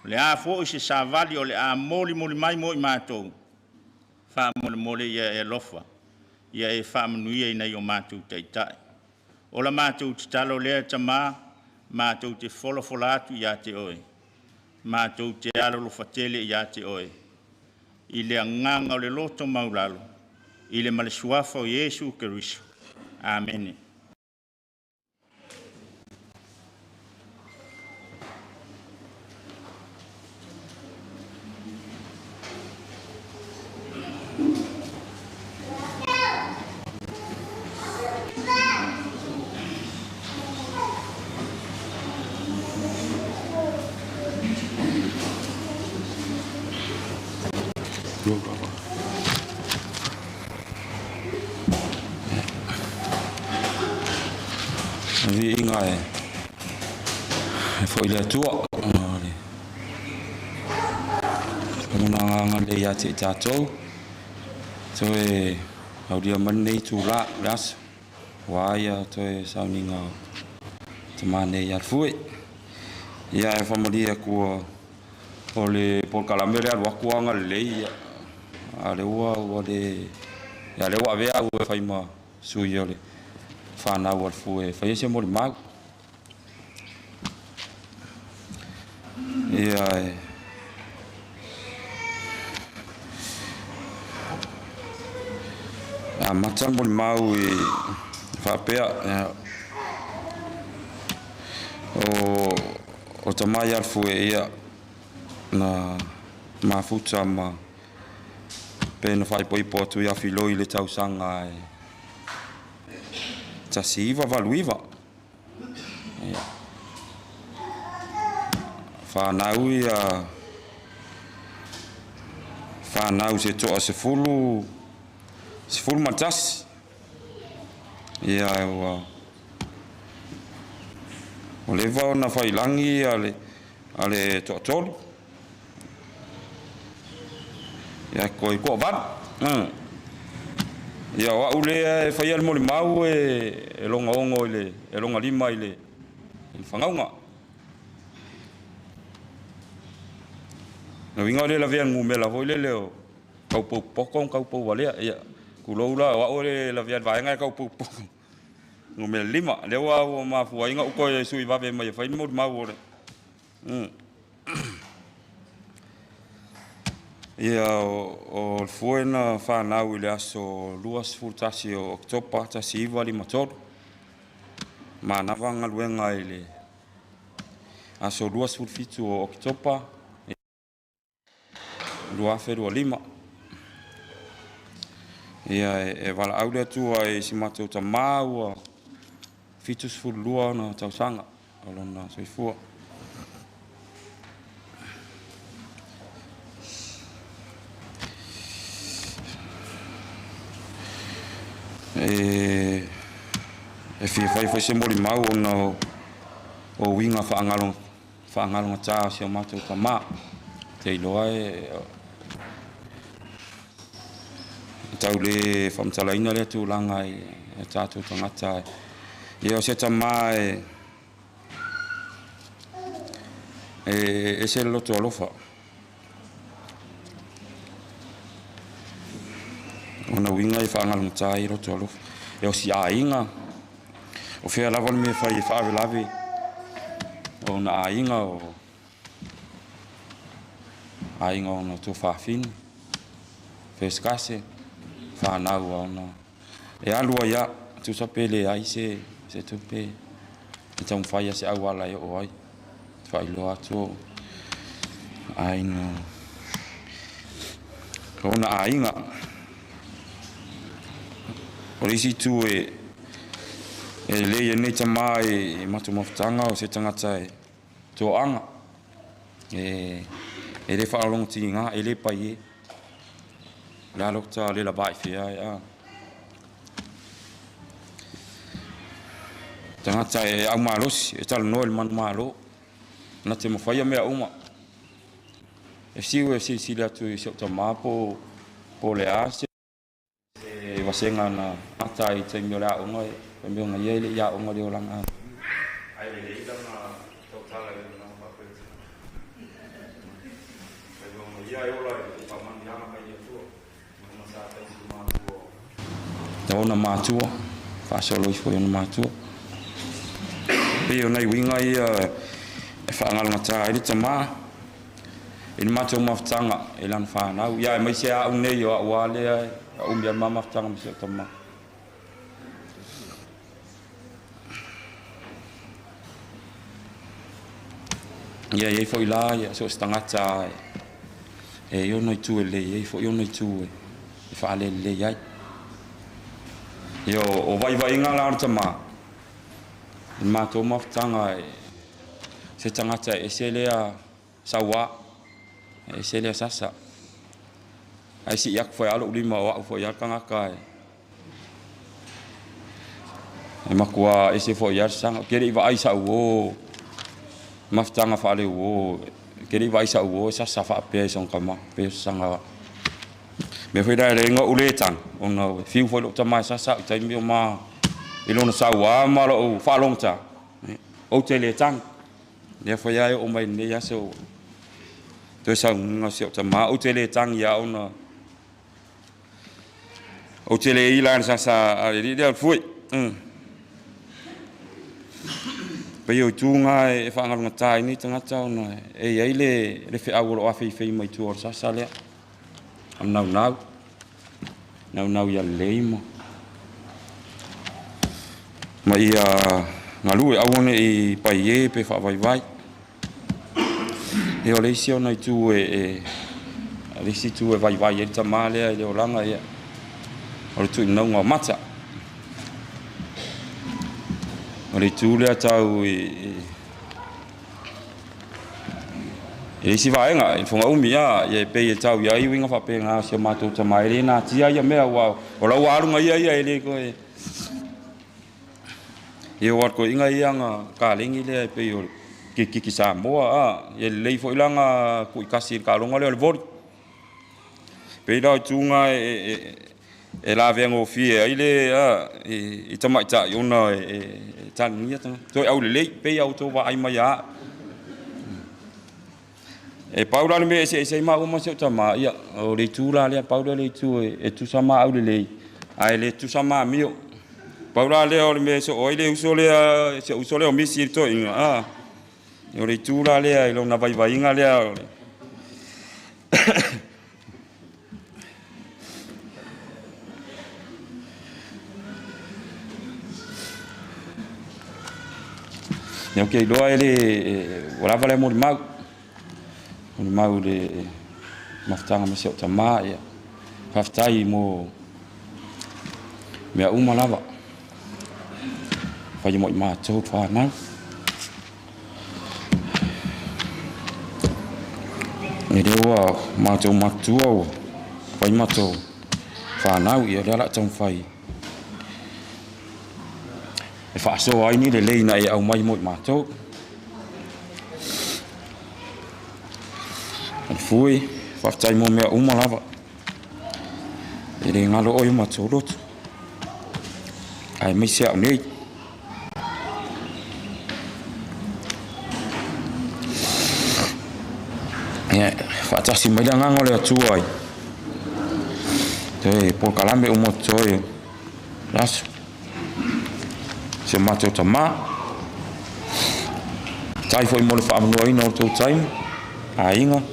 O le a foi se savali o le a molimoli mai mo i matou, faamolemole ia e alofa, ia e faamanuia i nai o matou taitai. O la matou tatalo lea tama, matou te folafola atu ia te oe, matou te alolofa tele ia te oe, i le agaga o le loto maualalo, i le ma le suafa o Iesu Keriso. Amene. Viiga e foi le Atua ona o le lagona agaga lelei ia te i tatou toe aulia mai lenei itulā o le aso aua ia toe sauniga o tama nei ia Lefue. Ia e faamalie atu ua o le polokalame lea alu atu agalelei ia a o lea ua le ia lea ua avea au e fai ma sui o le fanau a Lefue e faia se molimau. Ia e amata le molimau i faapea ia, o tama ia Lefue ia na mafuta ma pe na faaipoipo atu ia Filoi i le tausaga e 1989. Ia. Fanau ia fanau se toa 11 11. Ia ua ua leva ona failagi a le toatolu. Ia koe toavalu. Ia o au lea e faia le molimau e logaogo i le e logalima i le fagauga. Na uiga o le lavea numera foi lele o kaupou poko ma kaupou valea. Ia, tulou la, o au e le lavea i le vaega e kaupou poko. Numera 5. Lea ua ua mafua ai ona ou toe sui vave mai e fai ni molimau o le. Ia, o le fue na fanau i le aso 21 o Oketopa 1953. Manava galuega i le aso 27 o Oketopa 2025. Ia, e valaau le Atua i si matou tamā ua 72 ona tausaga o lona soifua. E fia fai foi se molimau ona o uiga faagalogata o si o matou tamā. Te iloa e tau le faamatalaina lea tulaga i o tatou tagata. Ia, o se tamā e ese le loto alofa. Ona uiga e faagalogata ai loto alofa. E o si aiga, o fea lava le mea fai e faavelave o na aiga o aiga ona tuafafine, fesikase, whanau ona. E alu ai a, tusa pe le ai se tupe, e taumafai se auala e oo ai. Faailoa atu o aiga, ona aiga. O le isi itu e lelei ai lenei tamā i matou mafutaga o se tagata e toaga, e le faalogologotiga, e le pai e. O le a lokta le lava i fea e a. Tagata e au malosi, e talanoa i le manumalo, na te mawhaia mea uma. E siu e silasila atu i si ou tamā po le a se vasega na ata i taimi o le aoga, e mea ona ia i le i aoga le olaga. Ai lelei lana tautala i lana faapea. Ai mea ona ia e ola i faamanuiaga mai le Atua. Ona sa taisi matua. Ona matua, faasolo ifo i ona matua. Pei o nai uiga ia e faagalogata ai le tamā i le matou mafutaga i lana whanau. Ia e mai se au nei o au alea, a umi a ma mafutaga ma si o tamā. Ia iai foi la, ia so se tagata e i ona itu e lelei ai foi ona itu e faalelelei ai. Ia o vaivaiga la o le tamā, i le matou mafutaga se tagata e ese lea sauā, e ese lea sasa. Ai si iaku foi alo ulima o au foi al tagata e makua ese foi al sanga. Ke le i vaai sa uo mafutaga faaleu o, ke le i vaai sa uo sasa faapea i sona kama, pe sanga. Mea foi la e le ingoa ule tanga, ona fiu foi lou tamā e sasa i taimi o ma i lona sauā ma lou faalogota. Ou te le tanga. Lea foi ai o mai nei aso toe saunuga o si ou tamā, ou te le tangi ia ona ou te le ila le sasa a le alii lea o le fue. Pei o ituga e faagalogata ai nei tagata ona e iai le feau o loo afeifei mai tua o le sasa lea. O le naunau, naunau ia lelei ma ia galue aua nei pai e pe faavaivai. E o le isi ona itu e le isi itu e vaivai ai le tamā lea i le olaga ia o le tuuinauga o mata. O le itu lea tau i le isi vaega i le fogaumi a ia e pei e tau iai uiga faapena o si o matou tamā e le natia ia mea ua o lau aluga ia ia e le koe. Ia o atu inga ia nga kalegi lea e pei o le kikiki Samoa a ia lelei foi langa kuikasi i le kaloga lea o le voli. Pei la o ituga e lavea gofie ai le a i tamaitai ona e taligia tagata. Toe aulelei pei au outou vaai mai a. E pau la le mea e eseese ai maua ma si ou tamā, ia, o le itu la lea, pau lea o le itu e tutusa ma aulelei, ae le tutusa ma amio. Pau la lea o le mea e soo ai le uso lea, si ou uso lea o Misi i le toeaina, a, o le itu la lea i lona vaivaiga lea o le Ia, ou te iloa e le ua lava lea molimau. Molimau i le mafutaga ma si ou tamā, ia. Faafetai mo mea uma lava. Faia mo i matou whānau. E le ua matou matutua ua fai matou whānau, ia lea la taumafai e faasoa ai ni lelei na e aumai mo i matou. Fui, faafetai mo mea uma lava. E le galo oe o matou loto. Aemaise au nei. Ia, faatasi mai le agaga o le Atua ai. Toe polokalame uma toe aso. Si o matou tamā. Tai foi mo le faamanoaina o tou taimi, aiga.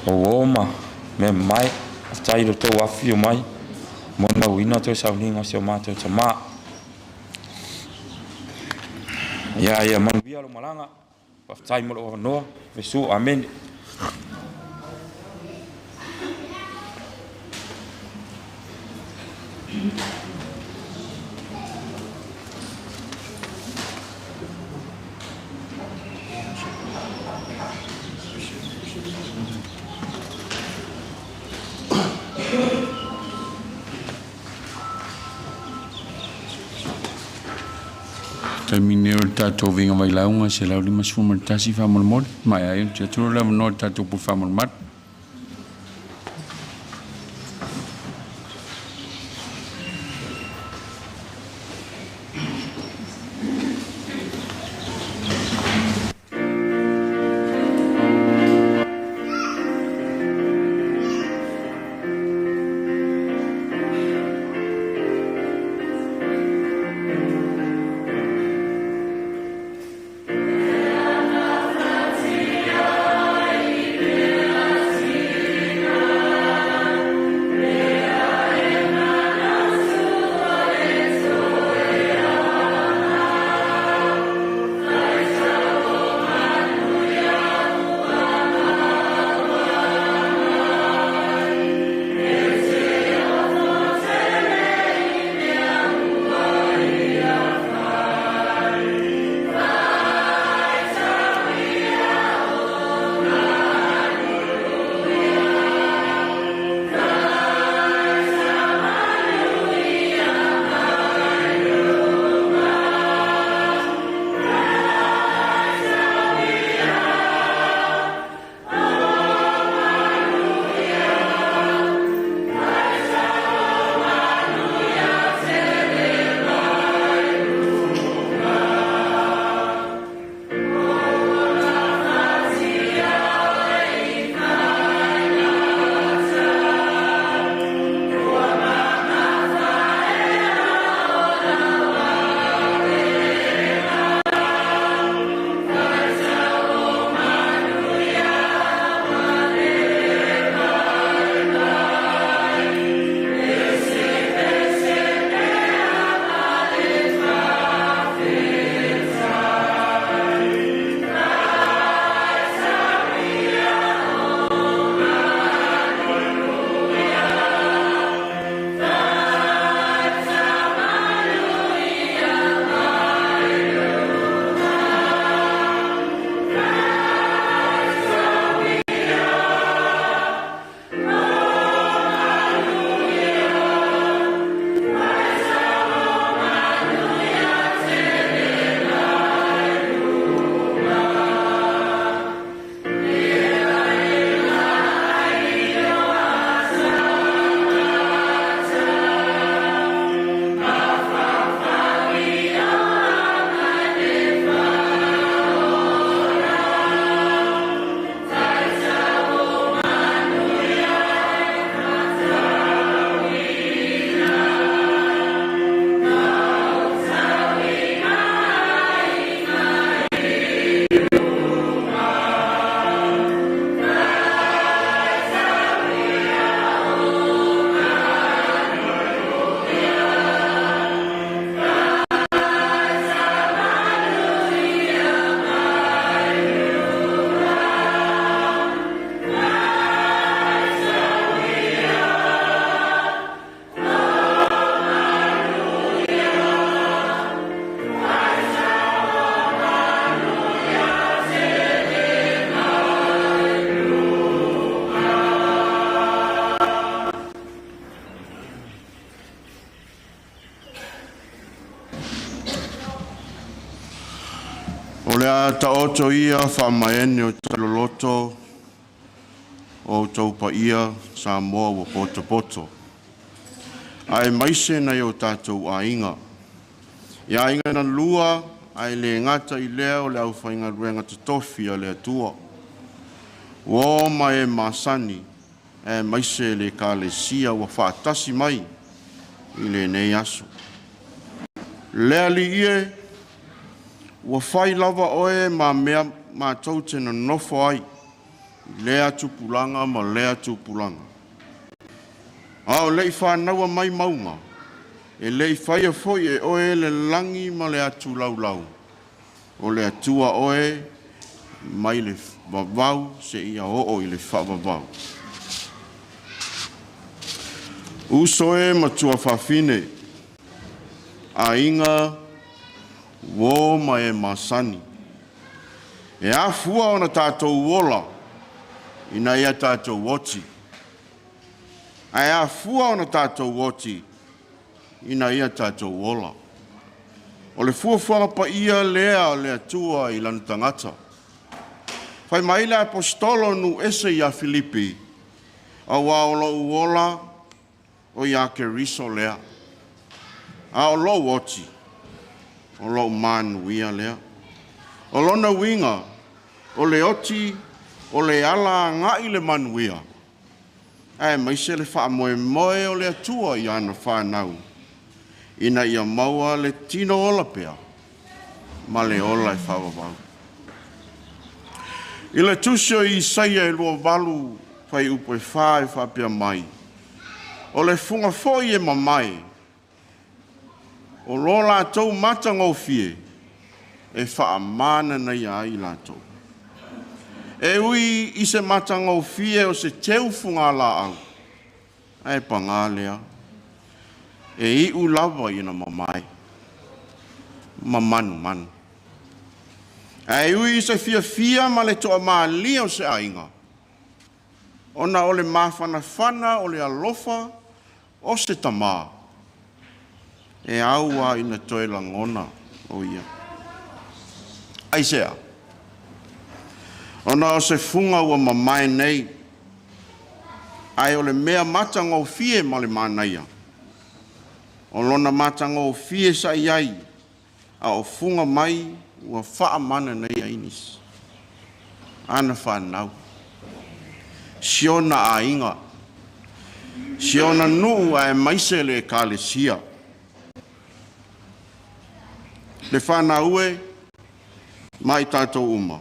O uo ma mea mamae, faafetai i lo outou afifio mai, molimauina toe sauniga o si o matou tamā. Ia, ia manuia lou malaga, faafetai mo lou avanoa, Iesu, amene. Taimi nei o le tatou viga vailauga 151 faamolemole. Maea ai ona tuu atu le avanoa i le tatou pule faamalumalu. O le a taoto ia faamaene o tailoloto o outou paia Samoa ua potopoto. Aemaise nai o tatou aiga. I aiga na lua ae le gata i lea o le aufaigaluega totofi a le Atua. Ua o ma e masani aemaise le Ekalesia ua faatasi mai i lenei aso. Le Alii e, ua fai lava oe ma mea matou te nonofo ai, i lea tupulaga ma lea tupulaga. A o le i fanaua mai mauga, e le i faia foi e oe le lagi ma le atu laulau, o le Atua oe mai le vavau seia oo i le faavavau. Uso e ma tuafafine, aiga, uo ma e masani, e afua ona tatou ola ina ia tatou oti, ae afua ona tatou oti ina ia tatou ola. O le fuafuaga paia lea o le Atua i lana tagata. Fai mai le aposetolo nuu ese ia Filipi, auā o lou ola o iā Keriso lea, a o lou oti, o lou manuia lea. O lona uiga, o le oti o le ala agai i le manuia, aemaise le faamoemoe o le Atua i ana fanau, ina ia maua le tino ola pea ma le ola e faavavau. I le tusi o Isaia e 28 fuaiupu e 4 e faapea mai, o le fuga foi e mamae, o lo latou matagofie e faamananaia ai latou. E ui i se matagofie o se teu fugalaau, ae pagā lea, e iu lava ina mamae ma manumanu. Ae ui i se fiafia ma le toamalie o se aiga, ona o le mafanafana o le alofa o se tamā, e au lava ina toe lagona o ia. Aisea? Ona o se fuga ua mamae nei, ae o le mea matagofie ma le manaia, o lona matagofie sa i ai, a o fuga mai ua faamananaia ai nisi. Ana fanau, si ona aiga, si ona nuu aemaise le Ekalesia. Le fanau e, ma i tatou uma,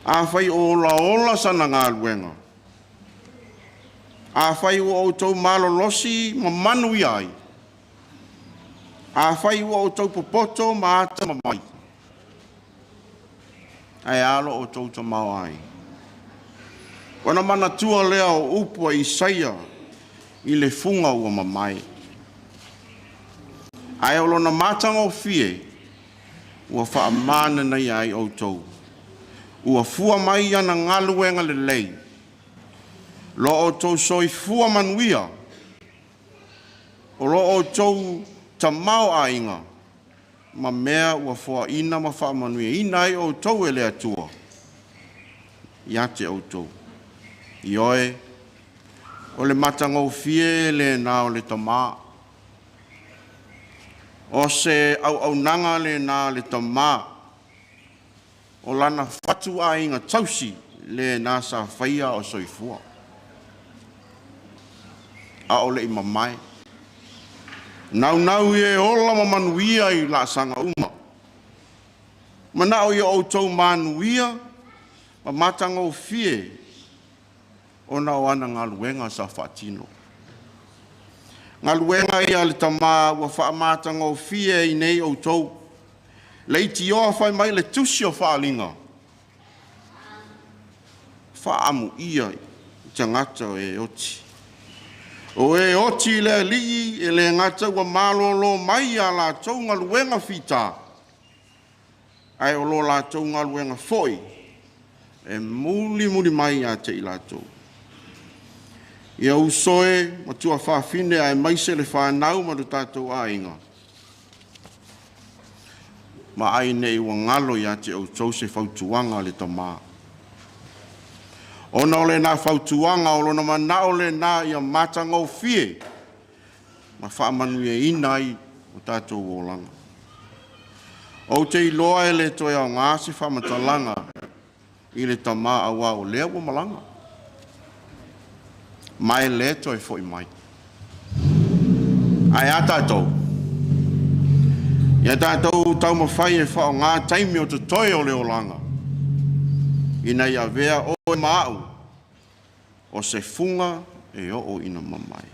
afai o olaola sana galuega, afai ua outou malolosi ma manuia ai, afai ua outou popoto ma atamamai, ae a lo outou tamaoaiga? Ona manatua lea o upu a Isaia i le fuga ua mamae, ae o lona matagofie ua faamananaia ai outou, ua fua mai ana galuega lelei, lo outou soifua manuia, o lo outou tamaoaiga, ma mea ua foaina ma faamanuiaina ai outou e le Atua ia te outou. Ioe, o le matagofie lena o le tamā. O se auaunaga lena a le tamā, o lana fatuaiga tausi lena sa faia o soifua, a o le i mamae. Naunau ia e ola ma manuia i laasaga uma. Manao ia outou manuia ma matagofie ona o ana galuega sa faatino. Galuega ia a le tamā ua faamatagofie ai nei outou. Leitioa fai mai le tusi o Faaaliga, faaamuia i tagata o e oti. O e oti i le Alii e le gata ua malōlō mai i a latou galuega fitā, ae o lo latou galuega foi e mulimuli mai ia te i latou. Ia uso e ma tuafafine aemaise le fanau ma lo tatou aiga. Ma ai nei ua galo ia te outou se fautuaga a le tamā. Ona o lenā fautuaga o lona manao lenā ia matagofie ma faamanuiaina ai o tatou olaga. Ou te iloa e le toe aogā se faamatalaga i le tamā auā o lea ua malaga, ma e lē toe fo'i mai. Ae a tatou? Ia tatou taumafai e faaaogā taimi o totoe o le olaga, ina ia avea oe ma a'u o se fuga e oo ina mamae.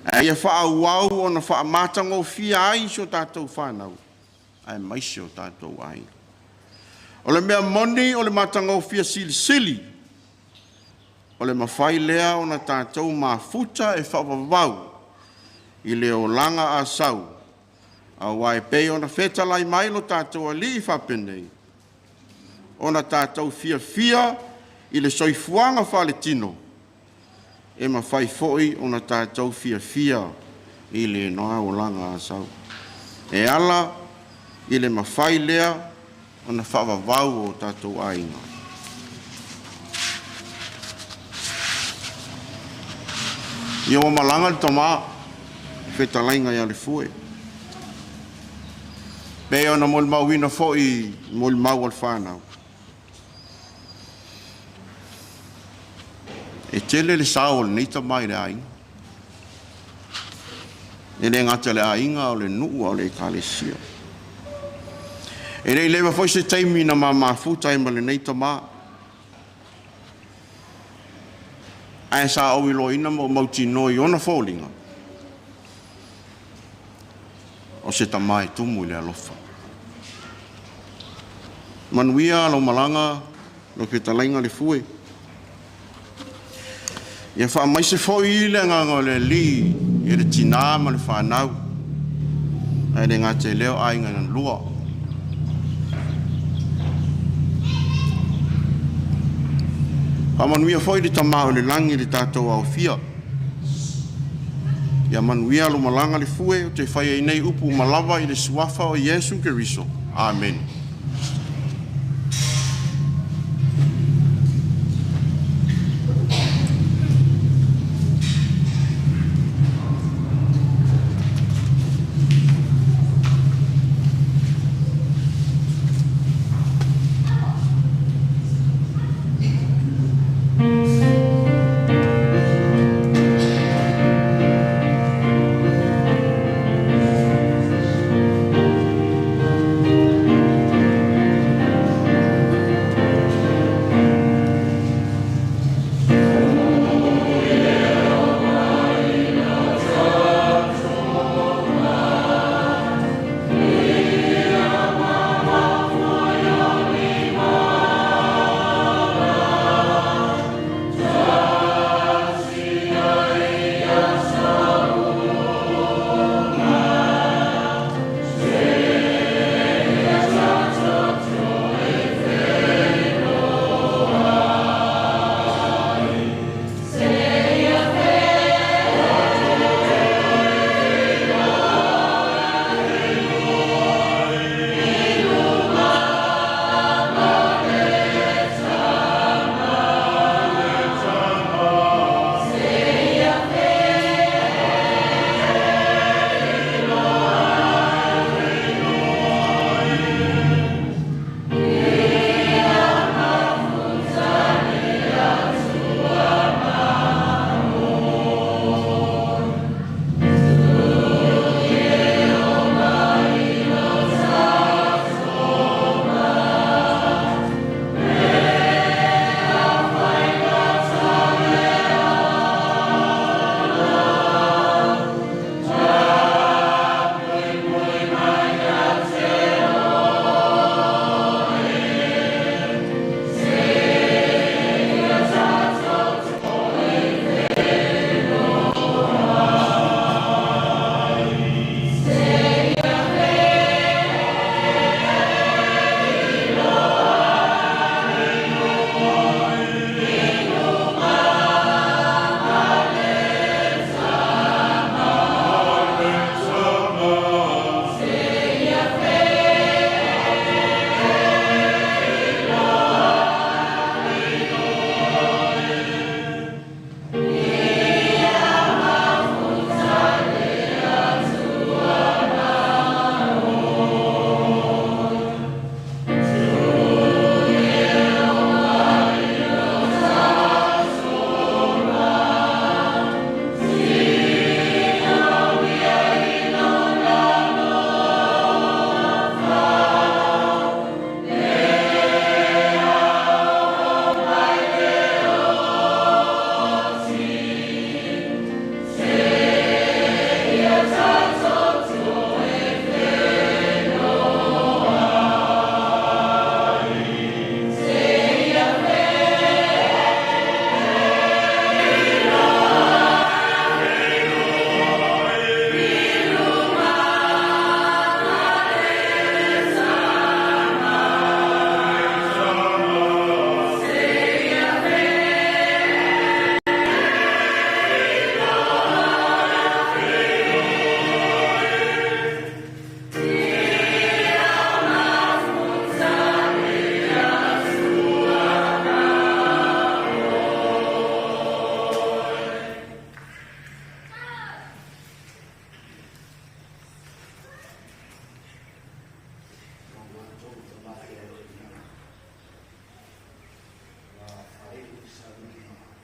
Ae ia faaauau ona faamatagofie ai si o tatou fanau aemaise o tatou aiga. O le mea moni o le matagofie silisili, o le mafai lea ona tatou mafuta e faavavau i le olaga asau, auā e pei ona fetalai mai lo tatou Alii faapenei, ona tatou fiafia i le soifuaga faaletino, e mafai foi ona tatou fiafia i lena olaga asau, e ala i le mafai lea ona faavavau o tatou aiga. Ia ua malaga le tamā, fetalaiga ia Lefue. Pei ona molimauina foi i molimau a le fanau, e tele le sao o lenei tama i le aiga. E le gata i le aiga, o le nuu, a o le ekalesia. E le i leva foi se taimi na ma mafuta ai ma lenei tamā. Ae sa ou iloaina ma ou mautinoa i ona foliga, o se tamā e tumu i le alofa. Manuia lau malaga, lau fetalaiga Lefue. Ia faamaise foi le agaga o le Alii i le tinā ma le fanau, ae le gata i lea o aiga na lua. Faamanuia foi le Tama o le lagi i le tatou aofia. Ia manuia lou malaga Lefue, ou te fai ai nei upu uma lava i le suafa o Iesu Keriso. Amene.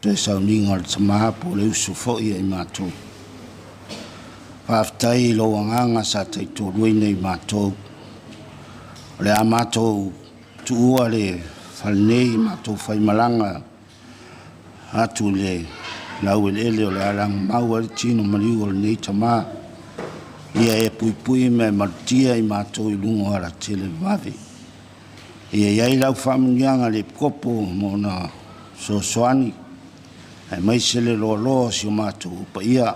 Toe sauniga o le tamā po o le uso foi ia i matou. Faafetai i lou agaga sa taitoaluaina i matou. O le a matou tuua le fale nei matou faimalaga atu i le laueleele o le a lagomau ai le tino maliu o lenei tamā. Ia e puipui ma e malutia i matou i luga o alatele vave. Ia i ai lau faamanuiaga le epikopo ma ona fesoasoani, aemaise le loaloa o si o matou paia.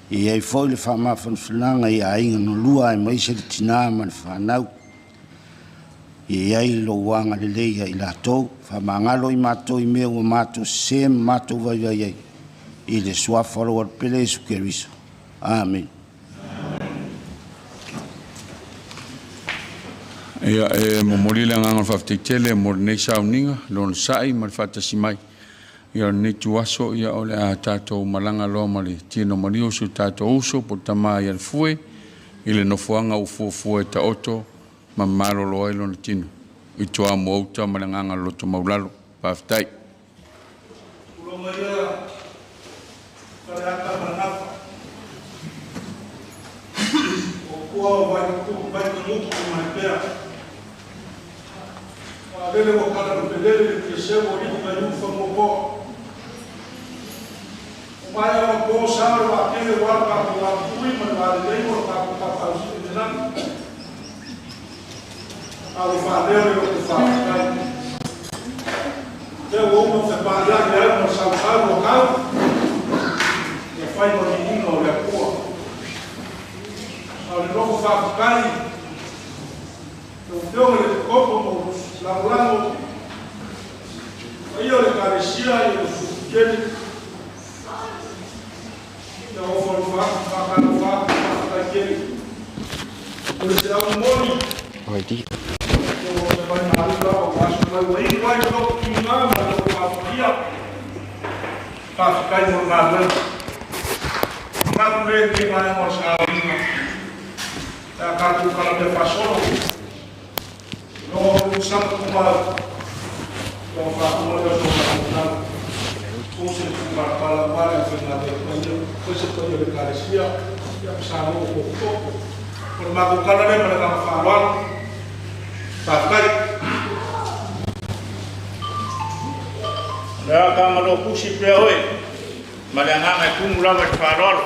Ia i ai foi le faamafanafanaga i aiga na lua, aemaise le tinā ma le fanau. Ia i ai lou agalelei ia i latou, faamagalo i matou i mea ua matou sesē ma matou vaivai ai, i le suafa o lou Alopele Iesu Keriso. Amene. Ia, e momoli le agaga o le faafetai tele mo lenei sauniga, le onosai ma le faatasi mai. Ia, o lenei tuaso, ia, o le a tatou malaga loa ma le tino maliu o si o tatou uso po o le tama ia le Fue i le nofoaga ua fuafua e taoto ma malolo ai lona tino i Toamuauta ma le agaga o le loto maulalo. Faafetai. Tulou maia Faleata ma Gafa. O pua o Vaitagutu ma Lepea. Vaalele ua kalalupelele le tiaseu o alii ma iu famuamoa. O maea ona po sa o le vaatele aua le tatou vapupui ma le valelei o le tatou Tapaau Sili i le lagi. A ua faaleo le loto faafetai. Lea ua uma ona fepaaiai le au ma le sausau ua tau, ia fai ma viiga o le Atua. A o le nofo faafetai lau Afioga i le Epikopo ma ou lagolago, paia o le Ekalesia i le Sukeli, ia ofo alofa atu, faatalofa atu, faafetai tele. O le feau moni, ia ua mai malu lava ua aso mai ua inu ai le loto tigiga ma le loto papaia. Faafetai mo le galuega. Manatu le lenei vaega o le sauniga, pe a tatou talamea faasolo, logo o le tausaga tumau, ia ona faauma lea o so matou tala. O se tupalapala aua le aufaigaluega paia, aemaise le paia o le Ekalesia, ia ma Samoa ua potopoto. O le matou tala lea ma le agaga faaaloalo. Faafetai. O le a taga pusi pea oe ma le agaga e tumu lava i le faaaloalo.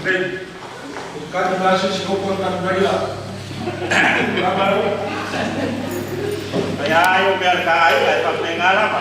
Lelei. Kati mai se isi hopo kati mai la. Ai ai o mea le ta aiga e faapena lava.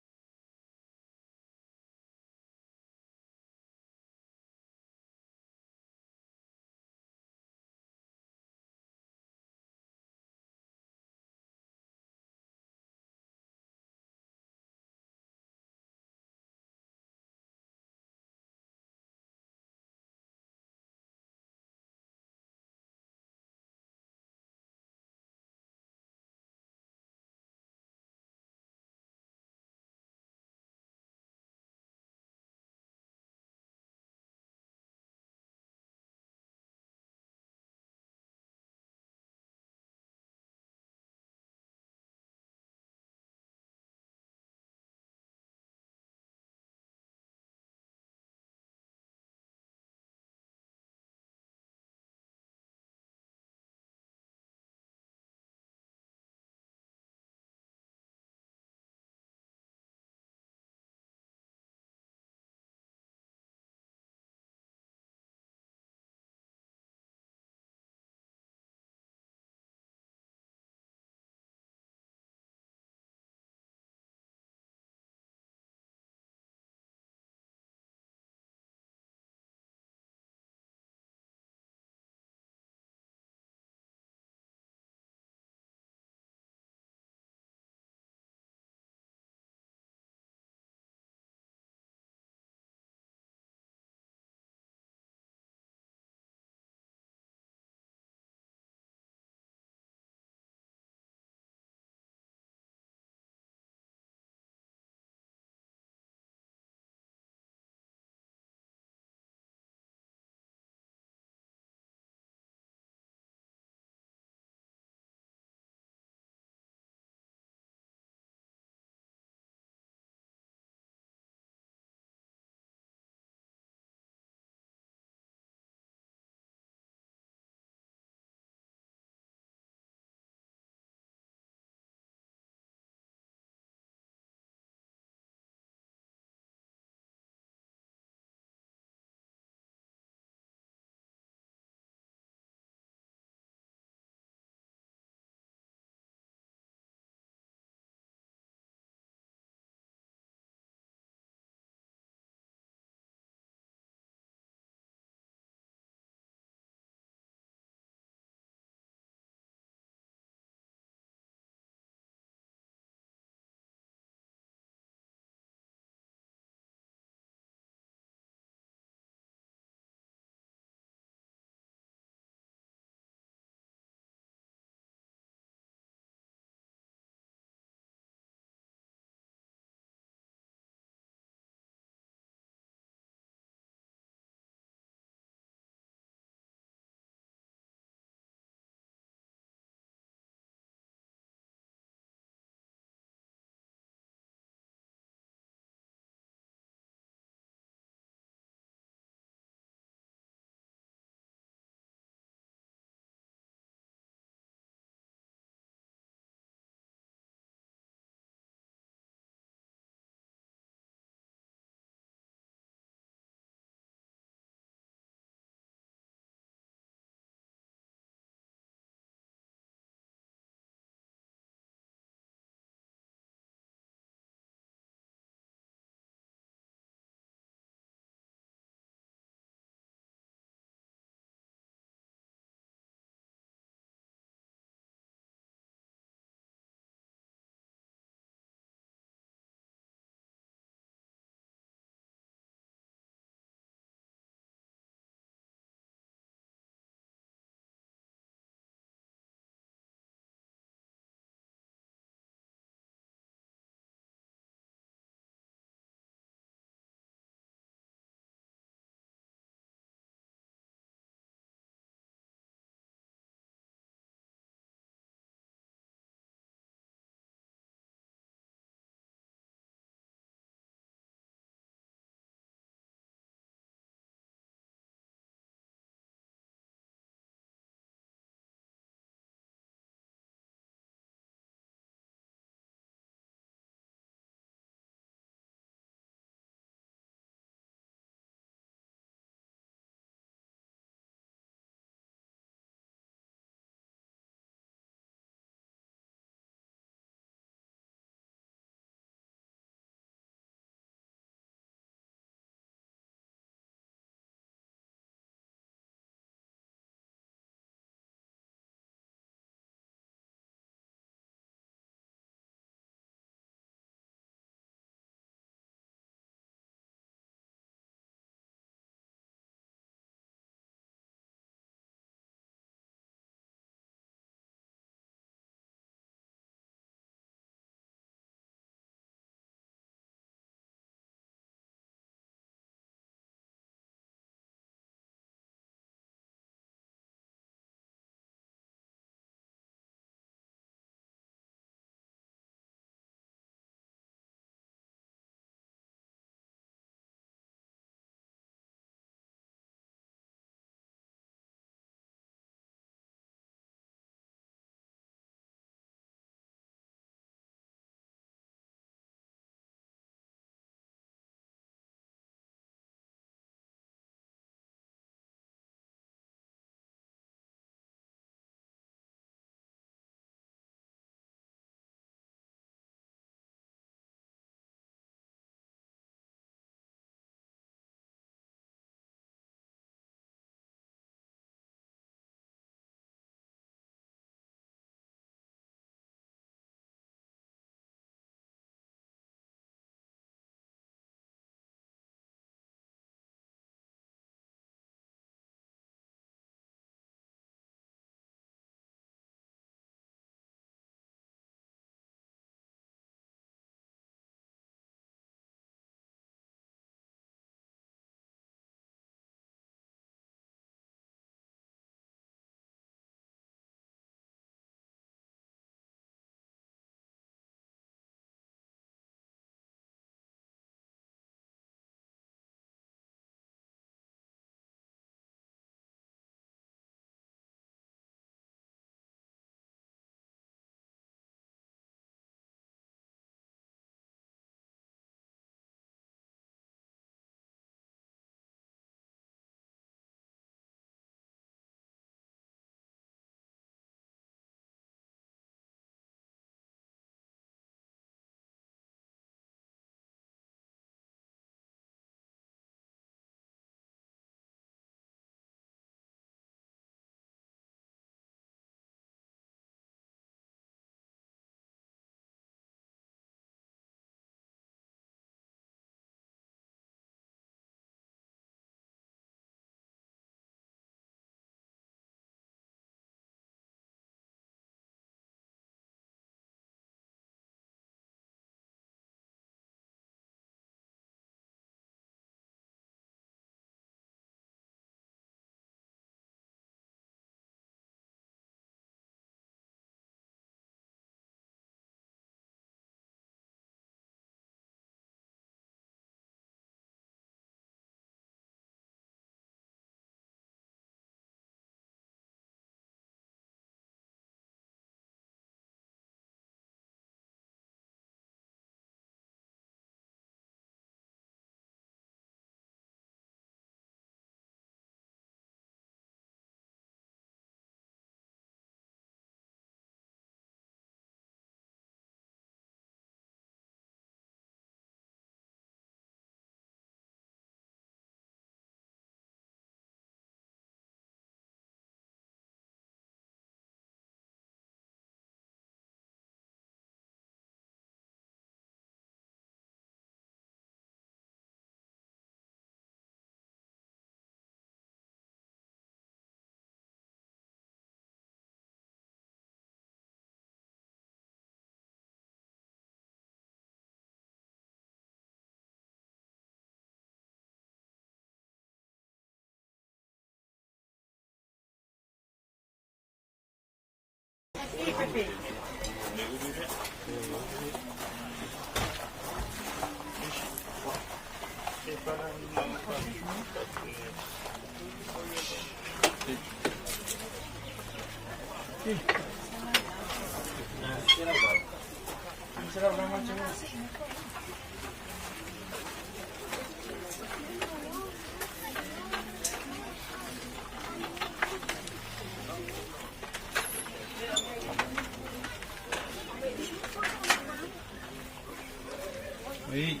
Oui.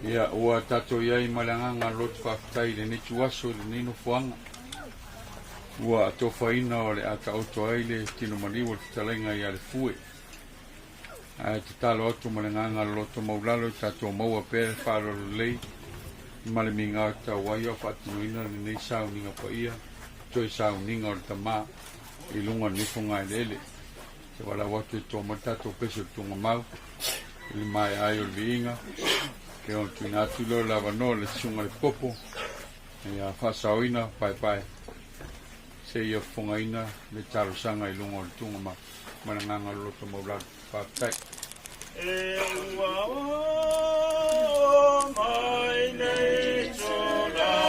Ia, ua tatou i ai ma le agaga loto faafetai i lenei tuaso i lenei nofoaga. Ua atofaina o le a taoto ai le tino maliu o le fetalaiga ia le fue. Ae tatalo atu ma le agaga loto maulalo i tatou maua pea le faaaloalo lelei ma le migao e tatau ai o faatinoina lenei sauniga paia, toe sauniga o le tamā i luga o lenei fogaeleele. Se valaau atu e toa mai le tatou pese o le tuugamau i le maea ai o le viiga ke ona tuuina atu lea o le avanoa i le susuga i le popo ia faasaoina paepae seia fofogaina le talosaga i luga o le tuugamau ma le agaga o le loto maulalo. Faafetai. E ua o mai nei tula.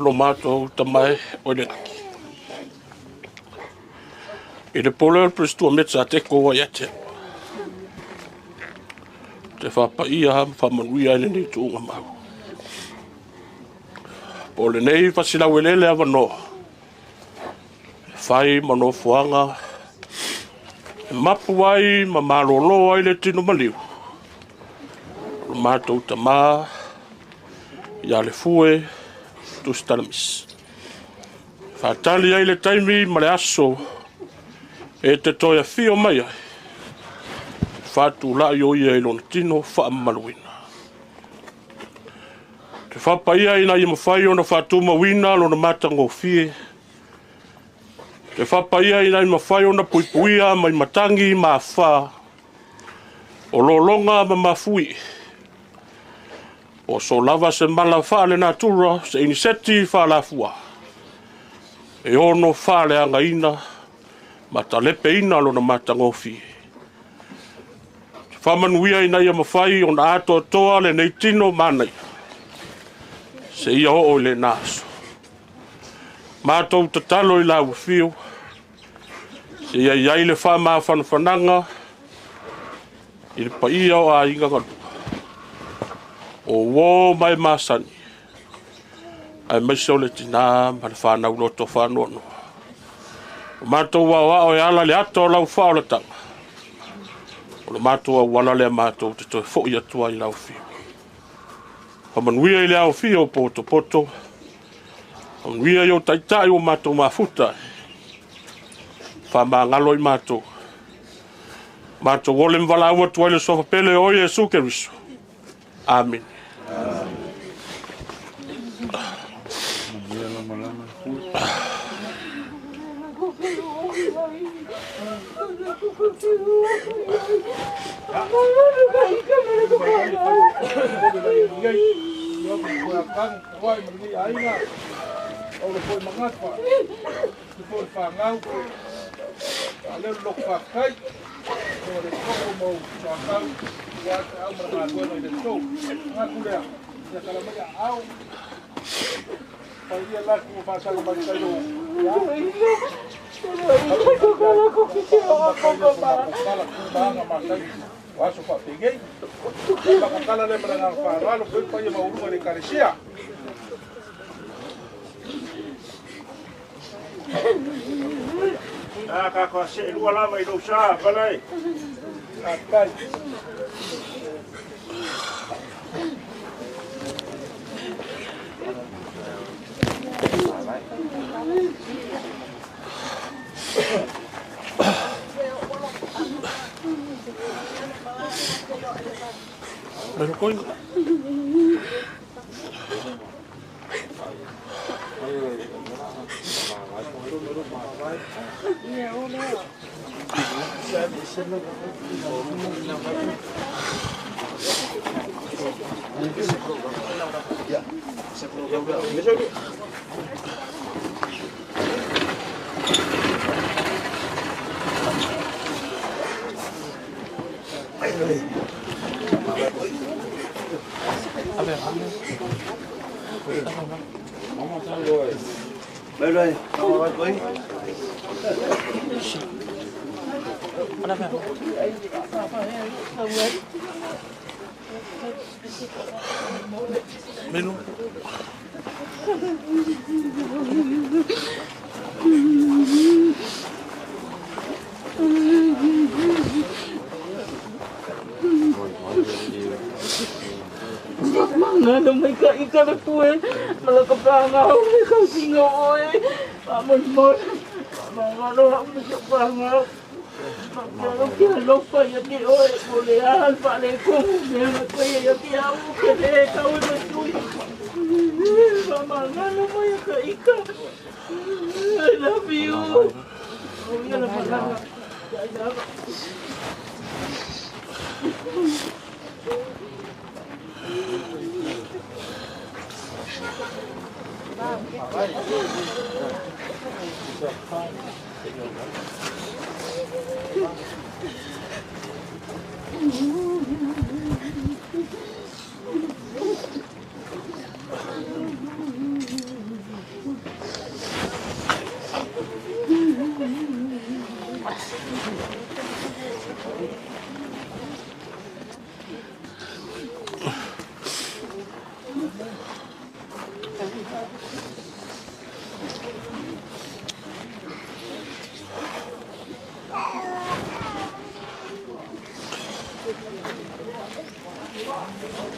Lo matou Tama e o i le lagi. I le pole o le Perestua Meta a te ko ai ate. Te whapaia ma whamanuia i lenei tuuga mau. Po o lenei fasilauelele avanoa, e fai ma nofoaga, e mapu ai ma malōlō ai le tino maliu. O le matou tamā, ia le fue, Tusitalamis. Whātali ai le taimi ma le aso, e te toe afio mai ai. Whātulai o ia i lona tino whaamaluina. Te whapaia ina i mawhai o na whātumawina lona matangofie. Te whapaia ina i mawhai o na puipuia mai matangi ma wha. O lolonga ma mafui. O so lava se mala whaale natura se iniseti whaalafua. E ono whaale anga ina, matalepe ina lona matangofie. Whamanuia ina ia mawhai o na atoa toa le nei tino mānai. Se ia oo i le nāso. Mātou tatalo i lau whio. Se ia iai le wha whanawhananga i le paia o a inga galua. O wō mai māsani. Ai maise o le tina ma le whanau loto whanoa noa. O mātou wao ao e ala le ato o lau wha o le tanga. O le mātou au wala lea mātou te toe fo i atua i lau whio. Whamanuia i le ao whio o poto poto. Whamanuia i o taitai o mātou mafuta. Whamangalo i mātou. Mātou ole mwala ua tuai le sofa pele o Iesu Keriso. Amen. I love you. Yo!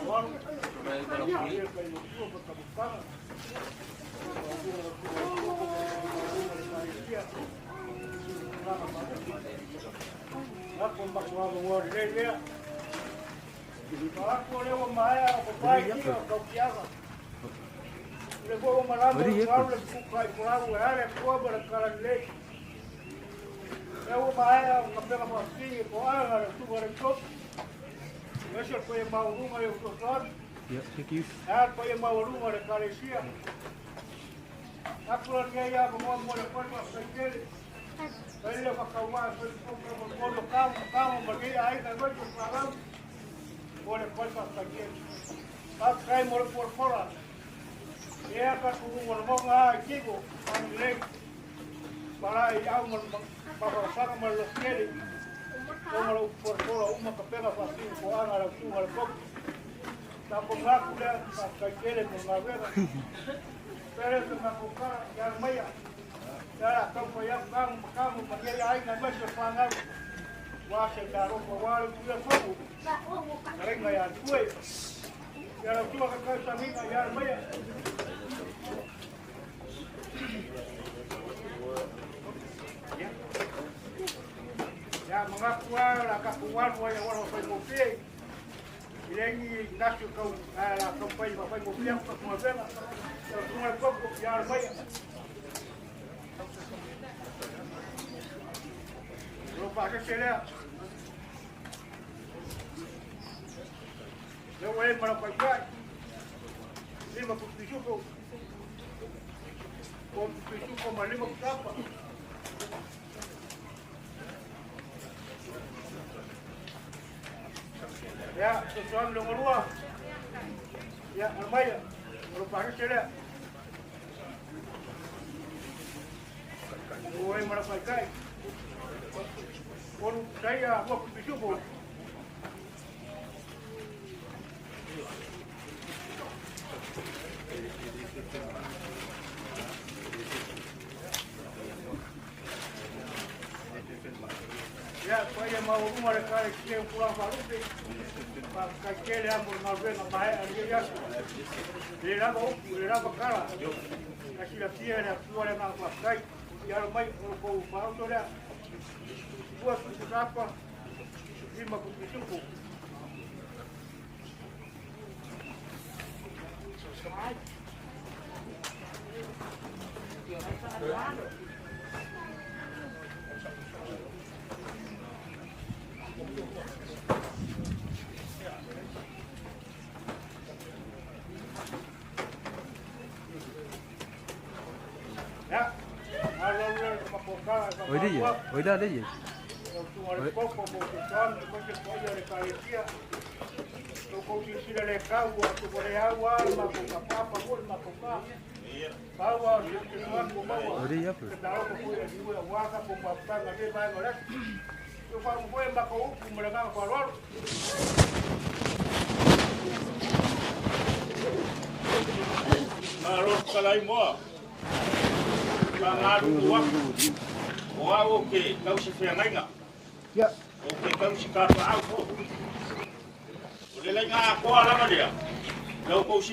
Mom. Yeah, thank you. Oi da le.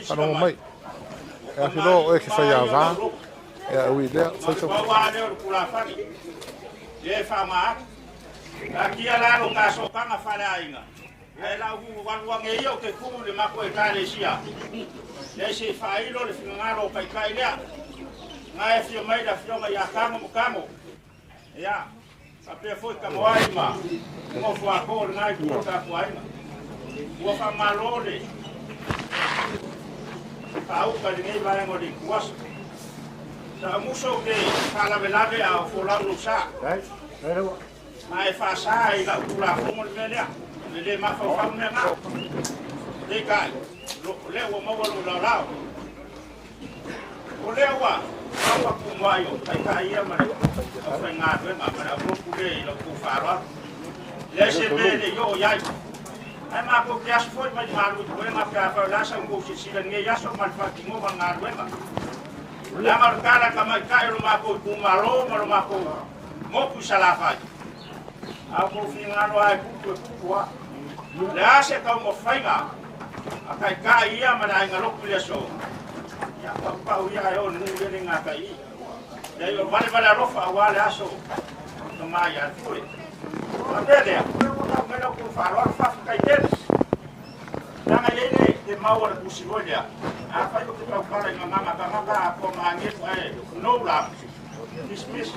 Fanogo mai. E afi loa oe ke faiāvā. E a ui lea, fai tau. Le wha atu. Ka kia lalo ka sokanga whare ainga. Ae lau aluage ia o te tu le mako ekalesia. Lea se faailo le finagalo o taitai lea. Na e fia mai le afioga ia Kamo ma Kamo. Ia, faapea foi Tamoai ma Gofoako o lena itu o le tatou aiga. Ua faamalo le faauka i lenei vaega o le ituaso. Sa muso ou te faalavelave a o folau lou sa. Ma e faasa i lau Tulafono le mea lea, le lē mafaufau mea na. Peitai, o lea ua maua lou laolao. O lea ua maua tumuai o taitai ia ma le aufaigaluega ma le aulotu lea i la outou faaaloalo. E leai se mea e le i oo i ai. Ae matou te asu foi mai malu i puega pe afai o le a sa outou silasila i lenei aso ma le faatinoga o le galuega. Leaga o le tala tamaitai o lo matou itumalo ma lo matou motu i Salafai, a outou finagalo lava e tupu e tupu lava. O le a se taumafaiga a taitai ia ma le aiga lotu i le aso, ia paupau ia ae oo i le nuu ia le gatai i. Leai o le valevale alofa aua le aso tama ia le fue. Faapea lea, o lea ua tau mai la outou faaaloalo faafetai tele. Leaga e i ai le mau a le tusi foi lea, afai ou te tautala i gagana tagata atoa ma agelu ae no love, dismiss.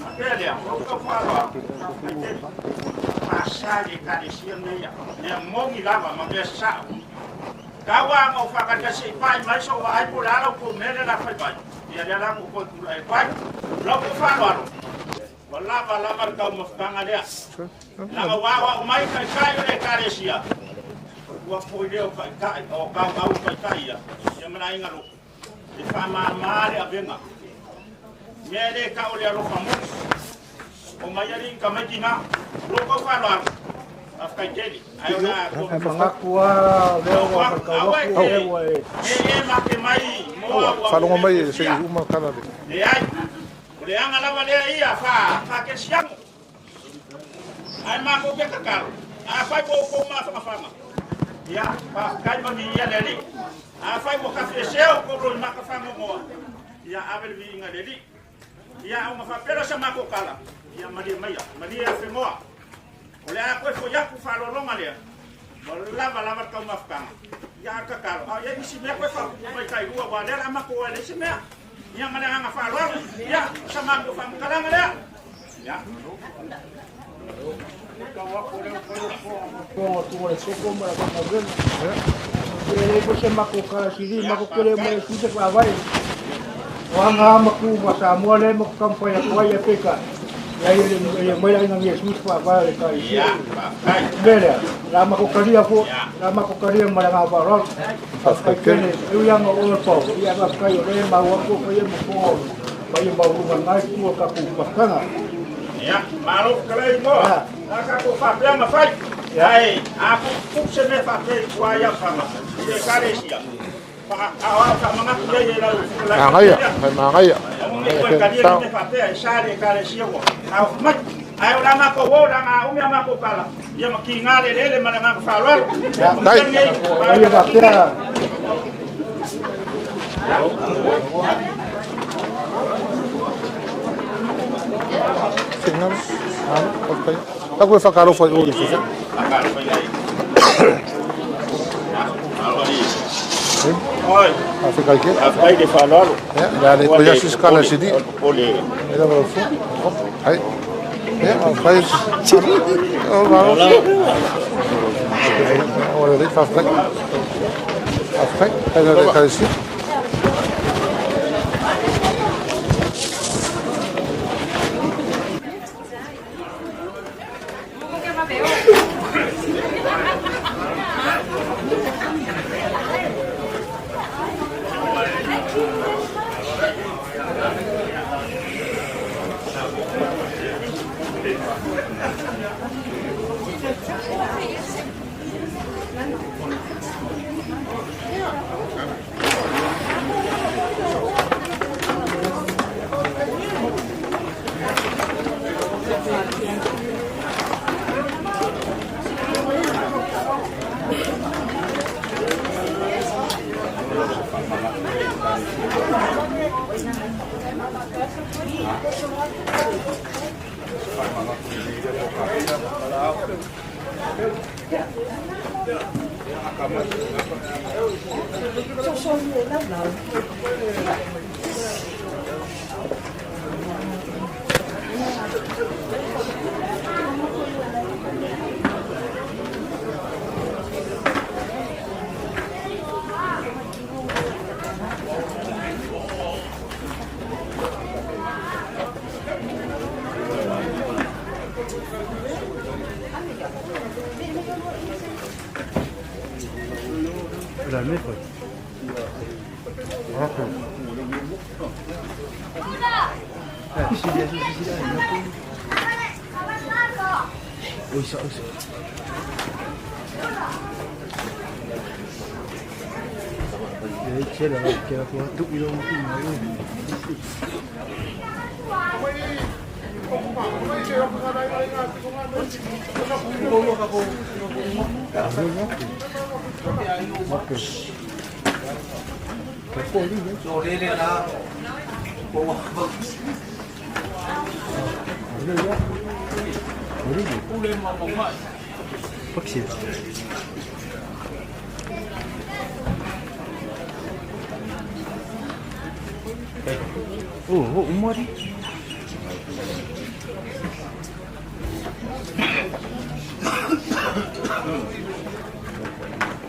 Faapea lea, o lou tau faaaloalo, faafetai tele. Faasa i le Ekalesia mea ia, mea moni lava ma mea sao. Tau lava ona ou faatalitali se i pai mai sou vaai po o le a la outou mea lea o le a fai mai, ia lea la ua ou toe tulai atu ai. O lau tou faaaloalo, ua lava lava le taumafataga lea. Leaga ua aoao mai taitai o le Ekalesia, ua foi lea o taitai, o gaugau o taitai ia, ia ma le aiga lotu, e faamama le avega. Mea e le tau o le alofa moni. O mai alii tamaiti na, o lou tau faaaloalo, faafetai tele. Ae o le a E manatu lava lea ua matau atu o lea ua e E make mai moa ua Faalogo mai se i uma tala le. Leai, o le aga lava lea ia faakerisiano. Ae matou te tatalo, afai ua outou mafanafana, ia, faafetai ma viia le Alii. Afai ua tafiesea outou loimata faanoanoa, ia ave le viiga i le Alii. Ia, ona faapea lea o sa matou tala, ia malie maia, malie afenoa. O le a toe foi atu faaaloaloga lea, ua lava lava le taumafataga. Ia, a o le tatalo, a o i ai nisi mea toe faaopoopo mai tailua, aua o lea o le a matou o e leai se mea. Ia, ma le agaga faaaloalo, ia, o sa matou faamatalaga lea. Ia. E leai foi se matou tala sili, matou te le omai e sui se faavae. O aga lava ma tu ma Samoa lea matou taumafai atu ai, ae peitai, leai e le omai le aiga nei e sui se faavae o le Ekalesia. O le mea lea, o le a matou talia foi, o le a matou talia ma le agaga faaaloalo. Faafetai tele, e ui lava ina o oe o le paolo, ae faafetai o lea e maua atu o paia ma fofoga o le paia maualuga o lena itu o le tatou mafutaga. Ia, malo fetalai moa. Na tatou faapea ma fai. Ae a tupu se mea faapea i tua i Aofaga, i le Ekalesia, aoao faamanatu i ai e lau fetalai. Magaia, fai magaia. Aua ne i toe talia ni mea faapea e sa le Ekalesia ua taofi mai. Ae o le a matou o, leaga a umi a matou tala, ia ma kiga le eleele ma le agaga faaaloalo. Dai. Ia faapea. Fingal. Okay. Taku e whakarofa i ō i whiwhi. Oi. Awhikai ke. Awhikai le whaloalo. Ia, le ale koe asu skala sidi. Ole. E rawa fu. Hai. Ia, awhikai. O, malo. O, le whawhikai. Awhikai. Kai le kare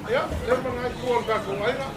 Ia, lea ma ngai tua o le tatou aiga.